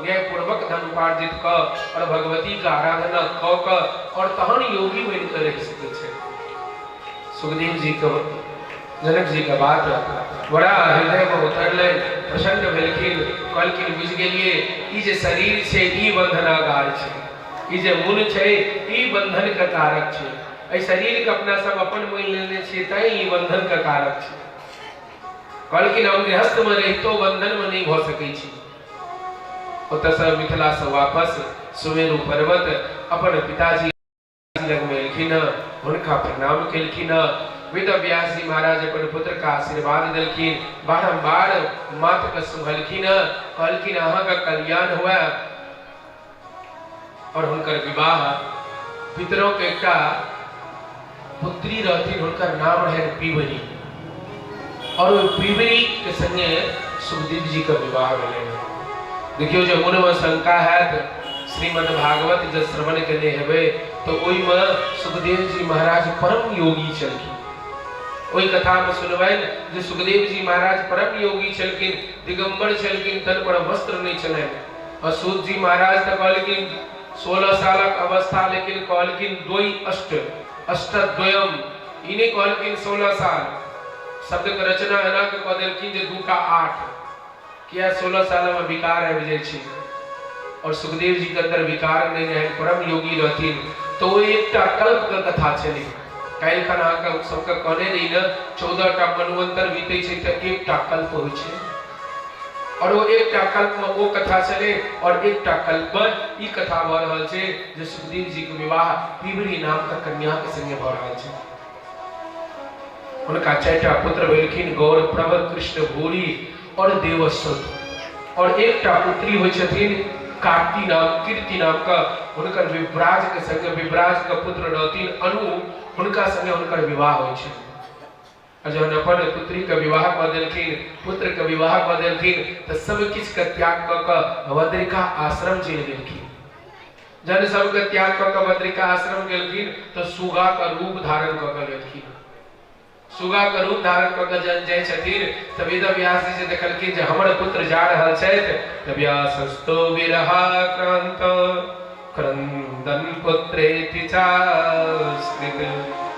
Speaker 3: न्यायपूर्वक धन उपार्जित कऽ और भगवती के आराधना कऽ कऽ और तहन योगी बनि कऽ रहि सकै छै। सुखदेव जी के जनक जी के बात बड़ा हृदय में उतरलै, प्रसन्न भेलखिन, कहलखिन बुझि गेलियै ई जे शरीर छै ई बंधनागार छै, ई जे मन छै ई बंधन के कारक छै। एहि शरीर के अपना सब अपन मानि लेने छियै तैं ई बंधन के कारक छै। कहलखिन हम गृहस्थ में रहितो बंधन में नहीं भऽ सकै छी। ओतऽसँ मिथिलासँ वापस सुमेरु पर्वत अपन पिताजी लगमे एलखिन, हुनका प्रणाम केलखिन। वेद व्यास जी महाराज अपन पुत्र का आशीर्वाद देलखिन, बारंबार माथ के सुंघलखिन, कहलखिन अहाँके कल्याण हुए। और हुनकर विवाह पितरों के एकटा पुत्री रहथिन, हुनकर नाम रहनि पीवरी, और ओहि पीवरी के संगे सुखदेव जी के विवाह भेलनि। देखियौ जे मनमे शंका हैत, श्रीमद् भागवत जब श्रवण केने हेबै तऽ ओहिमे सुखदेव जी महाराज परम योगी छलखिन। ओहि कथामे सुनबनि जे सुखदेव जी महाराज परम योगी छलखिन, दिगंबर छलखिन, तन पर वस्त्र नहि छलनि। और सूत जी महाराज तऽ कहलखिन 16 सालक अवस्था, लेकिन कहलखिन द्वै अष्ट अष्टद्वयम, ई नहि कहलखिन 16 साल, शब्दके रचना एना के कऽ देलखिन जे 2 टा 8, किया 16 सालमे विकार आबि जाइ छै और सुखदेव जी के अंदर विकार नहि रहनि, परम योगी रहथिन। तऽ ओ एकटा कल्प के कथा छलै। काल्हि खन अहाँके सबके कहने रही ने, 14 टा मनवंतर बीतै छै तऽ एकटा कल्प होइ छै, और ओ एकटा कल्प में ओ कथा छलै और एकटा कल्प में ई कथा भऽ रहल छै जे सुखदेव जी के विवाह पीवरी नाम के कन्या के संगे भऽ रहल छै। हुनका 4टा पुत्र भेलखिन, गौर, प्रभ, कृष्ण, भूरी और देवश्रुत। और एकटा पुत्री होइ छथिन कार्ती नाम, कीर्ति नाम का, हुनकर विभ्राज के संगे विभ्राज के पुत्र रहथिन अनु, हुनका संगे हुनकर विवाह होइ छै। आ जहन अपन पुत्री के विवाह कऽ देलखिन, पुत्र के विवाह कऽ देलखिन, तऽ सब किछु के त्याग कऽ कऽ बद्रिका आश्रम चलि गेलखिन। जहन सबके त्याग कऽ कऽ बद्रिका आश्रम गेलखिन तऽ सुगा के रूप धारण कऽ कऽ गेलखिन। सुगा के रूप धारण कऽ कऽ जहन जाइ छथिन तऽ वेद व्यास जी जे देखलखिन जे हमर पुत्र जा रहल छथि, तऽ व्यासस्तो विरहाक्रान्त क्रन्दन पुत्रेति चास्कृत।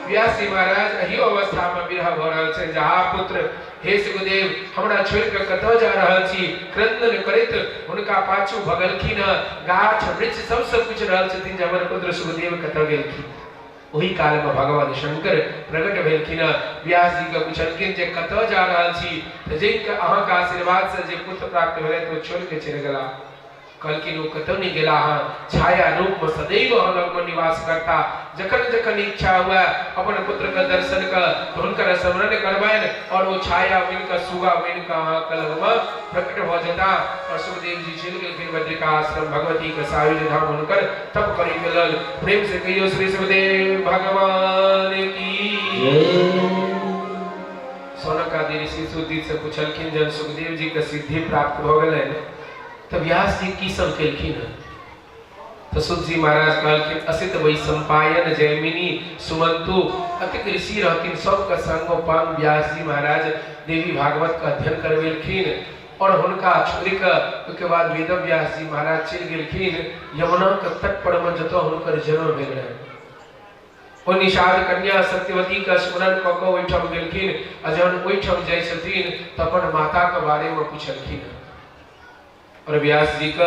Speaker 3: व्यास जी महाराज एहियो अवस्था में विरह भऽ रहल छनि जे हा पुत्र, हे सुखदेव, हमरा छोड़ि कऽ कतऽ जा रहल छी। क्रन्दन करैत हुनका पाछू भगलखिन हँ, गाछ वृक्ष सबसँ पूछि रहल छथिन जे हमर पुत्र सुखदेव कतऽ गेलखिन। ओहि काल में भगवान शंकर प्रकट भेलखिन हँ, व्यास जी के पुछलखिन जे कतऽ जा रहल छी, तऽ जाहि अहाँके आशीर्वाद से जे पुत्र प्राप्त भेलै ओ छोड़ि कऽ चलि गेला। कहलखिन ओ कतौ नहि गेला हँ, छाया रूप में सदैव अहाँ लगमे निवास करता, जखन जखन इच्छा हुए अपन पुत्र के दर्शन के तऽ हुनकर स्मरण करबनि और ओ छाया बनि कऽ सुगा बनि कऽ अहाँके लगमे प्रकट भऽ जेता। और सुखदेव जी चलि गेलखिन बद्रिका आश्रम, भगवती के सायुज धाम हुनकर तप करै के लेल। प्रेम से कहियो श्री सुखदेव भगवान की। सौनक आदि ऋषि सुदीत से पुछलखिन जब सुखदेव जी के सिद्धि प्राप्त भऽ गेलनि तऽ व्यास जी की सब केलखिन हँ? तऽ सुत जी महाराज कहलखिन असित वैशंपायन जैमिनी सुमंतु अतिक ऋषि रहथिन, सबके संगोपांग व्यास जी महाराज देवी भागवत के अध्ययन करबेलखिन और हुनका छोड़ि कऽ ओहिके बाद वेद व्यास जी महाराज चलि गेलखिन यमुना के तट पर में जतऽ हुनकर जन्म भेल रहनि। ओ निषाद कन्या सत्यवती के स्मरण कऽ कऽ ओहिठाम गेलखिन आ जहन ओहिठाम जाइ छथिन तऽ अपन माता के बारे में पुछलखिन और व्यास जी के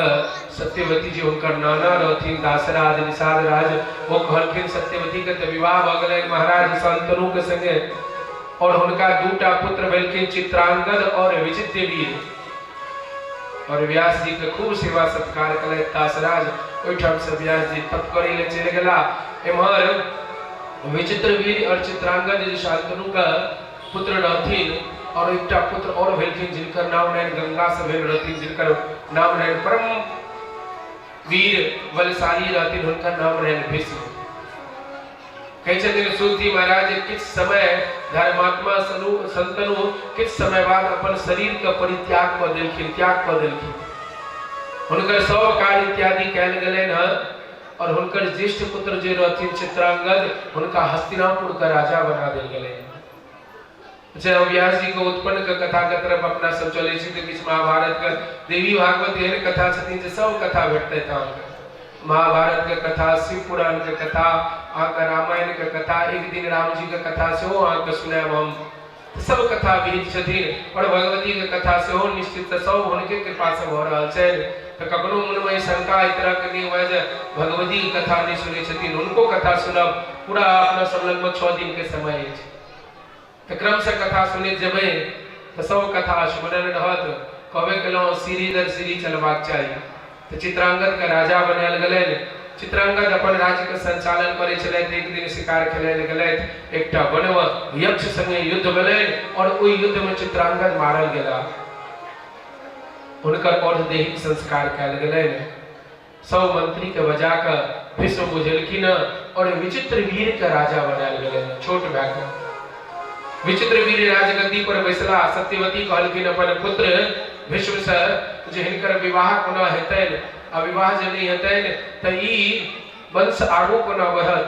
Speaker 3: सत्यवती जी हुनकर नाना रहथिन दासराज निषाद राज, ओ कहलखिन सत्यवती के तऽ विवाह भऽ गेलनि महाराज शांतनु के संगे और हुनका 2टा पुत्र भेलखिन चित्रांगद और विचित्रवीर। और व्यास जी के खूब सेवा सत्कार कलथि दासराज। ओहिठाम से व्यास जी तप करै लए चलि गेला। एम्हर विचित्रवीर और चित्रांगद जी शांतनु के पुत्र रहथिन और एकटा पुत्र और भेलखिन जिनकर नाम रहनि गंगा से भेल रहथिन, जिनकर नाम रहनि परम वीर बलशाली रहथिन, हुनकर नाम रहनि भीष्म। कहै छथिन सूत जी महाराज किछु समय धर्मात्मा संतनु किछु समय बाद अपन शरीर के परित्याग कऽ देलखिन, त्याग कऽ देलखिन। हुनकर सब कार्य इत्यादि कयल गेलनि हँ और हुनकर ज्येष्ठ पुत्र जे रहथिन चित्रांगद, हुनका हस्तिनापुर के राजा बना देल गेलनि। अच्छा, व्यास जी के उत्पन्न के कथा के तरफ अपना सब चलै छी तऽ किछु महाभारत के देवी भागवत एहन कथा छथिन जे सब कथा भेटतै अहाँके। महाभारत के कथा, शिव पुराण के कथा, अहाँके रामायण के कथा, एक दिन राम जी के कथा सेहो अहाँके सुनायब हम। सब कथा विहित छथिन और भगवती के कथा सेहो निश्चित से सब हुनके कृपा से भऽ रहल छनि। तऽ कखनो मनमे शंका एहि तरह के नहि हुए जे भगवती के कथा नहि सुनै छथिन, हुनको कथा सुनब। पूरा अपना सब लगमे 6 दिन के समय अछि, तऽ क्रमसँ कथा सुनैत जेबै तऽ सब कथा स्मरण रहत। कहबे केलहुँ, सीढ़ी दर सीढ़ी चलबाक चाही। तऽ चित्रांगदके राजा बनायल गेलनि। चित्रांगद अपन राज्यके संचालन करै छलथि। एक दिन शिकार खेलै लए गेलथि, एकटा वनमे यक्ष संगे युद्ध भेलनि और ओहि युद्धमे चित्रांगद मारल गेला। हुनकर अर्धदेहिक संस्कार कयल गेलनि। सब मंत्री के बजा कऽ भीष्म बुझेलखिन और विचित्र वीर के राजा बनायल गेलनि, छोट भाय के। विचित्र वीर राजगद्दी पर बैसला। सत्यवती कहलखिन अपन पुत्र भीष्म से जे हिनकर विवाह कोना हेतनि, आ विवाह जे नहि हेतनि तऽ ई वंश आगू कोना बढ़त।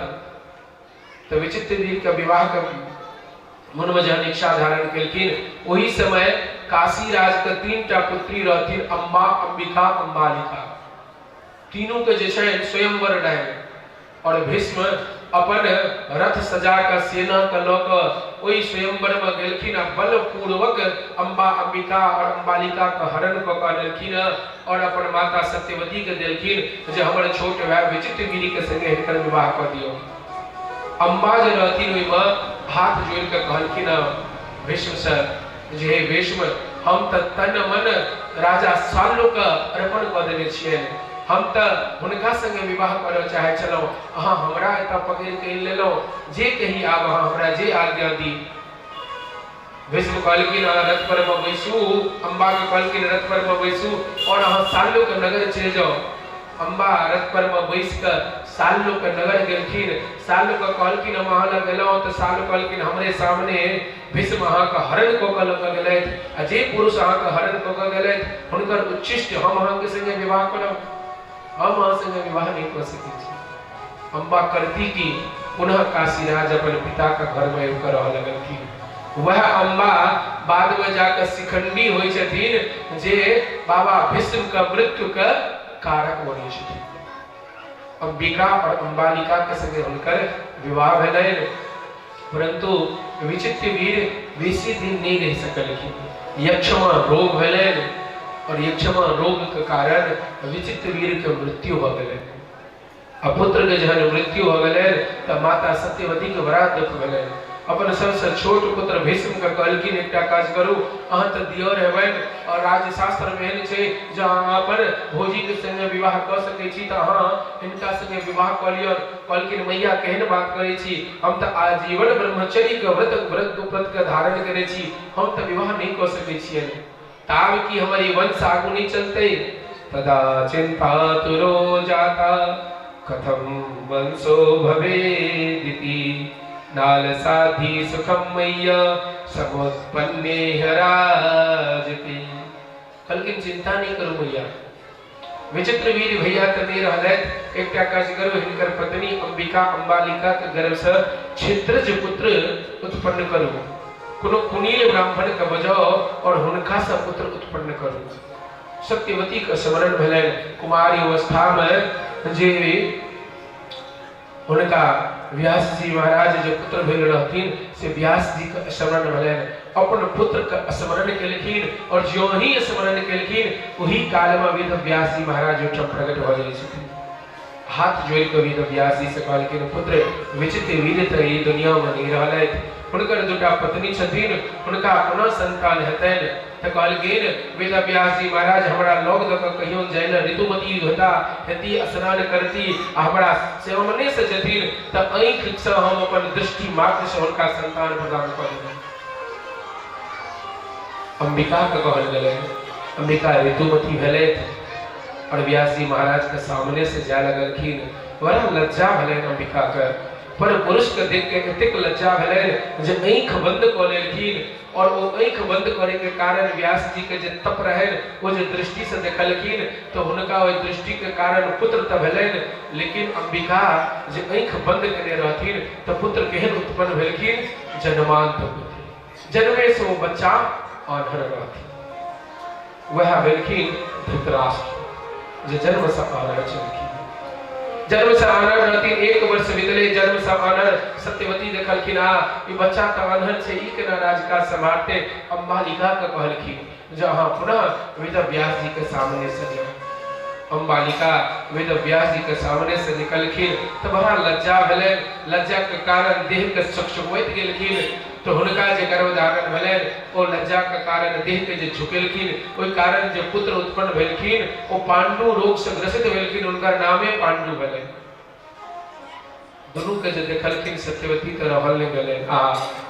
Speaker 3: तऽ विचित्र वीर के विवाह के मन में जहन इच्छा धारण केलखिन, ओही समय काशी राज के 3टा पुत्री रहथिन, अम्बा, अंबिका, अंबालिका। तीनू के जे छै स्वयंवर रहै और भीष्म अपन रथ सजा कऽ सेना के लऽ कऽ ओहि स्वयंवर में गेलखिन आ बलपूर्वक अम्बा, अंबिका और अंबालिका के हरण कऽ कऽ अनलखिन और अपन माता सत्यवती के देलखिन जे हमर छोट भाय विचित्र वीर के संगे हिनकर विवाह कऽ दियौ। अम्बा जे रहथिन ओहिमे हाथ जोड़ि कऽ कहलखिन भीष्मसँ जे हे भीष्म, हम तऽ तन मन राजा शाल्वके अर्पण कऽ देने छियनि, हम तऽ हुनका संगे विवाह करऽ चाहै छलहुँ, अहाँ हमरा एतऽ पकड़ि कऽ आनि लेलहुँ, जे कही आब अहाँ हमरा जे आज्ञा दी। भीष्म कहलखिन अहाँ रथ पर मे बैसू, अम्बा के कहलखिन रथ पर मे बैसू और अहाँ शाल्व के नगर चलि जाउ। अम्बा रथ पर मे बैस कऽ शाल्व के नगर गेलखिन। शाल्व के कहलखिन हम अहाँ लग एलहुँ, तऽ शाल्व कहलखिन हमरे सामने भीष्म अहाँके हरण कऽ कऽ लऽ कऽ गेलथि, आ जे पुरुष अहाँके हरण कऽ कऽ गेलथि हुनकर उच्छिष्ट हम अहाँके संगे विवाह करब, हम अहाँ संगे विवाह नहि कऽ सकै छी। अम्बा करती की, पुनः काशीराज अपन पिताके घरमे आबि कऽ रहऽ लगलखिन। वएह अम्बा बादमे जाकऽ शिखंडी होइ छथिन जे बाबा भीष्मके मृत्युके कारक बनै छथिन। अंबिका और अंबालिका के संगे हुनकर विवाह भेलनि, परंतु विचित्र वीर बेसी दिन नहीं रह सकलखिन। यक्षमा रोग भेलनि और यक्षमा रोग के कारण विचित्र वीर के मृत्यु हो गेलनि। आ पुत्र के जहन मृत्यु हो गेलनि तऽ माता सत्यवती के बड़ा दुख भेलनि। अपन सबसँ छोट पुत्र भीष्म के कहलखिन एकटा काज करू, अहाँ तऽ दियर हेबनि और राज्यशास्त्र मे एहन छै जे अहाँ अपन भौजी के संगे विवाह कऽ सकै छी, तऽ अहाँ हिनका संगे विवाह कऽ लिअ। कहलखिन मैया केहन बात करै छी, हम तऽ आजीवन ब्रह्मचर्य के व्रत व्रत व्रत के धारण केने छी, हम तऽ विवाह नहि कऽ सकै छियनि। ताब की हमर ई वंश आगू नहि चलतै? तदा चिंता तुरो जाता कथम वंशो भवेदिति नाल साधी सुखम मैया समुत्पन्ने हराजति। कहलखिन चिंता नहीं करू मैया, विचित्र वीर भैया तऽ नहि रहलथि, एकटा काज करू, हिनकर पत्नी अंबिका अंबालिका के गर्भ से क्षेत्रज पुत्र उत्पन्न करू, कोनो कुनील ब्राह्मण के बजाओ और हुनका से पुत्र उत्पन्न करू। सत्यवती के स्मरण भेलनि कुमारी अवस्था में जे हुनका व्यास जी महाराज जे पुत्र भेल रहथिन से व्यास जी के स्मरण भेलनि। अपन पुत्र के स्मरण केलखिन और ज्यों ही स्मरण केलखिन ओही काल में वेद व्यास जी महाराज ओहिठाम प्रकट भऽ जाइ छथिन। हाथ जोड़ि कऽ वेद व्यास जी से कहलखिन पुत्र विचित्र वीर तऽ ई दुनिया में नहि रहलथि, हुनकर दूटा पत्नी छथिन, हुनका कोना संतान हेतनि? तऽ कहलखिन वेदव्यास जी महाराज हमरा लग दऽ कऽ कहियौन जाय लए ऋतुमती हेता हेती स्नान करती आ हमरा सामने से जेथिन तऽ आँखिसँ हम अपन दृष्टि मात्र से हुनका संतान प्रदान कऽ देबनि। अंबिका के कहल गेलै, अंबिका ऋतुमती भेलथि और व्यास जी महाराज के सामने से जाय लगलखिन। बड़ा लज्जा भेलनि अंबिका के, पर पुरुष के देख के एतेक लज्जा भेलनि जे आँखि बंद कऽ लेलखिन और ओ आँखि बंद करे के कारण व्यास जी के जे तप रहनि ओ जे दृष्टि से देखलखिन तो हुनका ओहि दृष्टि के कारण पुत्र तऽ भेलनि, लेकिन अंबिका जे आँखि बंद केने रहथिन तऽ पुत्र केहन उत्पन्न भेलखिन? जन्मांत पुत्र, जन्मे से ओ बच्चा आन्हर रहथिन। वएह भेलखिन धृतराष्ट्र जे जन्म से आन्हर छलखिन। जन्म से आन्हर रहथिन, 1 वर्ष बीतले, जन्म से बचपन से आन्हर। सत्यवती देखलखिन, आ ई बच्चा तऽ आन्हर छै, ई केना राजकाज सम्हारते? अम्बालिका के कहलखिन जे अहाँ पुनः वेद व्यास जी के सामने से जाउ। अम्बालिका वेद व्यास जी के सामने से निकलखिन तऽ बड़ा लज्जा भेलनि। लज्जा के कारण देह के चकचकबैत गेलखिन, तऽ हुनका जे गर्भधारण भेलनि, ओ लज्जा के कारण देह के जे झुकेलखिन, ओहि कारण जे पुत्र उत्पन्न भेलखिन, ओ पांडु रोग से ग्रसित भेलखिन। हुनकर नामे पांडु भेलनि। दुनू के जे देखलखिन सत्यवती, तऽ रहल नहि गेलनि। आ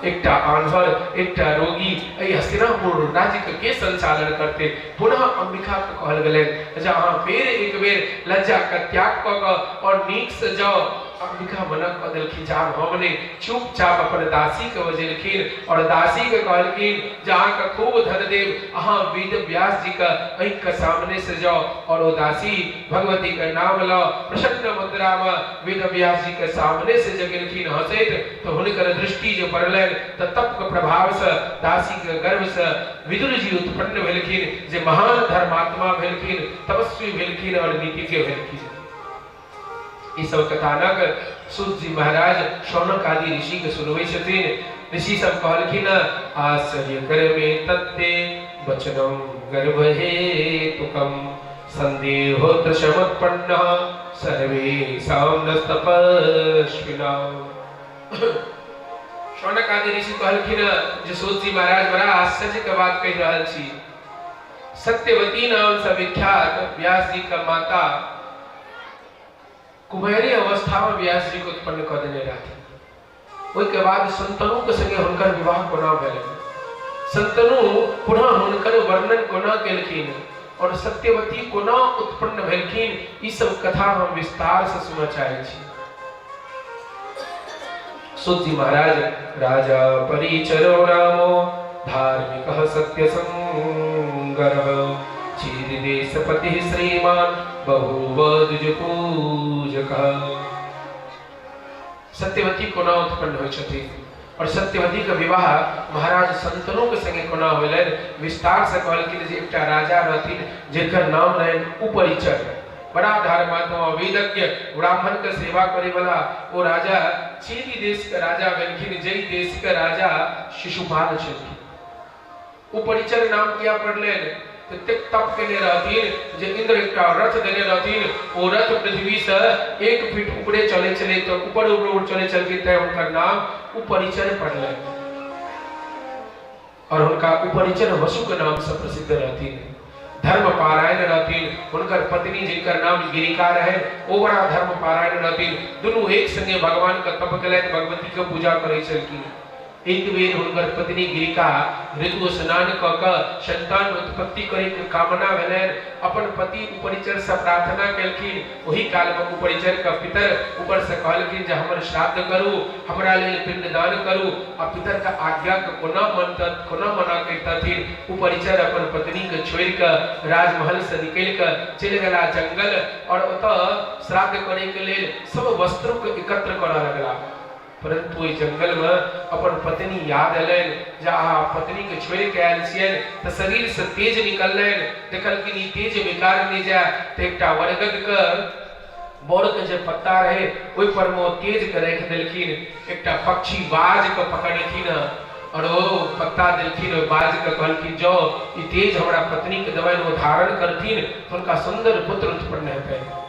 Speaker 3: एकटा आन्हर, एकटा रोगी, एहि हस्तिनापुर राज्य के के संचालन करते? पुनः अंबिका के कहल गेलनि जे अहाँ फेर एक बेर लज्जा के त्याग कऽ कऽ और नीक से जाउ। अंबिका मना कऽ देलखिन जे आब हम नहि। चुपचाप अपन दासी के बजेलखिन और दासी के कहलखिन जे अहाँके खूब धन देब, अहाँ वेद व्यास जी के आँखि के सामने से जाउ। और ओ दासी भगवती के नाम लऽ प्रसन्न मुद्रा में वेद व्यास जी के सामने से जे गेलखिन हंसैत, तऽ हुनकर दृष्टि जे पड़लनि, तऽ तप के प्रभाव से दासी के गर्भ से विदुर जी उत्पन्न भेलखिन, जे महान धर्मात्मा भेलखिन, तपस्वी भेलखिन और नीतिज्ञ भेलखिन। ई सब कथानक सूत जी महाराज शौनक आदि ऋषि के सुनबै छथिन। ऋषि सब कहलखिन, आश्चर्य कर्मे तत्ते वचनम गर्भ हेतुकम संदेहोत्र समुत्पन्न सर्वेषां नस्तपस्विनाम। शौनक आदि ऋषि कहलखिन जे सूत जी महाराज, बड़ा आश्चर्य के बात कहि रहल छी। सत्यवती नाम से विख्यात व्यास जी का माता कुमेरी अवस्था में व्यास जी के उत्पन्न कऽ देने रहथिन। ओहिके बाद शंतनु के संगे हुनकर विवाह कोना भेलनि, शंतनु पुनः हुनकर वर्णन कोना केलखिन और सत्यवती कोना उत्पन्न भेलखिन, ई सब कथा हम विस्तार से सुनऽ चाहै छी। सूत जी महाराज, राजा परिचरो रामो धार्मिक सत्य संगर चीरदेशपति श्रीमान बभूव द्विज पूजक। सत्यवती कोना उत्पन्न होइ छथिन और सत्यवती के विवाह महाराज शंतनु के संगे कोना होलनि, विस्तार से कहलखिन जे एकटा राजा रहथिन जिनकर नाम रहनि उपरिचर, बड़ा धर्मात्मा, वेदज्ञ, ब्राह्मण के सेवा करे वाला। ओ राजा चीनी देश के राजा भेलखिन, जै देश के राजा शिशुपाल छलखिन। उपरिचर नाम किया पड़लनि? ततेक तप केने रहथिन जे इंद्र एकटा रथ देने रहथिन। ओ रथ पृथ्वी से 1 फीट ऊपरे चले छलै, तऽ ऊपर ऊपर ऊपर चले छलखिन, तैं हुनकर नाम उपरिचर पड़लनि और हुनका उपरिचर वसु के नाम से प्रसिद्ध रहथिन। धर्म पारायण रहथिन। हुनकर पत्नी, जिनकर नाम गिरिका रहे, ओ बड़ा धर्म पारायण रहथिन। दुनू एक संगे भगवान के तप केलथि, भगवती के पूजा करै छलखिन। एक बेर हुनकर पत्नी गिरिका ऋतु स्नान कऽ कऽ संतान उत्पत्ति करे के कामना भेलनि। अपन पति उपरिचर से प्रार्थना केलखिन। ओहि काल में उपरिचर के पितर ऊपर से कहलखिन जे हमर श्राद्ध करू, हमरा लेल पिंडदान करू। आ पितर के आज्ञा के कोना मनत, कोना मना करितथिन? उपरिचर अपन पत्नी के छोड़ि कऽ राजमहल से निकलि कऽ चलि गेला जंगल और ओतऽ श्राद्ध करे के लेल सब वस्त्र के एकत्र करऽ लगला। परंतु ओहि जंगल में अपन पत्नी याद एलनि जे अहाँ पत्नी के छोड़ि के आयल छियनि, तऽ शरीर से तेज निकललनि। देखलखिन ई तेज बेकार नहि जाय, तऽ एकटा बरगद के बड़ के जे पत्ता रहे, ओहि पर मे ओ तेज के राखि देलखिन। एकटा पक्षी बाज के पकड़लखिन और ओ पत्ता देलखिन ओहि बाज के। कहलखिन, जाओ, ई तेज हमरा पत्नी के देबनि, ओ धारण करथिन तऽ हुनका सुंदर पुत्र उत्पन्न हेतनि।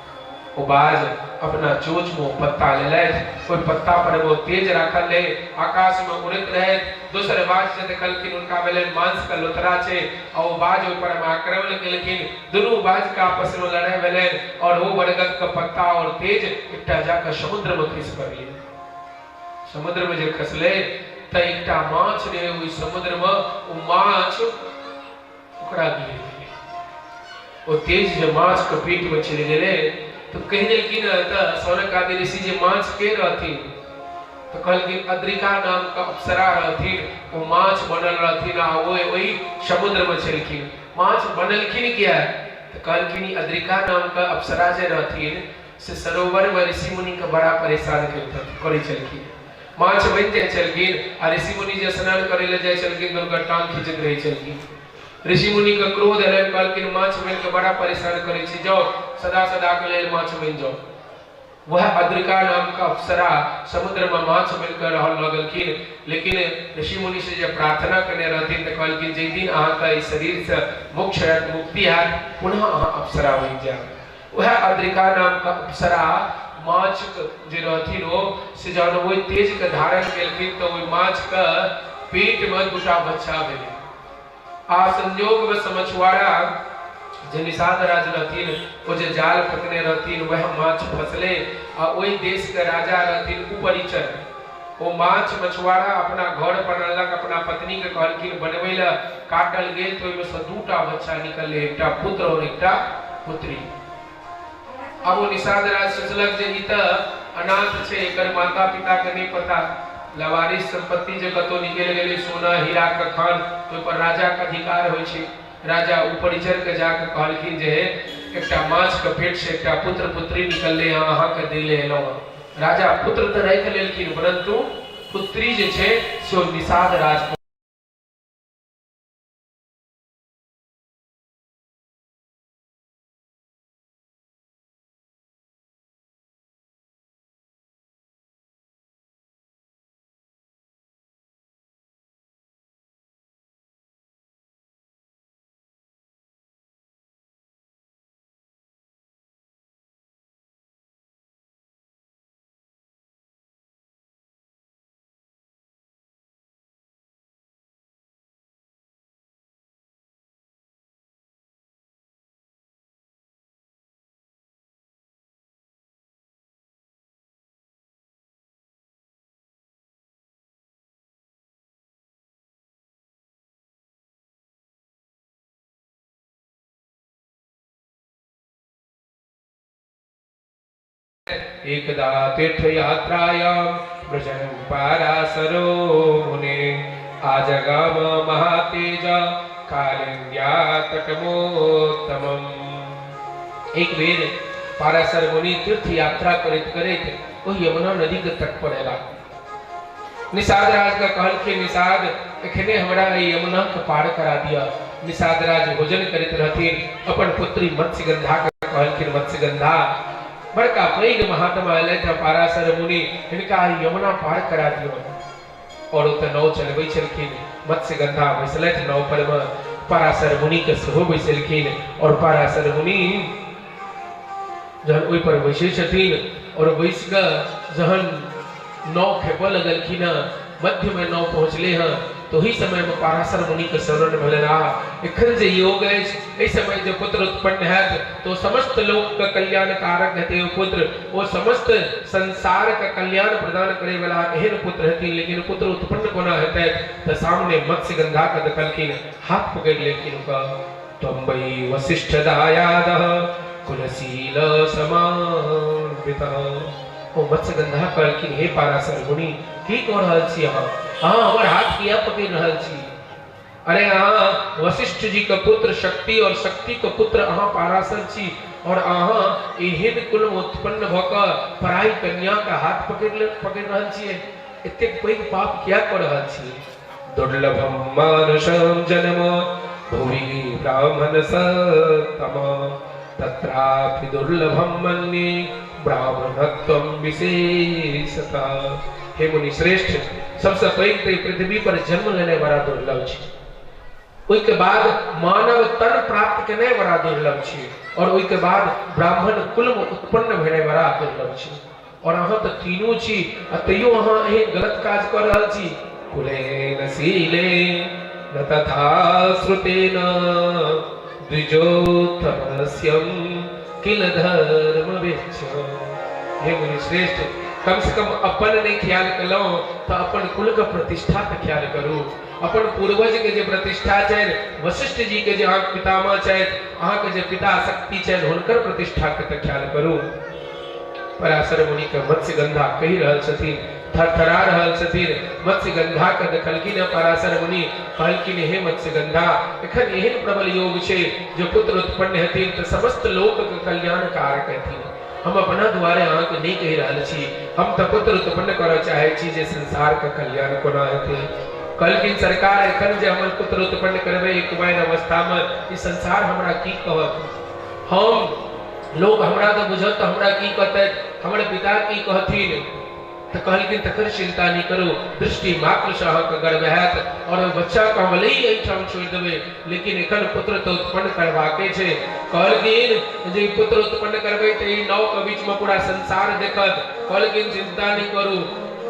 Speaker 3: ओ बाज अपना चोच में ओ पत्ता लेलथि। ओहि पत्ता पर ओ तेज राखल रहे, आकाश में उड़ैत रहथि। दोसर बाज जे देखलखिन, हुनका भेलनि मांस के लोथरा छै आ ओ बाज ओहि पर मे आक्रमण केलखिन। दुनू बाज के आपस में लड़ाई भेलनि और ओ बरगद के पत्ता और तेज एकटा जाके समुद्र में खसि पड़लै। समुद्र में जे खसलै तऽ एकटा माछ रहे ओहि समुद्र में, ओ माछ ओकरा गिर गेलै। ओ तेज जे माछ के पेट में चलि गेलै, तऽ कहि देलखिन तऽ शौनक आदि ऋषि जे माछ के रहथिन? तऽ कहलखिन अद्रिका नाम के अप्सरा रहथिन, ओ माछ बनल रहथिन आ ओ ओहि समुद्र में छलखिन। माछ बनलखिन किया? तऽ कहलखिन ई अद्रिका नाम के अप्सरा जे रहथिन से सरोवर में ऋषि मुनि के बड़ा परेशान करै छलखिन। माछ बनि जाइ छलखिन आ ऋषि मुनि जे स्नान करै लए जाइ छलखिन तऽ हुनकर टांग खींचैत रहै छलखिन। ऋषि मुनि के क्रोध एलनि, कहलखिन माछ बनि के बड़ा परेशान करै छी, जाओ, सदा सदा के लेल माछ बनि जाओ। वह अद्रिका नाम का अप्सरा समुद्र में माछ बनि कऽ रहल लगलखिन। लेकिन ऋषि मुनि से जब प्रार्थना करने रहथिन तऽ कहलखिन जे दिन अहाँके एहि शरीर से मोक्ष हैत, मुक्ति हैत, पुनः अहाँ अप्सरा बनि जायब। वएह अद्रिका नाम का अप्सरा माछ जे रहथिन ओ से जहन ओहि तेज के धारण केलखिन तऽ ओहि माछ के पेट में दूटा बच्चा भेलै। आ संजोग में मछुआरा जे निषाद राज रहथिन ओ जे जाल फेकने रहथिन वएह माछ फसले। आ ओहि देश के राजा रहथिन उपरिचर। ओ माछ मछुआरा अपना घर पर अनलक, अपना पत्नी के कहलखिन बनबै लए। काटल गेल तऽ ओहिमे से दूटा बच्चा निकललै, एकटा पुत्र और एकटा पुत्री। आब ओ निषाद राज सोचलक जे ई तऽ अनाथ छै, एकर माता पिता के नहि पता, लवारिस संपत्ति जे कतौ निकलि गेलै सोना हीरा के खान, तऽ ओहि पर राजा के अधिकार होइ छै। राजा ओ परिचर के जाके कहलखिन जे एकटा माछ के पेट से एकटा पुत्र पुत्री निकललै हँ, अहाँके दै लए एलहुँ हँ। राजा पुत्र तऽ राखि लेलखिन, परंतु पुत्री जे छै से ओ निषाद राज एकदा तीर्थ यात्रायां व्रजं पारासरो मुने आजगाम महातेज कालिंद्या तटमोत्तमम्। एक बेर पाराशर मुनि तीर्थ यात्रा करैत करैत ओहि यमुना नदी के तट पर एला। निषाद राज के कहलखिन, निषाद एखने हमरा एहि यमुना के पार करा दिअ। निषाद राज भोजन करैत रहथिन, अपन पुत्री मत्स्यगंधा के कहलखिन, मत्स्यगंधा बड़का पैघ महात्मा एलथि पाराशर मुनि, हिनका यमुना पार करा दियौ। और ओतऽ नाव चलबै छलखिन। मत्स्यगंधा बैसलथि नाव पर में, पाराशर मुनि के सेहो बैसेलखिन। और पाराशर मुनि जहन ओहि पर बैसै छथिन और बैस कऽ जहन नाव खेपऽ लगलखिन हँ, मध्य में नाव पहुँचले हँ, तो ओहि समय में पाराशर मुनि के शरण भेलनि, आ एखन जे योग अछि, एहि समय जे पुत्र उत्पन्न हैत तो समस्त लोक के कल्याणकारक हेतै ओ पुत्र, ओ समस्त संसार के कल्याण प्रदान करे वाला एहन पुत्र हेथिन। लेकिन पुत्र उत्पन्न कोना हेतै? तऽ सामने मत्स्यगंधा के देखलखिन, हाथ पकड़ि लेलखिन ओकर। त्वं वै वशिष्ठ दायादः कुलशील समान्वितः। ओ मत्स्यगंधा कहलखिन, हे पाराशर मुनि, की कऽ रहल छी अहाँ? अहाँ हमर हाथ किया पकड़ि रहल छी? अरे अहाँ वशिष्ठ जी के पुत्र शक्ति और शक्ति के पुत्र अहाँ पाराशर छी और अहाँ एहन कुल में उत्पन्न भऽ कऽ पराई कन्या के हाथ पकड़ि रहल छियै। एतेक पैघ पाप किया कऽ रहल छी? दुर्लभम मानुषं जन्म भुवि ब्राह्मण सत्तम तत्रापि दुर्लभम मन्ये ब्राह्मणत्वं विशेषतः। हे मुनि श्रेष्ठ, सबसे पैघ तऽ पृथ्वी पर जन्म लेनाइ बड़ा दुर्लभ छै, ओहिके बाद मानव तन प्राप्त केनाइ बड़ा दुर्लभ छै और ओहिके बाद ब्राह्मण कुल में उत्पन्न भेनाइ बड़ा दुर्लभ छै। और अहाँ तऽ तीनू छी आ तैयो अहाँ एहन गलत काज कऽ रहल छी। कुलेन शीले न तथा श्रुतेन द्विजोत्तमस्यम किल धर्म विच्छ। हे मुनि श्रेष्ठ, कम से कम अपन नहीं ख्याल कलहुँ तऽ अपन कुल के प्रतिष्ठा के ख्याल करू। अपन पूर्वज के जे प्रतिष्ठा छनि, वशिष्ठ जी के जे अहाँके पितामह छथि, अहाँके जे पिता शक्ति छनि, हुनकर प्रतिष्ठा के तऽ ख्याल करू। पराशर मुनि के मत्स्यगंधा कहि रहल छथिन, थरथरा रहल छथिन। मत्स्यगंधा के देखलखिन पराशर मुनि, कहलखिन, हे मत्स्यगंधा, एखन एहन प्रबल योग छै जे पुत्र उत्पन्न हेथिन तऽ समस्त लोक के कल्याणकारक हेथिन। हम अपना दुआरे अहाँके नहि कहि रहल छी, हम तऽ पुत्र उत्पन्न करऽ चाहै छी जे संसार के कल्याण कोना हेतै। कहलखिन, सरकार, एखन जे हमर पुत्र उत्पन्न करबै कुमारि अवस्था में, ई संसार हमरा की कहत? हम लोग हमरा तऽ बुझत तऽ हमरा की कहतै? हमर पिता की कहथिन? तऽ कहलखिन तकर चिन्ता नहि करू, दृष्टि मात्रसँ अहाँके गर्व हैत आओर ओहि बच्चाके हम भले ही एहिठाम छोड़ि देबै, लेकिन एखन पुत्र तऽ उत्पन्न करबाके छै। कहलखिन जे ई पुत्र उत्पन्न करबै तऽ ई नावके बीचमे पूरा संसार देखत। कहलखिन चिन्ता नहि करू,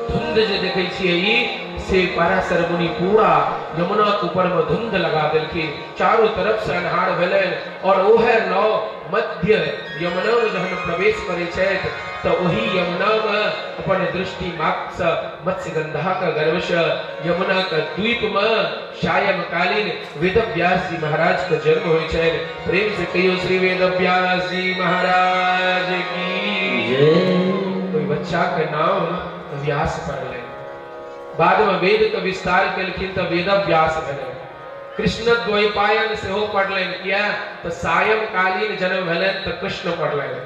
Speaker 3: धुंध जे देखै छियै ई से पराशर मुनि पूरा यमुनाके ऊपरमे धुंध लगा देलखिन, चारू तरफसँ अन्हार भेलनि आओर ओहे नाव मध्य यमुनामे जहन प्रवेश करै छथि तऽ ओहि यमुनामे अपन दृष्टि मात्रसँ मत्स्यगंधाके गर्भसँ यमुनाके द्वीपमे सायंकालीन वेदव्यास जी महाराजके जन्म होइ छनि। प्रेम से कहियो श्री वेदव्यास जी महाराज की
Speaker 2: जय।
Speaker 3: ओहि बच्चाके नाम व्यास पड़लनि। बादमे वेदके विस्तार केलखिन तऽ वेदव्यास भेलनि। कृष्ण द्वैपायन सेहो पढ़लनि, किया तऽ सायंकालीन जन्म भेलनि तऽ कृष्ण पढ़लनि।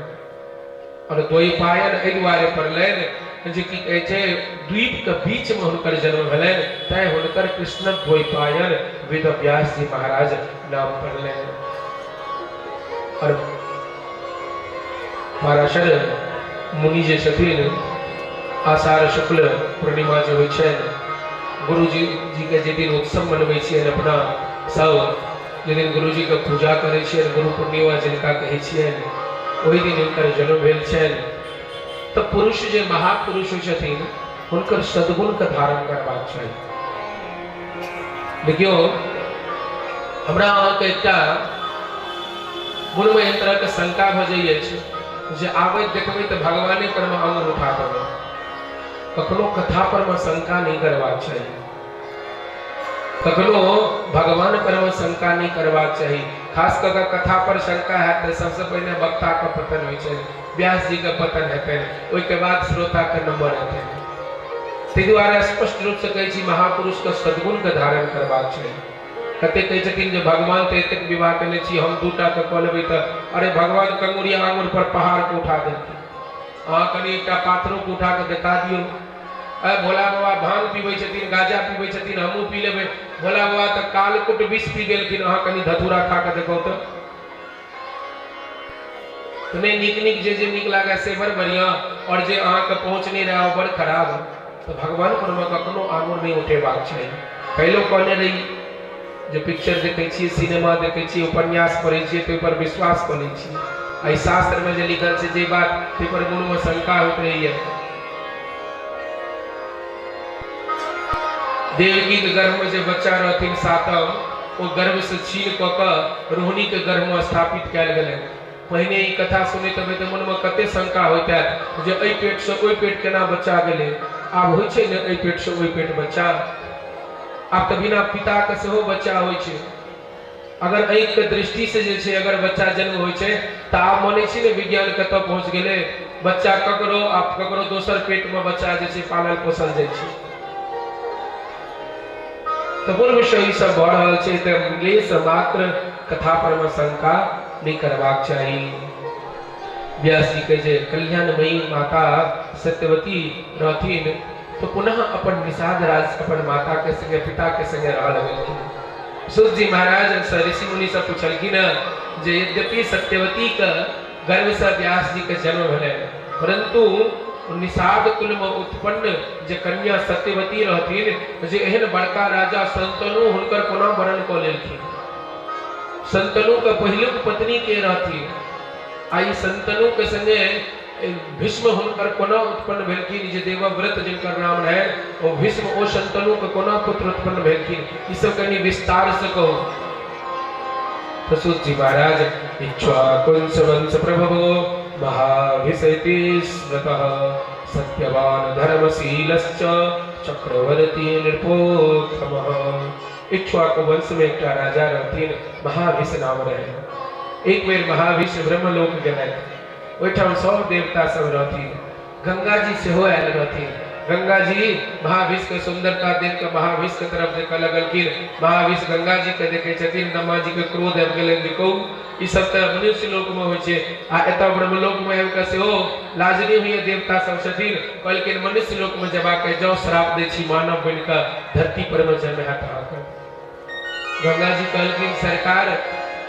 Speaker 3: और द्वैपायन एहि दुआरे पढ़लनि जे की कहै छै द्वीपके बीचमे हुनकर जन्म भेलनि, तैं हुनकर कृष्ण द्वैपायन वेदव्यास जी महाराज नाम पढ़लनि। और पराशर मुनि जे छथिन आषाढ़ शुक्ल पूर्णिमा जे होइ छनि, गुरुजी जी के जे दिन उत्सव मनबै छियनि अपना सब, जे दिन गुरुजी के पूजा करै छियनि, गुरु पूर्णिमा जिनका कहै छियनि, ओहि दिन हिनकर जन्म भेल छनि। तऽ पुरुष जे महापुरुष होइ छथिन हुनकर सद्गुण के धारण करबाक चाही। देखियौ हमरा अहाँके एकटा मोनमे एहन तरहके शंका भऽ जाइ अछि जे आबैत देखबै तऽ भगवाने पर मे आंगुर उठा देबै। कखनो कथा पर मे शंका नहि करबाक चाही, कखनो भगवान पर मे शंका नहि करबाक चाही। खास कऽ कऽ कथा पर शंका हैत तऽ सबसँ पहिने वक्ताके पतन होइ छै, व्यास जीके पतन हेतनि, ओहिके बाद श्रोताके नंबर हेतनि। ताहि दुआरे स्पष्ट रूपसँ कहै छी महापुरुषके सद्गुणके धारण करबाक चाही। कते कहै छथिन जे भगवान तऽ एतेक विवाह केने छी, हम दूटा के कऽ लेबै तऽ अरे भगवान कंगुरिया आंगुर पर पहाड़ के उठा देलखिन, अहाँ कनि एकटा पाथरो के उठा कऽ देखा दियौ। अरे भोला बाबा भांग पीबै छथिन, गाजा पीबै छथिन, हमहूँ पी लेबै। भोला बाबा तऽ कालकुट विष पी गेलखिन, अहाँ कनि धतूरा खा कऽ देखौ तऽ। नहि नीक नीक जे जे नीक लागै से बड़ बढ़िआँ, आओर जे अहाँके पहुँच नहि रहए ओ बड़ खराब। तऽ भगवान परमे कखनो आंगुर नहि उठेबाक चाही। पहिलो कहने रही जे पिक्चर देखै छियै, सिनेमा देखै छियै, उपन्यास पढ़ै छियै तऽ ओहिपर विश्वास कऽ लै छियै। एहि शास्त्रमे जे लिखल छै जे बात ताहिपर मोनमे शंका होइत रहैए। देवकीके गर्भमे जे बच्चा रहथिन सातम, ओ गर्भसँ छीन कऽ कऽ रोहिणीके गर्भमे स्थापित कयल गेलनि। पहिने ई कथा सुनैत हेबै तऽ मनमे कते शंका होइत हैत जे एहि पेटसँ ओहि पेट केना बच्चा गेलै। आब होइ छै ने एहि पेटसँ ओहि पेट बच्चा, आब तऽ बिना पिताके सेहो बच्चा होइ छै। अगर आँखिके दृष्टिसँ जे छै अगर बच्चा जन्म होइ छै तऽ आब मानै छी ने विज्ञान कतऽ पहुँच गेलै, बच्चा ककरो आ ककरो दोसर पेटमे बच्चा जे छै पालल पोसल जाइ छै। तऽ पूर्वसँ ई सब भऽ रहल छै, तऽ लेश मात्र कथा पर मे शंका नहि करबाक चाही। व्यास जी के जे कल्याणमयी माता सत्यवती रहथिन तऽ पुनः अपन निषाद राज अपन माता के संगे पिता के संगे रह लगलखिन। सूत जी महाराज से ऋषि मुनि से पुछलखिन जे यद्यपि सत्यवती के गर्भ से व्यास जी के जन्म भेलनि, परंतु निषाद कुल में उत्पन्न जे कन्या सत्यवती रहथिन, जे एहन बड़का राजा शंतनु हुनकर कोना वरण कऽ लेलखिन? शंतनु के पहिलुक पत्नी के रहथिन आ ई शंतनु के संगे भीष्म हुनकर कोना उत्पन्न भेलखिन? जे देवव्रत जिनकर नाम रहनि ओ भीष्म ओ शंतनु के कोना पुत्र उत्पन्न भेलखिन? ई सब कनि विस्तार से कहू। तो सूत जी महाराज इक्ष्वाकुंश वंश प्रभवो महाभिषेति स्मृतः सत्यवान धर्मशीलश्च चक्रवर्ती नृपोत्तमः। इक्ष्वाकु वंश में एकटा राजा रहथिन, महाभिष नाम रहे। एक बेर महाभिष ब्रह्मलोक गेलथि, ओहिठाम सब देवता सब रहथिन, गंगा जी सेहो आयल रहथिन। गंगा जी महाभिष के सुंदरता देख के महाभिष के तरफ देखे लगलखिन। महाभिष गंगा जी के देखे छथिन, ब्रह्मा जी के क्रोध आबि गेलनि जे कहू ई सब तऽ मनुष्य लोक में होइ छै आ एतऽ ब्रह्मलोक में आबि कऽ सेहो लाज नहि होइए, देवता सब छथिन। कहलखिन मनुष्य लोक में जेबाक जाउ, श्राप दै छी मानव बनि कऽ धरती पर में जन्म हैत अहाँके। गंगा जी कहलखिन सरकार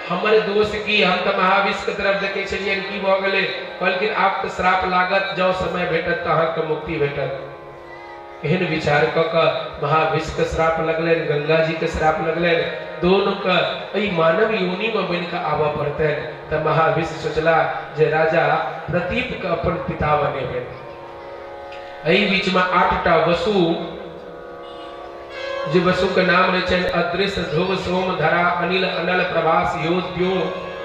Speaker 3: हमर दोष की, हम तऽ महाविष के तरफ देखे छलियनि, की भऽ गेलै? कहलखिन आब तऽ श्राप लागत, जँ समय भेटत तऽ अहाँके मुक्ति भेटत। एहन विचार कऽ कऽ महाविष के श्राप लगलनि, गंगा जी के श्राप लगलनि, दोनों के एहि मानव योनि में बनि कऽ आबऽ पड़तनि। तऽ महाविष सोचला जे राजा प्रतीप के अपन पिता बनेबनि। एहि बीच में 8टा वसु, जे वसु के नाम रहै छनि अदृश्य, ध्रुव, सोम, धरा, अनिल, अनल, प्रभास, योद्यो,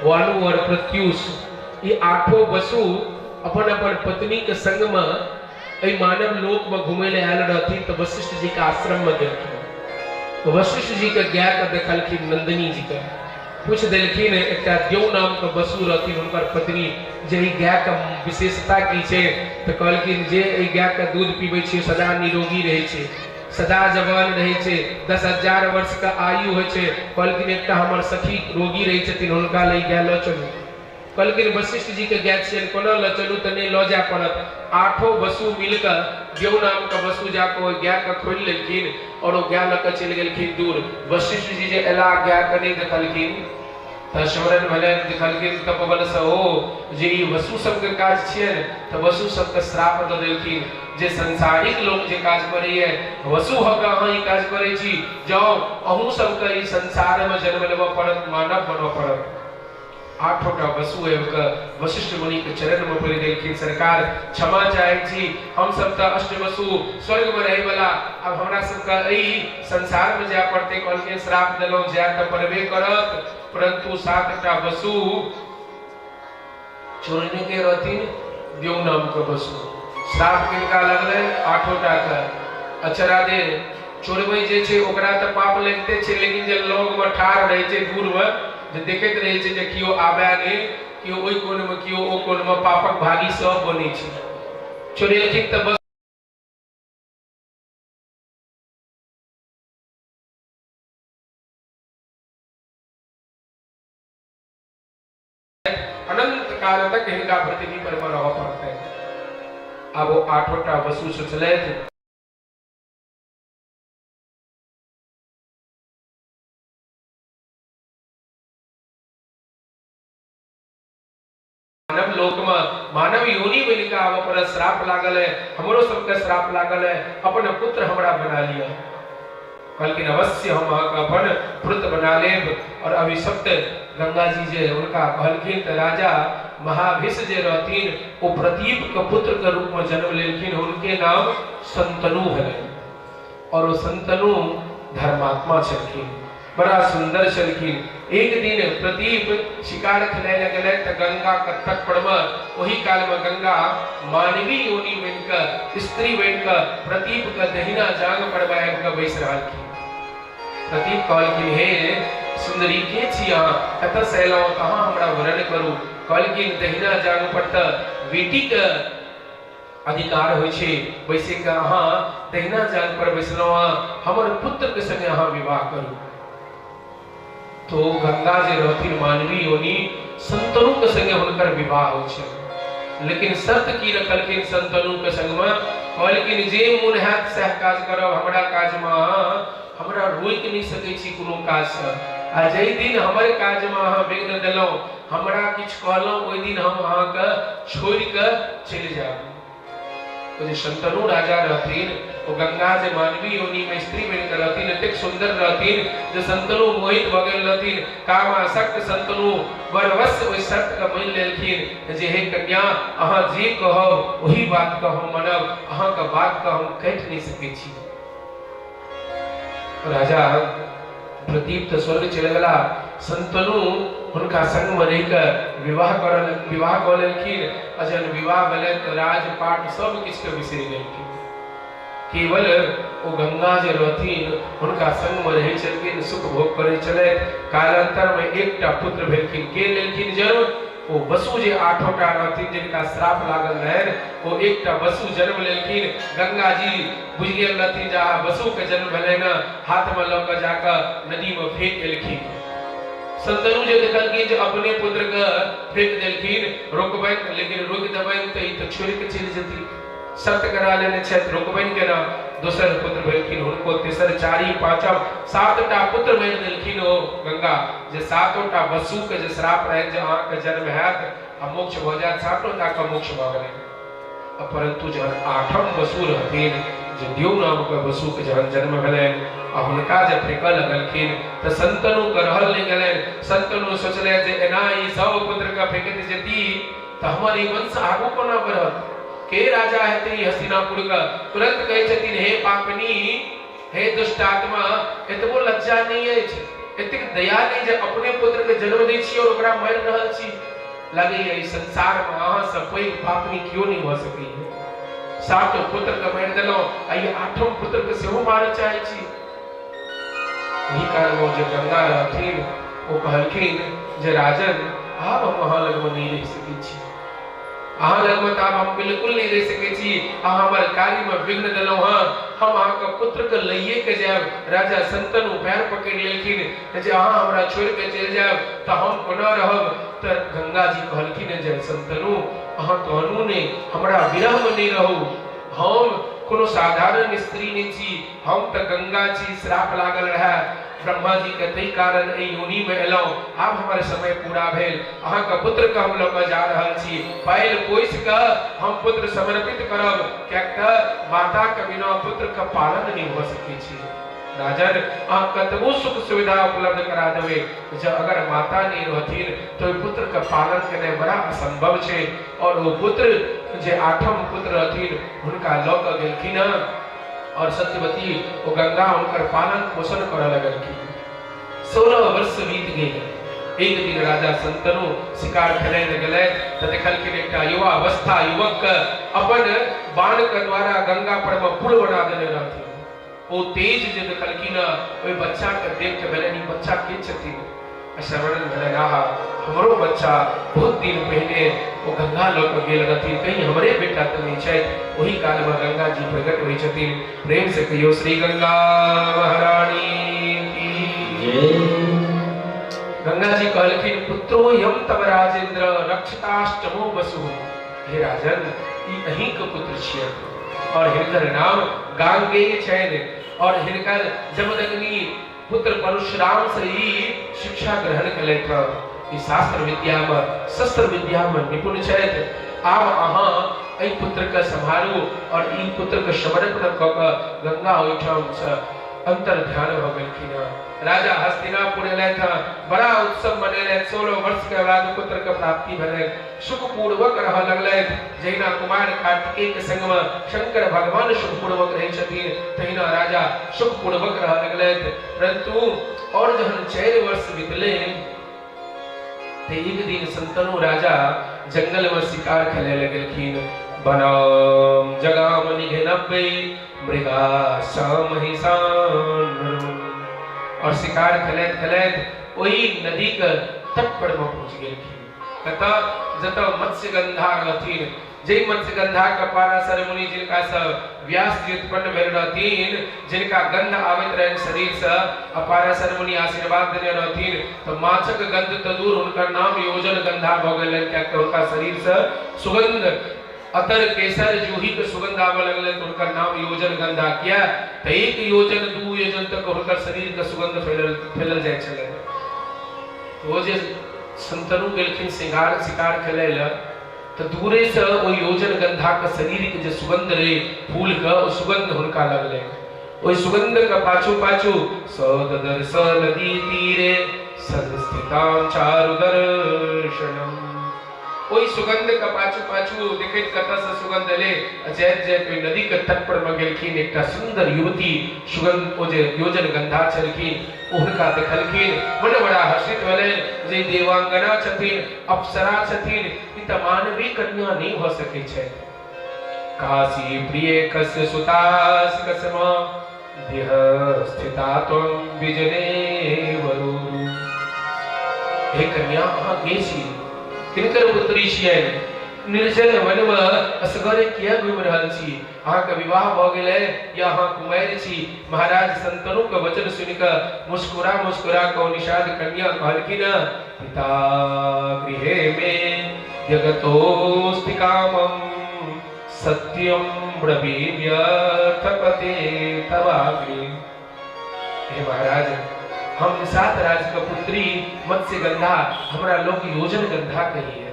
Speaker 3: वानु और प्रत्युष, ई 8 वसु अपन अपन पत्नी के संग में एहि मानव लोक में घूमे ले आयल रहथिन। तऽ वशिष्ठ जी के आश्रम में गेलखिन। वशिष्ठ जी के गाय के देखलखिन, नंदिनी जी के पूछ देलखिन, एकटा द्यौ नाम के वसु रहथिन हुनकर पत्नी, जे ई गाय के विशेषता की छै? तऽ कहलखिन जे एहि गाय के दूध पीबै छै सदा निरोगी रहै छै, सदा जवान रहै छै, 10,000 वर्ष के आयु होइ छै। कहलखिन एकटा हमर सखी रोगी रहै छथिन, हुनका लए ई गाय लऽ चलू। कहलखिन वशिष्ठ जी के गाय छियनि, कोना लऽ चलू? तऽ नहि लऽ जाय पड़त। 8 वसु मिलकऽ द्यौ नाम के वसु जाकऽ ओहि गाय के खोलि लेलखिन और ओ गाय लऽ कऽ चलि गेलखिन दूर। वशिष्ठ जी जे एला, गाय के नहि देखलखिन, तऽ स्मरण भेलनि, देखलखिन तपबल से ओ जे ई वसु सबके काज छियनि, तऽ वसु सबके श्राप दऽ देलखिन जे संसारिक लोक जे काज करैए, वसु भऽ कऽ अहाँ ई काज करै छी, जाउ अहूँ सबके ई संसारमे जन्म लेबऽ पड़त, मानव बनऽ पड़त। 8टा वसु आबि कऽ वशिष्ठ मुनि के चरण में पड़ि गेलखिन, सरकार क्षमा चाहै छी, हम सब तऽ अष्टवसु स्वर्ग में रहै वाला, आब हमरा सबके एहि संसार में जाय पड़तै। कहलखिन श्राप देलहुँ, जाय तऽ पड़बे करत, परंतु 7टा वसु चोरने के रहथिन, द्यौ नाम के वसु। श्राप किनका लगलनि? 8टा के। अच्छा राधे, चोरबै जे छै ओकरा तऽ पाप लगिते छै, लेकिन जे लग में ठाढ़ रहै छै दूर में, जे देखैत रहै छै जे केओ आबए नहि, केओ ओहि कोनमे केओ ओ कोनमे, पापक भागी सब बनै छै। चोरेलखिन तऽ बस अनंत काल तक हिनका पृथ्वी पर मे रहऽ पड़तै। आब ओ 8टा वसु सोचलथि मानव लोक में मानव योनि बनि कऽ आबऽ पड़त, श्राप लागल है, हमरो सबके श्राप लागल है, अपन पुत्र हमरा बना लिअ। कहलखिन अवश्य हम अहाँके अपन पुत्र बना लेब। और अभिशप्त गंगा जी जे हुनका कहलखिन, तऽ राजा महाभिष जे रहथिन ओ प्रतीप के पुत्र के रूप में जन्म लेलखिन, हुनके नाम संतनु भेलनि। और ओ संतनु धर्मात्मा छलखिन, बड़ा सुंदर छलखिन। एक दिन प्रदीप शिकार खेलाय लए गेलथि तऽ गंगा कत्थक पर मे ओहि काल मे गंगा मानवी योनि बनि कऽ, स्त्री बनि कऽ प्रदीप के दहिना जांग पर मे आबि कऽ बैस रहलखिन। प्रदीप कहलखिन, हे सुंदरी, के छी अहाँ, कतऽ से एलहुँ, तऽ अहाँ हमरा वरण करू। कहलखिन दहिना जांग पर तऽ बेटी के अधिकार होइ छै बैसे के, अहाँ दहिना जांग पर बैसलहुँ हँ, हमर पुत्र के संगे अहाँ विवाह करू। तो गंगा जे रहथिन मानवी योनि, संतनु के संगे हुनकर विवाह होइ छै, लेकिन शर्त की रखलखिन संतनु के संग में? कहलखिन जे मोन हैत सएह काज करब, हमरा काज में अहाँ हमरा रोकि नहि सकै छी कोनो काजसँ, आ जाहि दिन हमर काज में अहाँ विघ्न देलहुँ, हमरा किछु कहलहुँ, ओहि दिन हम अहाँके छोड़ि कऽ चलि जायब। ओ जे शंतनु राजा रहथिन, ओ गंगा जे मानवी योनि में स्त्री बनि कऽ रहथिन, एतेक सुंदर रहथिन जे शंतनु मोहित भऽ गेल रहथिन। कामासक्त शंतनु बरवश ओहि शर्त के मानि लेलखिन जे हे कन्या, अहाँ जे कहब ओही बात के हम मानब, अहाँके बात के हम काटि नहि सकै छी। राजा प्रदीप तऽ स्वर्ग चलि गेला, संतनु हुनका संग मे रहि कऽ विवाह कऽ लेलखिन। आ जहन विवाह भेलनि तऽ राजपाट सब किछु के बिसरि गेलखिन, केवल ओ गंगा जे रहथिन हुनका संग मे रहै छलखिन, सुख भोग करै छलथि। कालांतर मे एकटा पुत्र भेलखिन। के लेलखिन जन्म? ओ वसु जे 8टा रहथिन जिनका श्राप लागल रहनि, ओ एकटा वसु जन्म लेलखिन। गंगा जी बुझि गेल रहथिन जे आहा वसु के जन्म भेलनि हँ, हाथ मे लऽ कऽ जाकऽ नदी मे फेंक एलखिन। संतनु जे देखलखिन जे अपने पुत्र के फेंक देलखिन, रोकबनि, लेकिन रोकि देबनि तऽ ई तऽ छोड़ि कऽ चलि जेती, शर्त करा लेने छथि, रोकबनि केना? दोसर पुत्र भेलखिन हुनको, तेसर, चारिम, पाँचम, 7टा पुत्र मारि देलखिन ओ गंगा, जे 7टा वसु के जे श्राप रहनि जे अहाँके जन्म हैत आ मोक्ष भऽ जायत। सातो टा के मोक्ष भऽ गेलै। परंतु जहन आठम वसु रहथिन, जे द्यौ नाम के वसु के जहन जन्म भेलनि आ हुनका जे फेकऽ लगलखिन तऽ संतनु के रहल नहि गेलनि। संतनु सोचलनि जे एना ई सब पुत्र के फेकैत जेती तऽ हमर ई वंश आगू कोना बढ़त, के राजा हेतै ई हस्तिनापुर के। तुरंत कहै छथिन, हे पापनी, हे दुष्ट आत्मा, एतबो लज्जा नहि अछि, एतेक दया नहि जे अपने पुत्र के जन्म दै छी और ओकरा मारि रहल छी। लगैया ई संसार मे अहाँ सँ पैघ पापनी केओ नहि भऽ सकैया। सातो पुत्र के मारि देलहुँ आ ई आठम पुत्र के सेहो मारऽ चाहै छी। ओहि काल मे ओ जे गंगा रहथिन ओ कहलखिन जे राजन, आब हम अहाँ लग मे नहि रहि सकै छी। अहाँ लगमे तऽ आब हम बिल्कुल नहि रहि सकै छी। अहाँ हमर कार्यमे विघ्न देलहुँ हँ। हम अहाँके पुत्रके लैए के जायब। राजा शंतनु पैर पकड़ि लेलखिन जे अहाँ हमरा छोड़ि कऽ चलि जायब तऽ हम कोना रहब। तऽ गंगाजी कहलखिन जे शंतनु, अहाँ कानू नहि, हमरा विरहमे नहि रहू। हम कोनो साधारण स्त्री नहि छी, हम तऽ गंगा छी। श्राप लागल रहए ब्रह्मा जी के, ताहि कारण एहि योनि में एलहुँ। आब हमर समय पूरा भेल। अहाँके पुत्र के हम लऽ कऽ जा रहल छी। पालि पोसि कऽ हम पुत्र समर्पित करब, किएक तऽ माता के बिना पुत्र के पालन नहि भऽ सकै छै। राजन, अहाँ कतबो सुख सुविधा उपलब्ध करा देबै, जँ अगर माता नहि रहथिन तऽ ओहि पुत्र के पालन केनाइ बड़ा असंभव छै। और ओ पुत्र जे आठम पुत्र रहथिन हुनका लऽ कऽ गेलखिन हँ और सत्यवती ओ गंगा हुनकर पालन पोषण करऽ लगलखिन। 16 वर्ष बीत गेल। एक दिन राजा शंतनु शिकार खेलाय लए गेलथि तऽ देखलखिन एकटा युवा अवस्था युवक के अपन बाण के द्वारा गंगा पर मे पुल बना देने रहथिन। ओ तेज जे देखलखिन ओहि बच्चा के देख के भेलनि ई बच्चा के छथिन। आ श्रवण भेलनि, आहा, हमरो बच्चा बहुत दिन पहिने ओ गंगा लऽ कऽ गेल रहथिन, कहीं हमरे बेटा तऽ नहि छथि। ओहि काल मे गंगा जी प्रकट होइ छथिन। प्रेम से कहियो श्री गंगा महारानी की जय। गंगा जी कहलखिन, पुत्रो यम तब राजेंद्र रक्षताष्टमो वसु। हे राजन, ई अहीं के पुत्र छियनि और हिनकर नाम गांगेय छनि और हिनकर जमदग्नि पुत्र परशुराम से ई शिक्षा ग्रहण केलथि। ई शास्त्र विद्या में शस्त्र विद्या में निपुण छथि। आब अहाँ एहि पुत्र के सम्हारू। और ई पुत्र के समर्पण कऽ कऽ गंगा ओहिठाम से अंतर ध्यान भऽ गेलखिन। राजा हस्तिनापुर एलथि, बड़ा उत्सव मनेलथि। 16 वर्ष के बाद पुत्र के प्राप्ति भेलनि, सुखपूर्वक रहऽ लगलथि। जहिना कुमार कार्तिकेय के संग में शंकर भगवान सुखपूर्वक रहै छथिन, तहिना राजा सुखपूर्वक रहऽ लगलथि। परंतु और जहन 4 वर्ष बीतले तऽ एक दिन शंतनु राजा जंगल में शिकार खेले लगलखिन। बनाम जगाम निघनब्बे मृगा श्याम हिसान। और शिकार खेलैत खेलैत ओहि नदी के तट पर में पहुंच गेलखिन, कतऽ जतऽ मत्स्यगंधा रहथिन। जाहि मत्स्यगंधा के पाराशर मुनि जिनका सँ व्यास जी उत्पन्न भेल रहथिन, जिनका गंध आबैत रहनि शरीर सँ, आ पाराशर मुनि आशीर्वाद देने रहथिन तऽ माछक गंध तऽ दूर हुनकर नाम योजन गंधा भऽ गेलनि, किएक तऽ हुनका शरीर सँ सुगंध अतर केसर जूही के सुगंध आबऽ लगलनि तऽ हुनकर नाम योजन गंधा। किया तऽ 1 योजन 2 योजन तक हुनकर शरीर के सुगंध फैलल फैलल जाइ छलनि। ओ जे शंतनु गेलखिन शिकार शिकार खेलै लए तऽ दूरे से ओ योजन गंधा के शरीर के जे सुगंध रहे फूल के, ओ सुगंध हुनका लगलै। ओहि सुगंध के पाछू पाछू सौददर्श नदी तीरे संस्थितां चारु दर्शनम। ओहि सुगंध के पाछू पाछू देखैत कतऽ से सुगंध एलै, आ जाइत जाइत ओहि नदी के तट पर मे गेलखिन। एकटा सुंदर युवती सुगंध ओ जे योजन गंधा छलखिन ओ हुनका देखलखिन, मन बड़ा हर्षित भेलनि जे देवांगना छथिन, अप्सरा छथिन, ई तऽ मानवी कन्या नहि भऽ सकै छथि। काशी प्रिय कस्य सुतास कसमा देह स्थिता त्वं विजने वरुरु। हे कन्या, अहाँ के छी, किनकर पुत्री छियनि, निर्जन वनमे असगरे किया घुमि रहल छी, अहाँके विवाह भऽ गेलै या अहाँ कुमारि छी? महाराज शंतनु के वचन सुनि कऽ मुस्कुरा मुस्कुरा कऽ निषाद कन्या कहलखिन, पिता गृहे मे जगतोस्ति कामम सत्यम ब्रवीम्यर्थपते तवाग्रे। हे महाराज, हम निषाद राज के पुत्री मत्स्यगंधा, हमरा लोक योजन गंधा कहिए।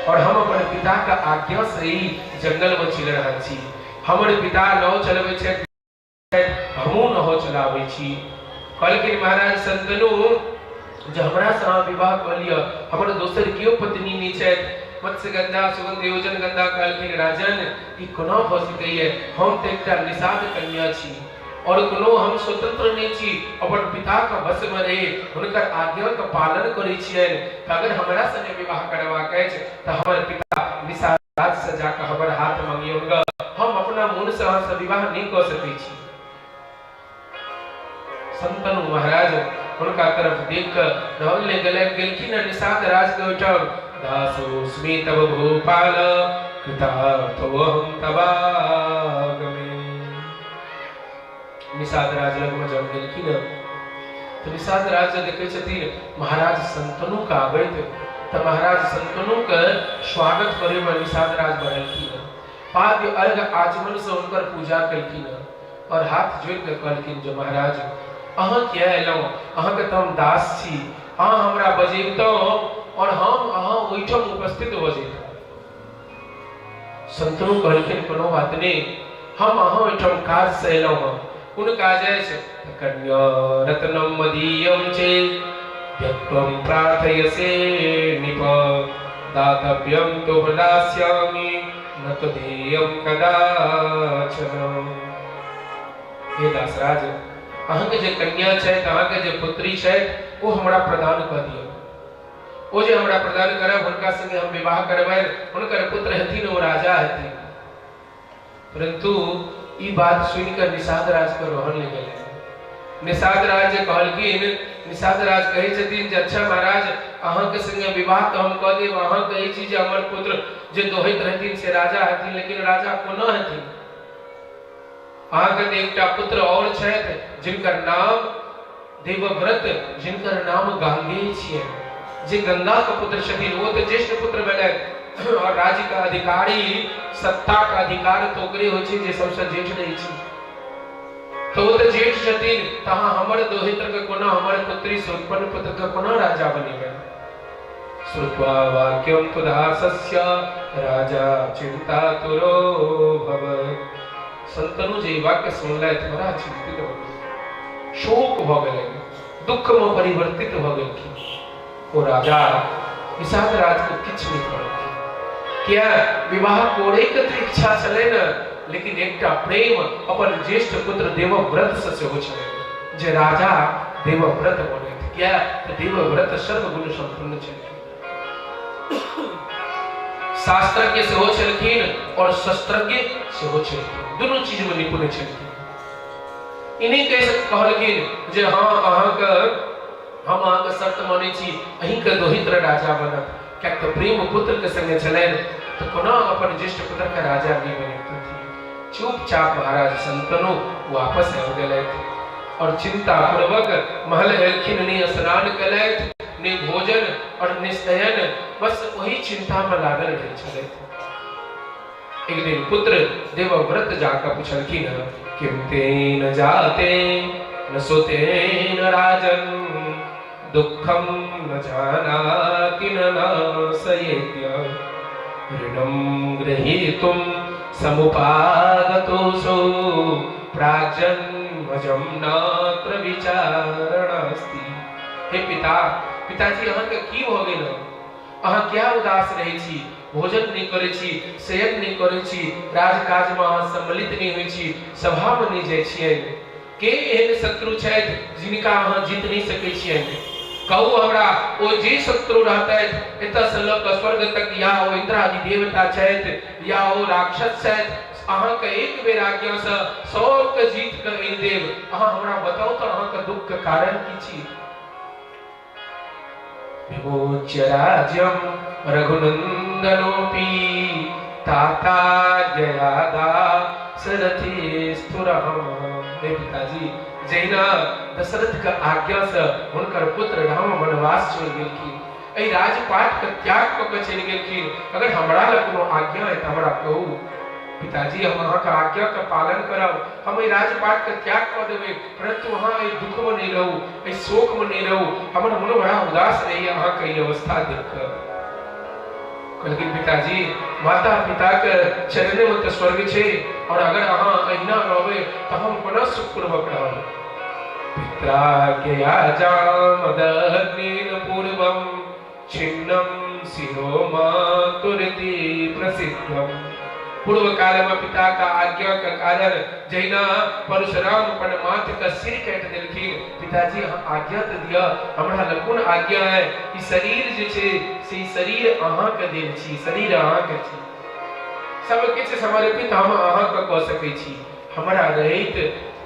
Speaker 3: और हम अपन पिता के आज्ञा से ही जंगल में चलि रहल छी। हमर पिता नाव चलबै छथि, हमहूँ नाव चलाबै छी। कहलखिन महाराज शंतनु जे हमरा से अहाँ विवाह कऽ लिअ, हमर दोसर केओ पत्नी नहि छथि। मत्स्यगंधा सुगंध योजन गंधा कहलखिन राजन ई कोना भऽ सकैए, हम तऽ एकटा निषाद कन्या छी और कोनो हम स्वतंत्र नहि छी, अपन पिताके वशमे रहि हुनकर आज्ञाके पालन करै छियनि। तऽ अगर हमरा संगे विवाह करबाक अछि तऽ हमर पिता निषाद राज से जाकऽ हमर हाथ मंगियौन गऽ, हम अपना मोनसँ अहाँसँ विवाह नहि कऽ सकै छी। संतनु महाराज हुनका तरफ देख कऽ रहल नहि गेलनि, गेलखिन निषाद राज के ओहिठाम। दासोस्मि तव भूपाल कृतार्थोऽहं तवागमे। निषाद राज लगमे जब गेलखिन तऽ निषाद राज जे देखै छथिन महाराज संतनु के आबैत, तऽ महाराज संतनु के स्वागत करे में निषाद राज बढ़लखिन। पाद्य अर्घ आचमन से हुनकर पूजा केलखिन और हाथ जोड़ि कऽ कहलखिन जे महाराज अहाँ किया एलहुँ, अहाँके तऽ हम दास छी, अहाँ हमरा बजेबतहुँ और हम अहाँ ओहिठाम उपस्थित भऽ जैतहुँ। संतनु कहलखिन कोनो बात नहि, हम अहाँ ओहिठाम काज से एलहुँ हँ। कोन काज अछि? कन्या रत्नम मदीयम चेत् यत्त्वं प्रार्थयसे नृप दातव्यं तु प्रदास्यामि न तो देयं कदाचन। हे दासराज, अहाँके जे कन्या छथि, अहाँके जे पुत्री छथि, ओ हमरा प्रदान कऽ दिअ। ओ जे हमरा प्रदान करब, हुनका संगे हम विवाह करबनि, हुनकर पुत्र हेथिन, ओ राजा हेथिन। परंतु ई बात सुनि कऽ निषाद राज के रहल नहि गेलनि। निषाद राज जे कहलखिन, निषाद राज कहै छथिन जे अच्छा महाराज, अहाँके संगे विवाह तऽ हम कऽ देब, अहाँ कहै छी जे हमर पुत्र जे दोहैत रहथिन से राजा हेथिन, लेकिन राजा कोना हेथिन? अहाँके तऽ एकटा पुत्र आओर छथि जिनकर नाम देवव्रत, जिनकर नाम गांगेय छियनि, जे गंगाके पुत्र छथिन, ओ तऽ ज्येष्ठ पुत्र भेलथि और राज्यके अधिकारी, सत्ताके अधिकार तऽ ओकरे होइ छै जे सबसँ जेठ रहै छै। तऽ ओ तऽ जेठ छथिन, तऽ अहाँ हमर दोहित्रके कोना, हमर पुत्री से उत्पन्न पुत्रके कोना राजा बनेबै? श्रुत्वा वाक्यं तु दासस्य राजा चिन्तातुरो भवत्। संतनु जे वाक्य सुनलथि बड़ा चिंतित भऽ गेल, शोक भऽ गेलनि, दुःखमे परिवर्तित भऽ गेलखिन। ओ राजा निषाद राजके किछु नहि कहलखिन। किया विवाह करैके तऽ इच्छा छलै ने, लेकिन एकटा प्रेम अपन ज्येष्ठ पुत्र देवव्रत से सेहो छलै जे राजा देवव्रत बनैत। किया तऽ देवव्रत सर्वगुण संपन्न छलखिन, शास्त्रज्ञ सेहो छलखिन और शस्त्रज्ञ सेहो छलखिन, दुनू चीज में निपुण छलखिन। इन्हीं कहि कहलखिन जे हाँ अहाँके हम अहाँके शर्त मानै छी, अहीँके दोहित्र राजा बनत। किएक तऽ प्रेम पुत्रके संगे छलनि तऽ कोना अपन ज्येष्ठ पुत्रके राजा नहि बनितथिन। चुपचाप महाराज शंतनु वापस आबि गेलथि और चिंता पूर्वक महल एलखिन। नहि स्नान केलथि, नहि भोजन और निश्चयन, बस वही चिंता में लागल रहै छलथि। एक दिन पुत्र देवव्रत जाकर पुछलखिन, किम तेन जाते न सुतेन राजन दुःखम न जानाति न नाशयेत्य ऋणं ग्रहीतुं समुपागतोऽसौ प्राग्जन्मजं नात्र विचारणास्ति। हे पिता, पिताजी अहाँके की भऽ गेल? अहाँ क्या उदास रहै छी? भोजन नहि करै छी, शयन नहि करै छी, राजकाजमे अहाँ सम्मिलित नहि होइ छी, सभामे नहि जाइ छियै। के एहन शत्रु छथि जिनका अहाँ जीत नहि सकै छियनि? कहू हमरा, ओ जे शत्रु रहतथि, एतऽसँ लऽ कऽ स्वर्ग तक, या ओ इन्द्रादि देवता छथि या ओ राक्षस छथि, अहाँके एक बेर आज्ञासँ सबके जीत कऽ आनि देब। अहाँ हमरा बताउ तऽ अहाँके दुःखके कारण की छी? विमोच्य राज्यम रघुनंदनोपि ताताज्ञया दाशरथि स्थुरहम। हे पिताजी, जहिना दशरथ के आज्ञा से हुनकर पुत्र राम वनवास छोड़ि गेलखिन, एहि राजपाट के त्याग कऽ के चलि गेलखिन, अगर हमरा लग कोनो आज्ञा है तऽ हमरा कहू पिताजी, हम अहाँके आज्ञा के पालन करब, हम एहि राजपाट के त्याग कऽ देबै, परंतु अहाँ एहि दुख में नहीं रहू, एहि शोक में नहीं रहू। हमर मन बड़ा उदास रहैए अहाँके ई अवस्था देख कऽ। कहलखिन पिताजी, माता पिता के चरणे में तऽ स्वर्ग छै, और अगर अहाँ अहिना रहबै तऽ हम कोना सुखपूर्वक रहब। पित्राज्ञया जामदग्नेन पूर्वं छिन्नं शिरो मातुरिति प्रसिद्धम। पूर्व काल में पिता का आज्ञा के कारण जहिना परशुराम अपन माथ के सिर काटि देलखिन, पिताजी अहाँ आज्ञा तऽ दिअ, हमरा लग कोन आज्ञा है, ई शरीर जे छै से ई शरीर अहाँके देल छी, शरीर अहाँके छी, सब किछु समर्पित हम अहाँके कऽ सकै छी। हमरा रहैत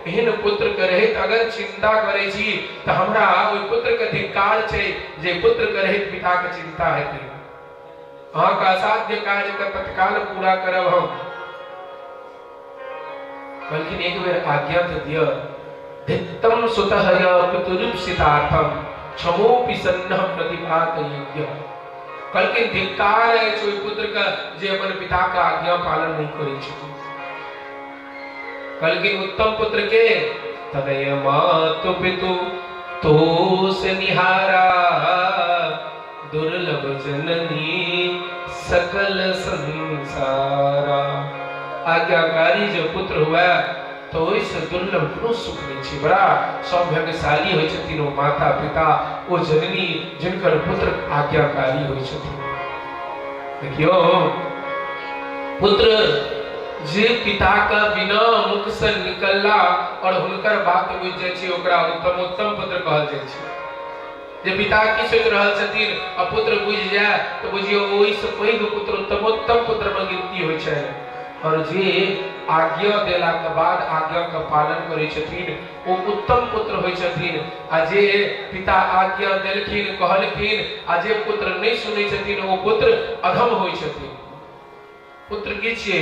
Speaker 3: एहन पुत्र के रहैत अगर चिंता करै छी तऽ हमरा ओहि पुत्र के धिक्कार छै जे पुत्र के रहैत पिता के चिंता हेतै। अहाँके असाध्य कार्य के तत्काल पूरा करब हम। कहलखिन एक बेर आज्ञा तऽ दिअ। धिक्तम सुतः य पितुरीप्सितार्थम क्षमोपि सन्नः प्रतिभात यज्ञ। कहलखिन धिक्कार अछि ओहि पुत्र के जे अपन पिता के आज्ञा पालन नहि करै छथिन। कहलखिन उत्तम पुत्र के तनय मातु पितु तोष निहारा दुर्लभ जननी सकल संसारा। आज्ञाकारी जो पुत्र हुए तऽ ओहिसँ दुर्लभ कोनो सुख नहि छै। बड़ा सौभाग्यशाली होइ छथिन ओ माता पिता, ओ जननी जिनकर पुत्र आज्ञाकारी होइ छथिन। देखियौ, पुत्र जे पिता के बिना मुख से निकलला और हुनकर बात बुझि जाइ छै ओकरा उत्तम उत्तम पुत्र कहल जाइ छै। जे पिता की सोचि रहल छथिन आ पुत्र बुझि जाय तऽ बुझियौ ओहिसँ पैघ पुत्र उत्तमोत्तम पुत्रमे गिनती होइ छनि। और जे आज्ञा देलाके बाद आज्ञाके पालन करै छथिन ओ उत्तम पुत्र होइ छथिन। आ जे पिता आज्ञा देलखिन कहलखिन आ जे पुत्र नहि सुनै छथिन ओ पुत्र अधम होइ छथिन। पुत्र की छियै?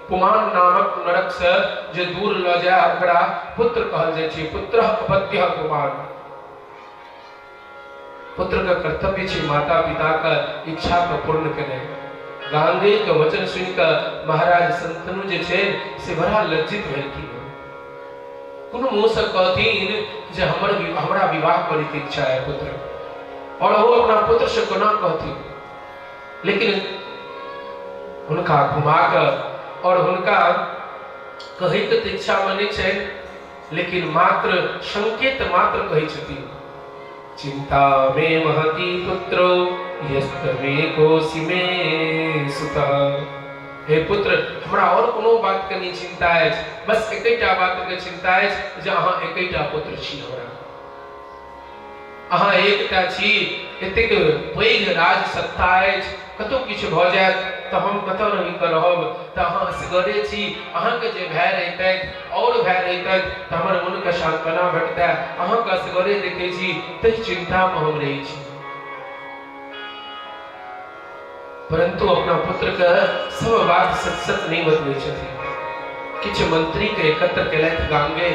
Speaker 3: पुमान नामक नरक से जे दूर लऽ जाय ओकरा पुत्र कहल जाइ छै। पुत्र अपत्य पुमान। पुत्र के कर्तव्य छै माता पिता के इच्छा के पूर्ण केनाइ। गांगेय के वचन सुनि कऽ महाराज शंतनु जे छै से बड़ा लज्जित भेलखिन। कोनो मुँह से कहथिन जे हमर हमरा विवाह करैके इच्छा है पुत्र, और ओ अपना पुत्र से कोना कहथिन। लेकिन हुनका घुमा कऽ और हुनका कहैके तऽ इच्छा मे नहि छनि, लेकिन मात्र संकेत मात्र कहै छथिन। चिंता मे महती पुत्रो यस्तमे कोसि मे सुतः। हे पुत्र, हमरा और कोनो बात के नहि चिंता अछि, बस एकेटा बात के चिंता अछि जे अहाँ एकेटा पुत्र छी हमरा, अहाँ एकटा छी, एतेक पैघ राज सत्ता अछि, कतौ किछु भऽ जायत तऽ हम कतऽ रहि कऽ रहब, तऽ अहाँ असगरे छी, अहाँके जे भाय रहितथि और भाय रहितथि तऽ हमर मोनके सांत्वना भेटतै, अहाँके असगरे देखै छी ताहि चिन्तामे हम रहै छी। परंतु अपना पुत्रके सब बात सच सच नहि बतबै छथिन। किछु मंत्रीके एकत्र केलथि गांगे,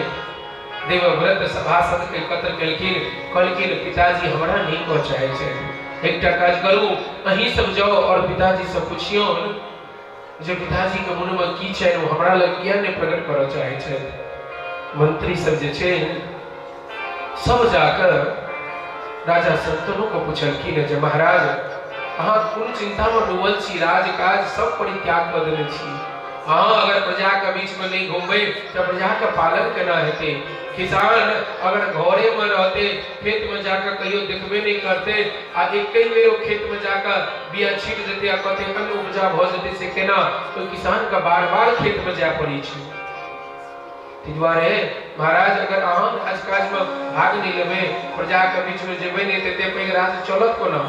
Speaker 3: देवव्रत सभासद के एकत्र केलखिन, कहलखिन पिताजी हमरा नहि कह चाहै छथि, एकटा काज करू, अहीं सब जाउ और पिताजी से पुछियौन जे पिताजी के मन में की छनि, ओ हमरा लग किया नहि प्रकट करऽ चाहै छथि। मंत्री सब जे छै सब जाकऽ राजा शंतनु के पुछलखिन जे महाराज अहाँ कोन चिंता में डूबल छी, राजकाज सब परित्याग कऽ देने छी, अहाँ अगर प्रजा के बीच में नहीं घूमबै तऽ प्रजा के पालन केना हेतै। किसान अगर घरे में रहते, खेत में जाकर कहियो देखबे नहीं करते आ एके बेर ओ खेत में जाकर बिया छीट देते आ कहते अन्न उपजा भऽ जेतै, से केना? ओहि किसान के बार बार खेत में जाय पड़ै छै। ताहि दुआरे महाराज अगर अहाँ राजकाज में भाग नहीं लेबै, प्रजा के बीच में जेबै नहीं, तऽ एते पैघ राज चलत कोना?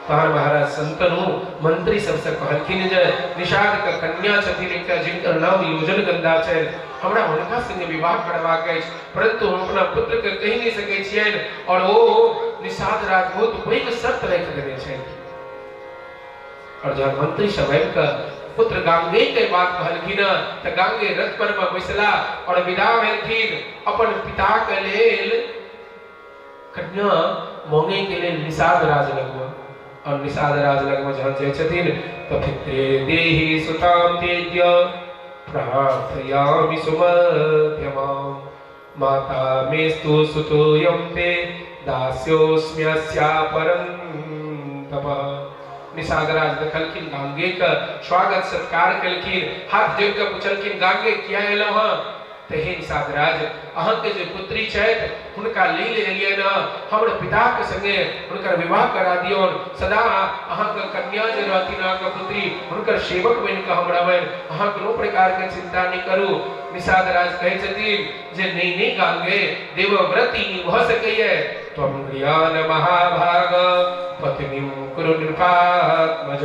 Speaker 3: तहन महाराज शंतनु मंत्री सबसे कहलखिन जे निषाद के कन्या छथिन एकटा जिनकर नाम योजन गंधा छनि, हमरा हुनका संगे विवाह करबाक अछि, परंतु हम अपना पुत्र के कहि नहि सकै छियनि और ओ निषाद राज बहुत पैघ शर्त राखि देने छनि। और जहन मंत्री सब आबि कऽ पुत्र गांगेय के बात कहलखिन तऽ गांगेय रथ पर में बैसला और विदा भेलखिन अपन पिता के लेल कन्या मांगे के लेल निषाद राज लगमे। और निषाद राज लगमे जहन जाइ छथिन तऽ पित्रे देहि सुताम तेज्य प्रार्थयामि सुमध्यमाम माता मेस्तु सुतोऽयं ते दास्योऽस्म्यस्या परं तपः। निषादराज देखलखिन गांगे के स्वागत सत्कार केलखिन, हाथ जोड़ि कऽ पुछलखिन, गांगे किया एलहुँ हँ? तऽ हे निषादराज, अहाँके जे पुत्री छथि हुनका लै लए एलियनि हँ, हमर पिताके संगे हुनकर विवाह करा दियौन, सदा अहाँके कन्या जे रहथिन अहाँके पुत्री हुनकर सेवक बनि कऽ हम रहबनि, अहाँ कोनो प्रकारके चिन्ता नहि करू। निषादराज कहै छथिन जे नहि नहि गांगे, देवव्रत ई नहि भऽ सकैए, त्वं गृहाण महाभाग पत्नीं कुरु नृपात्मज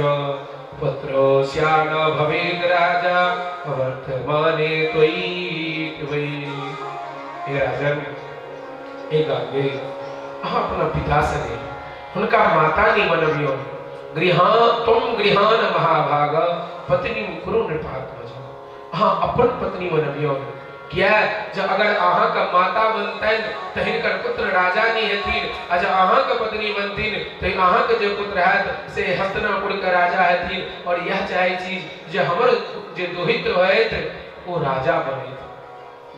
Speaker 3: पुत्रोऽस्या न भवेद् राजा वर्तमाने त्वयि वै। हे राजन, हे गांगे, अहाँ अपना पिता संगे हुनका माता नहि बनबियौ। गृहान त्वं गृहाण महाभाग पत्नी कुरु नृपात्मज, अहाँ अपन पत्नी बनबियौ। किया जे अगर अहाँके माता बनतनि तऽ हिनकर पुत्र राजा नहि हेथिन, आ जब अहाँके पत्नी बनथिन तऽ अहाँके जे पुत्र हैत से हस्तिनापुरके राजा हेथिन। और इएह चाहै छी जे हमर जे दोहित्र होयत ओ राजा बनैत।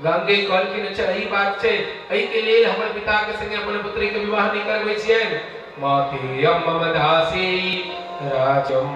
Speaker 3: गांगे कहलखिन, अच्छा ई बात छै, एहिके लेल हमर पिताके संगे अपन पुत्रीके विवाह नहि करबै छियनि। मातेयम मम दासी राजम।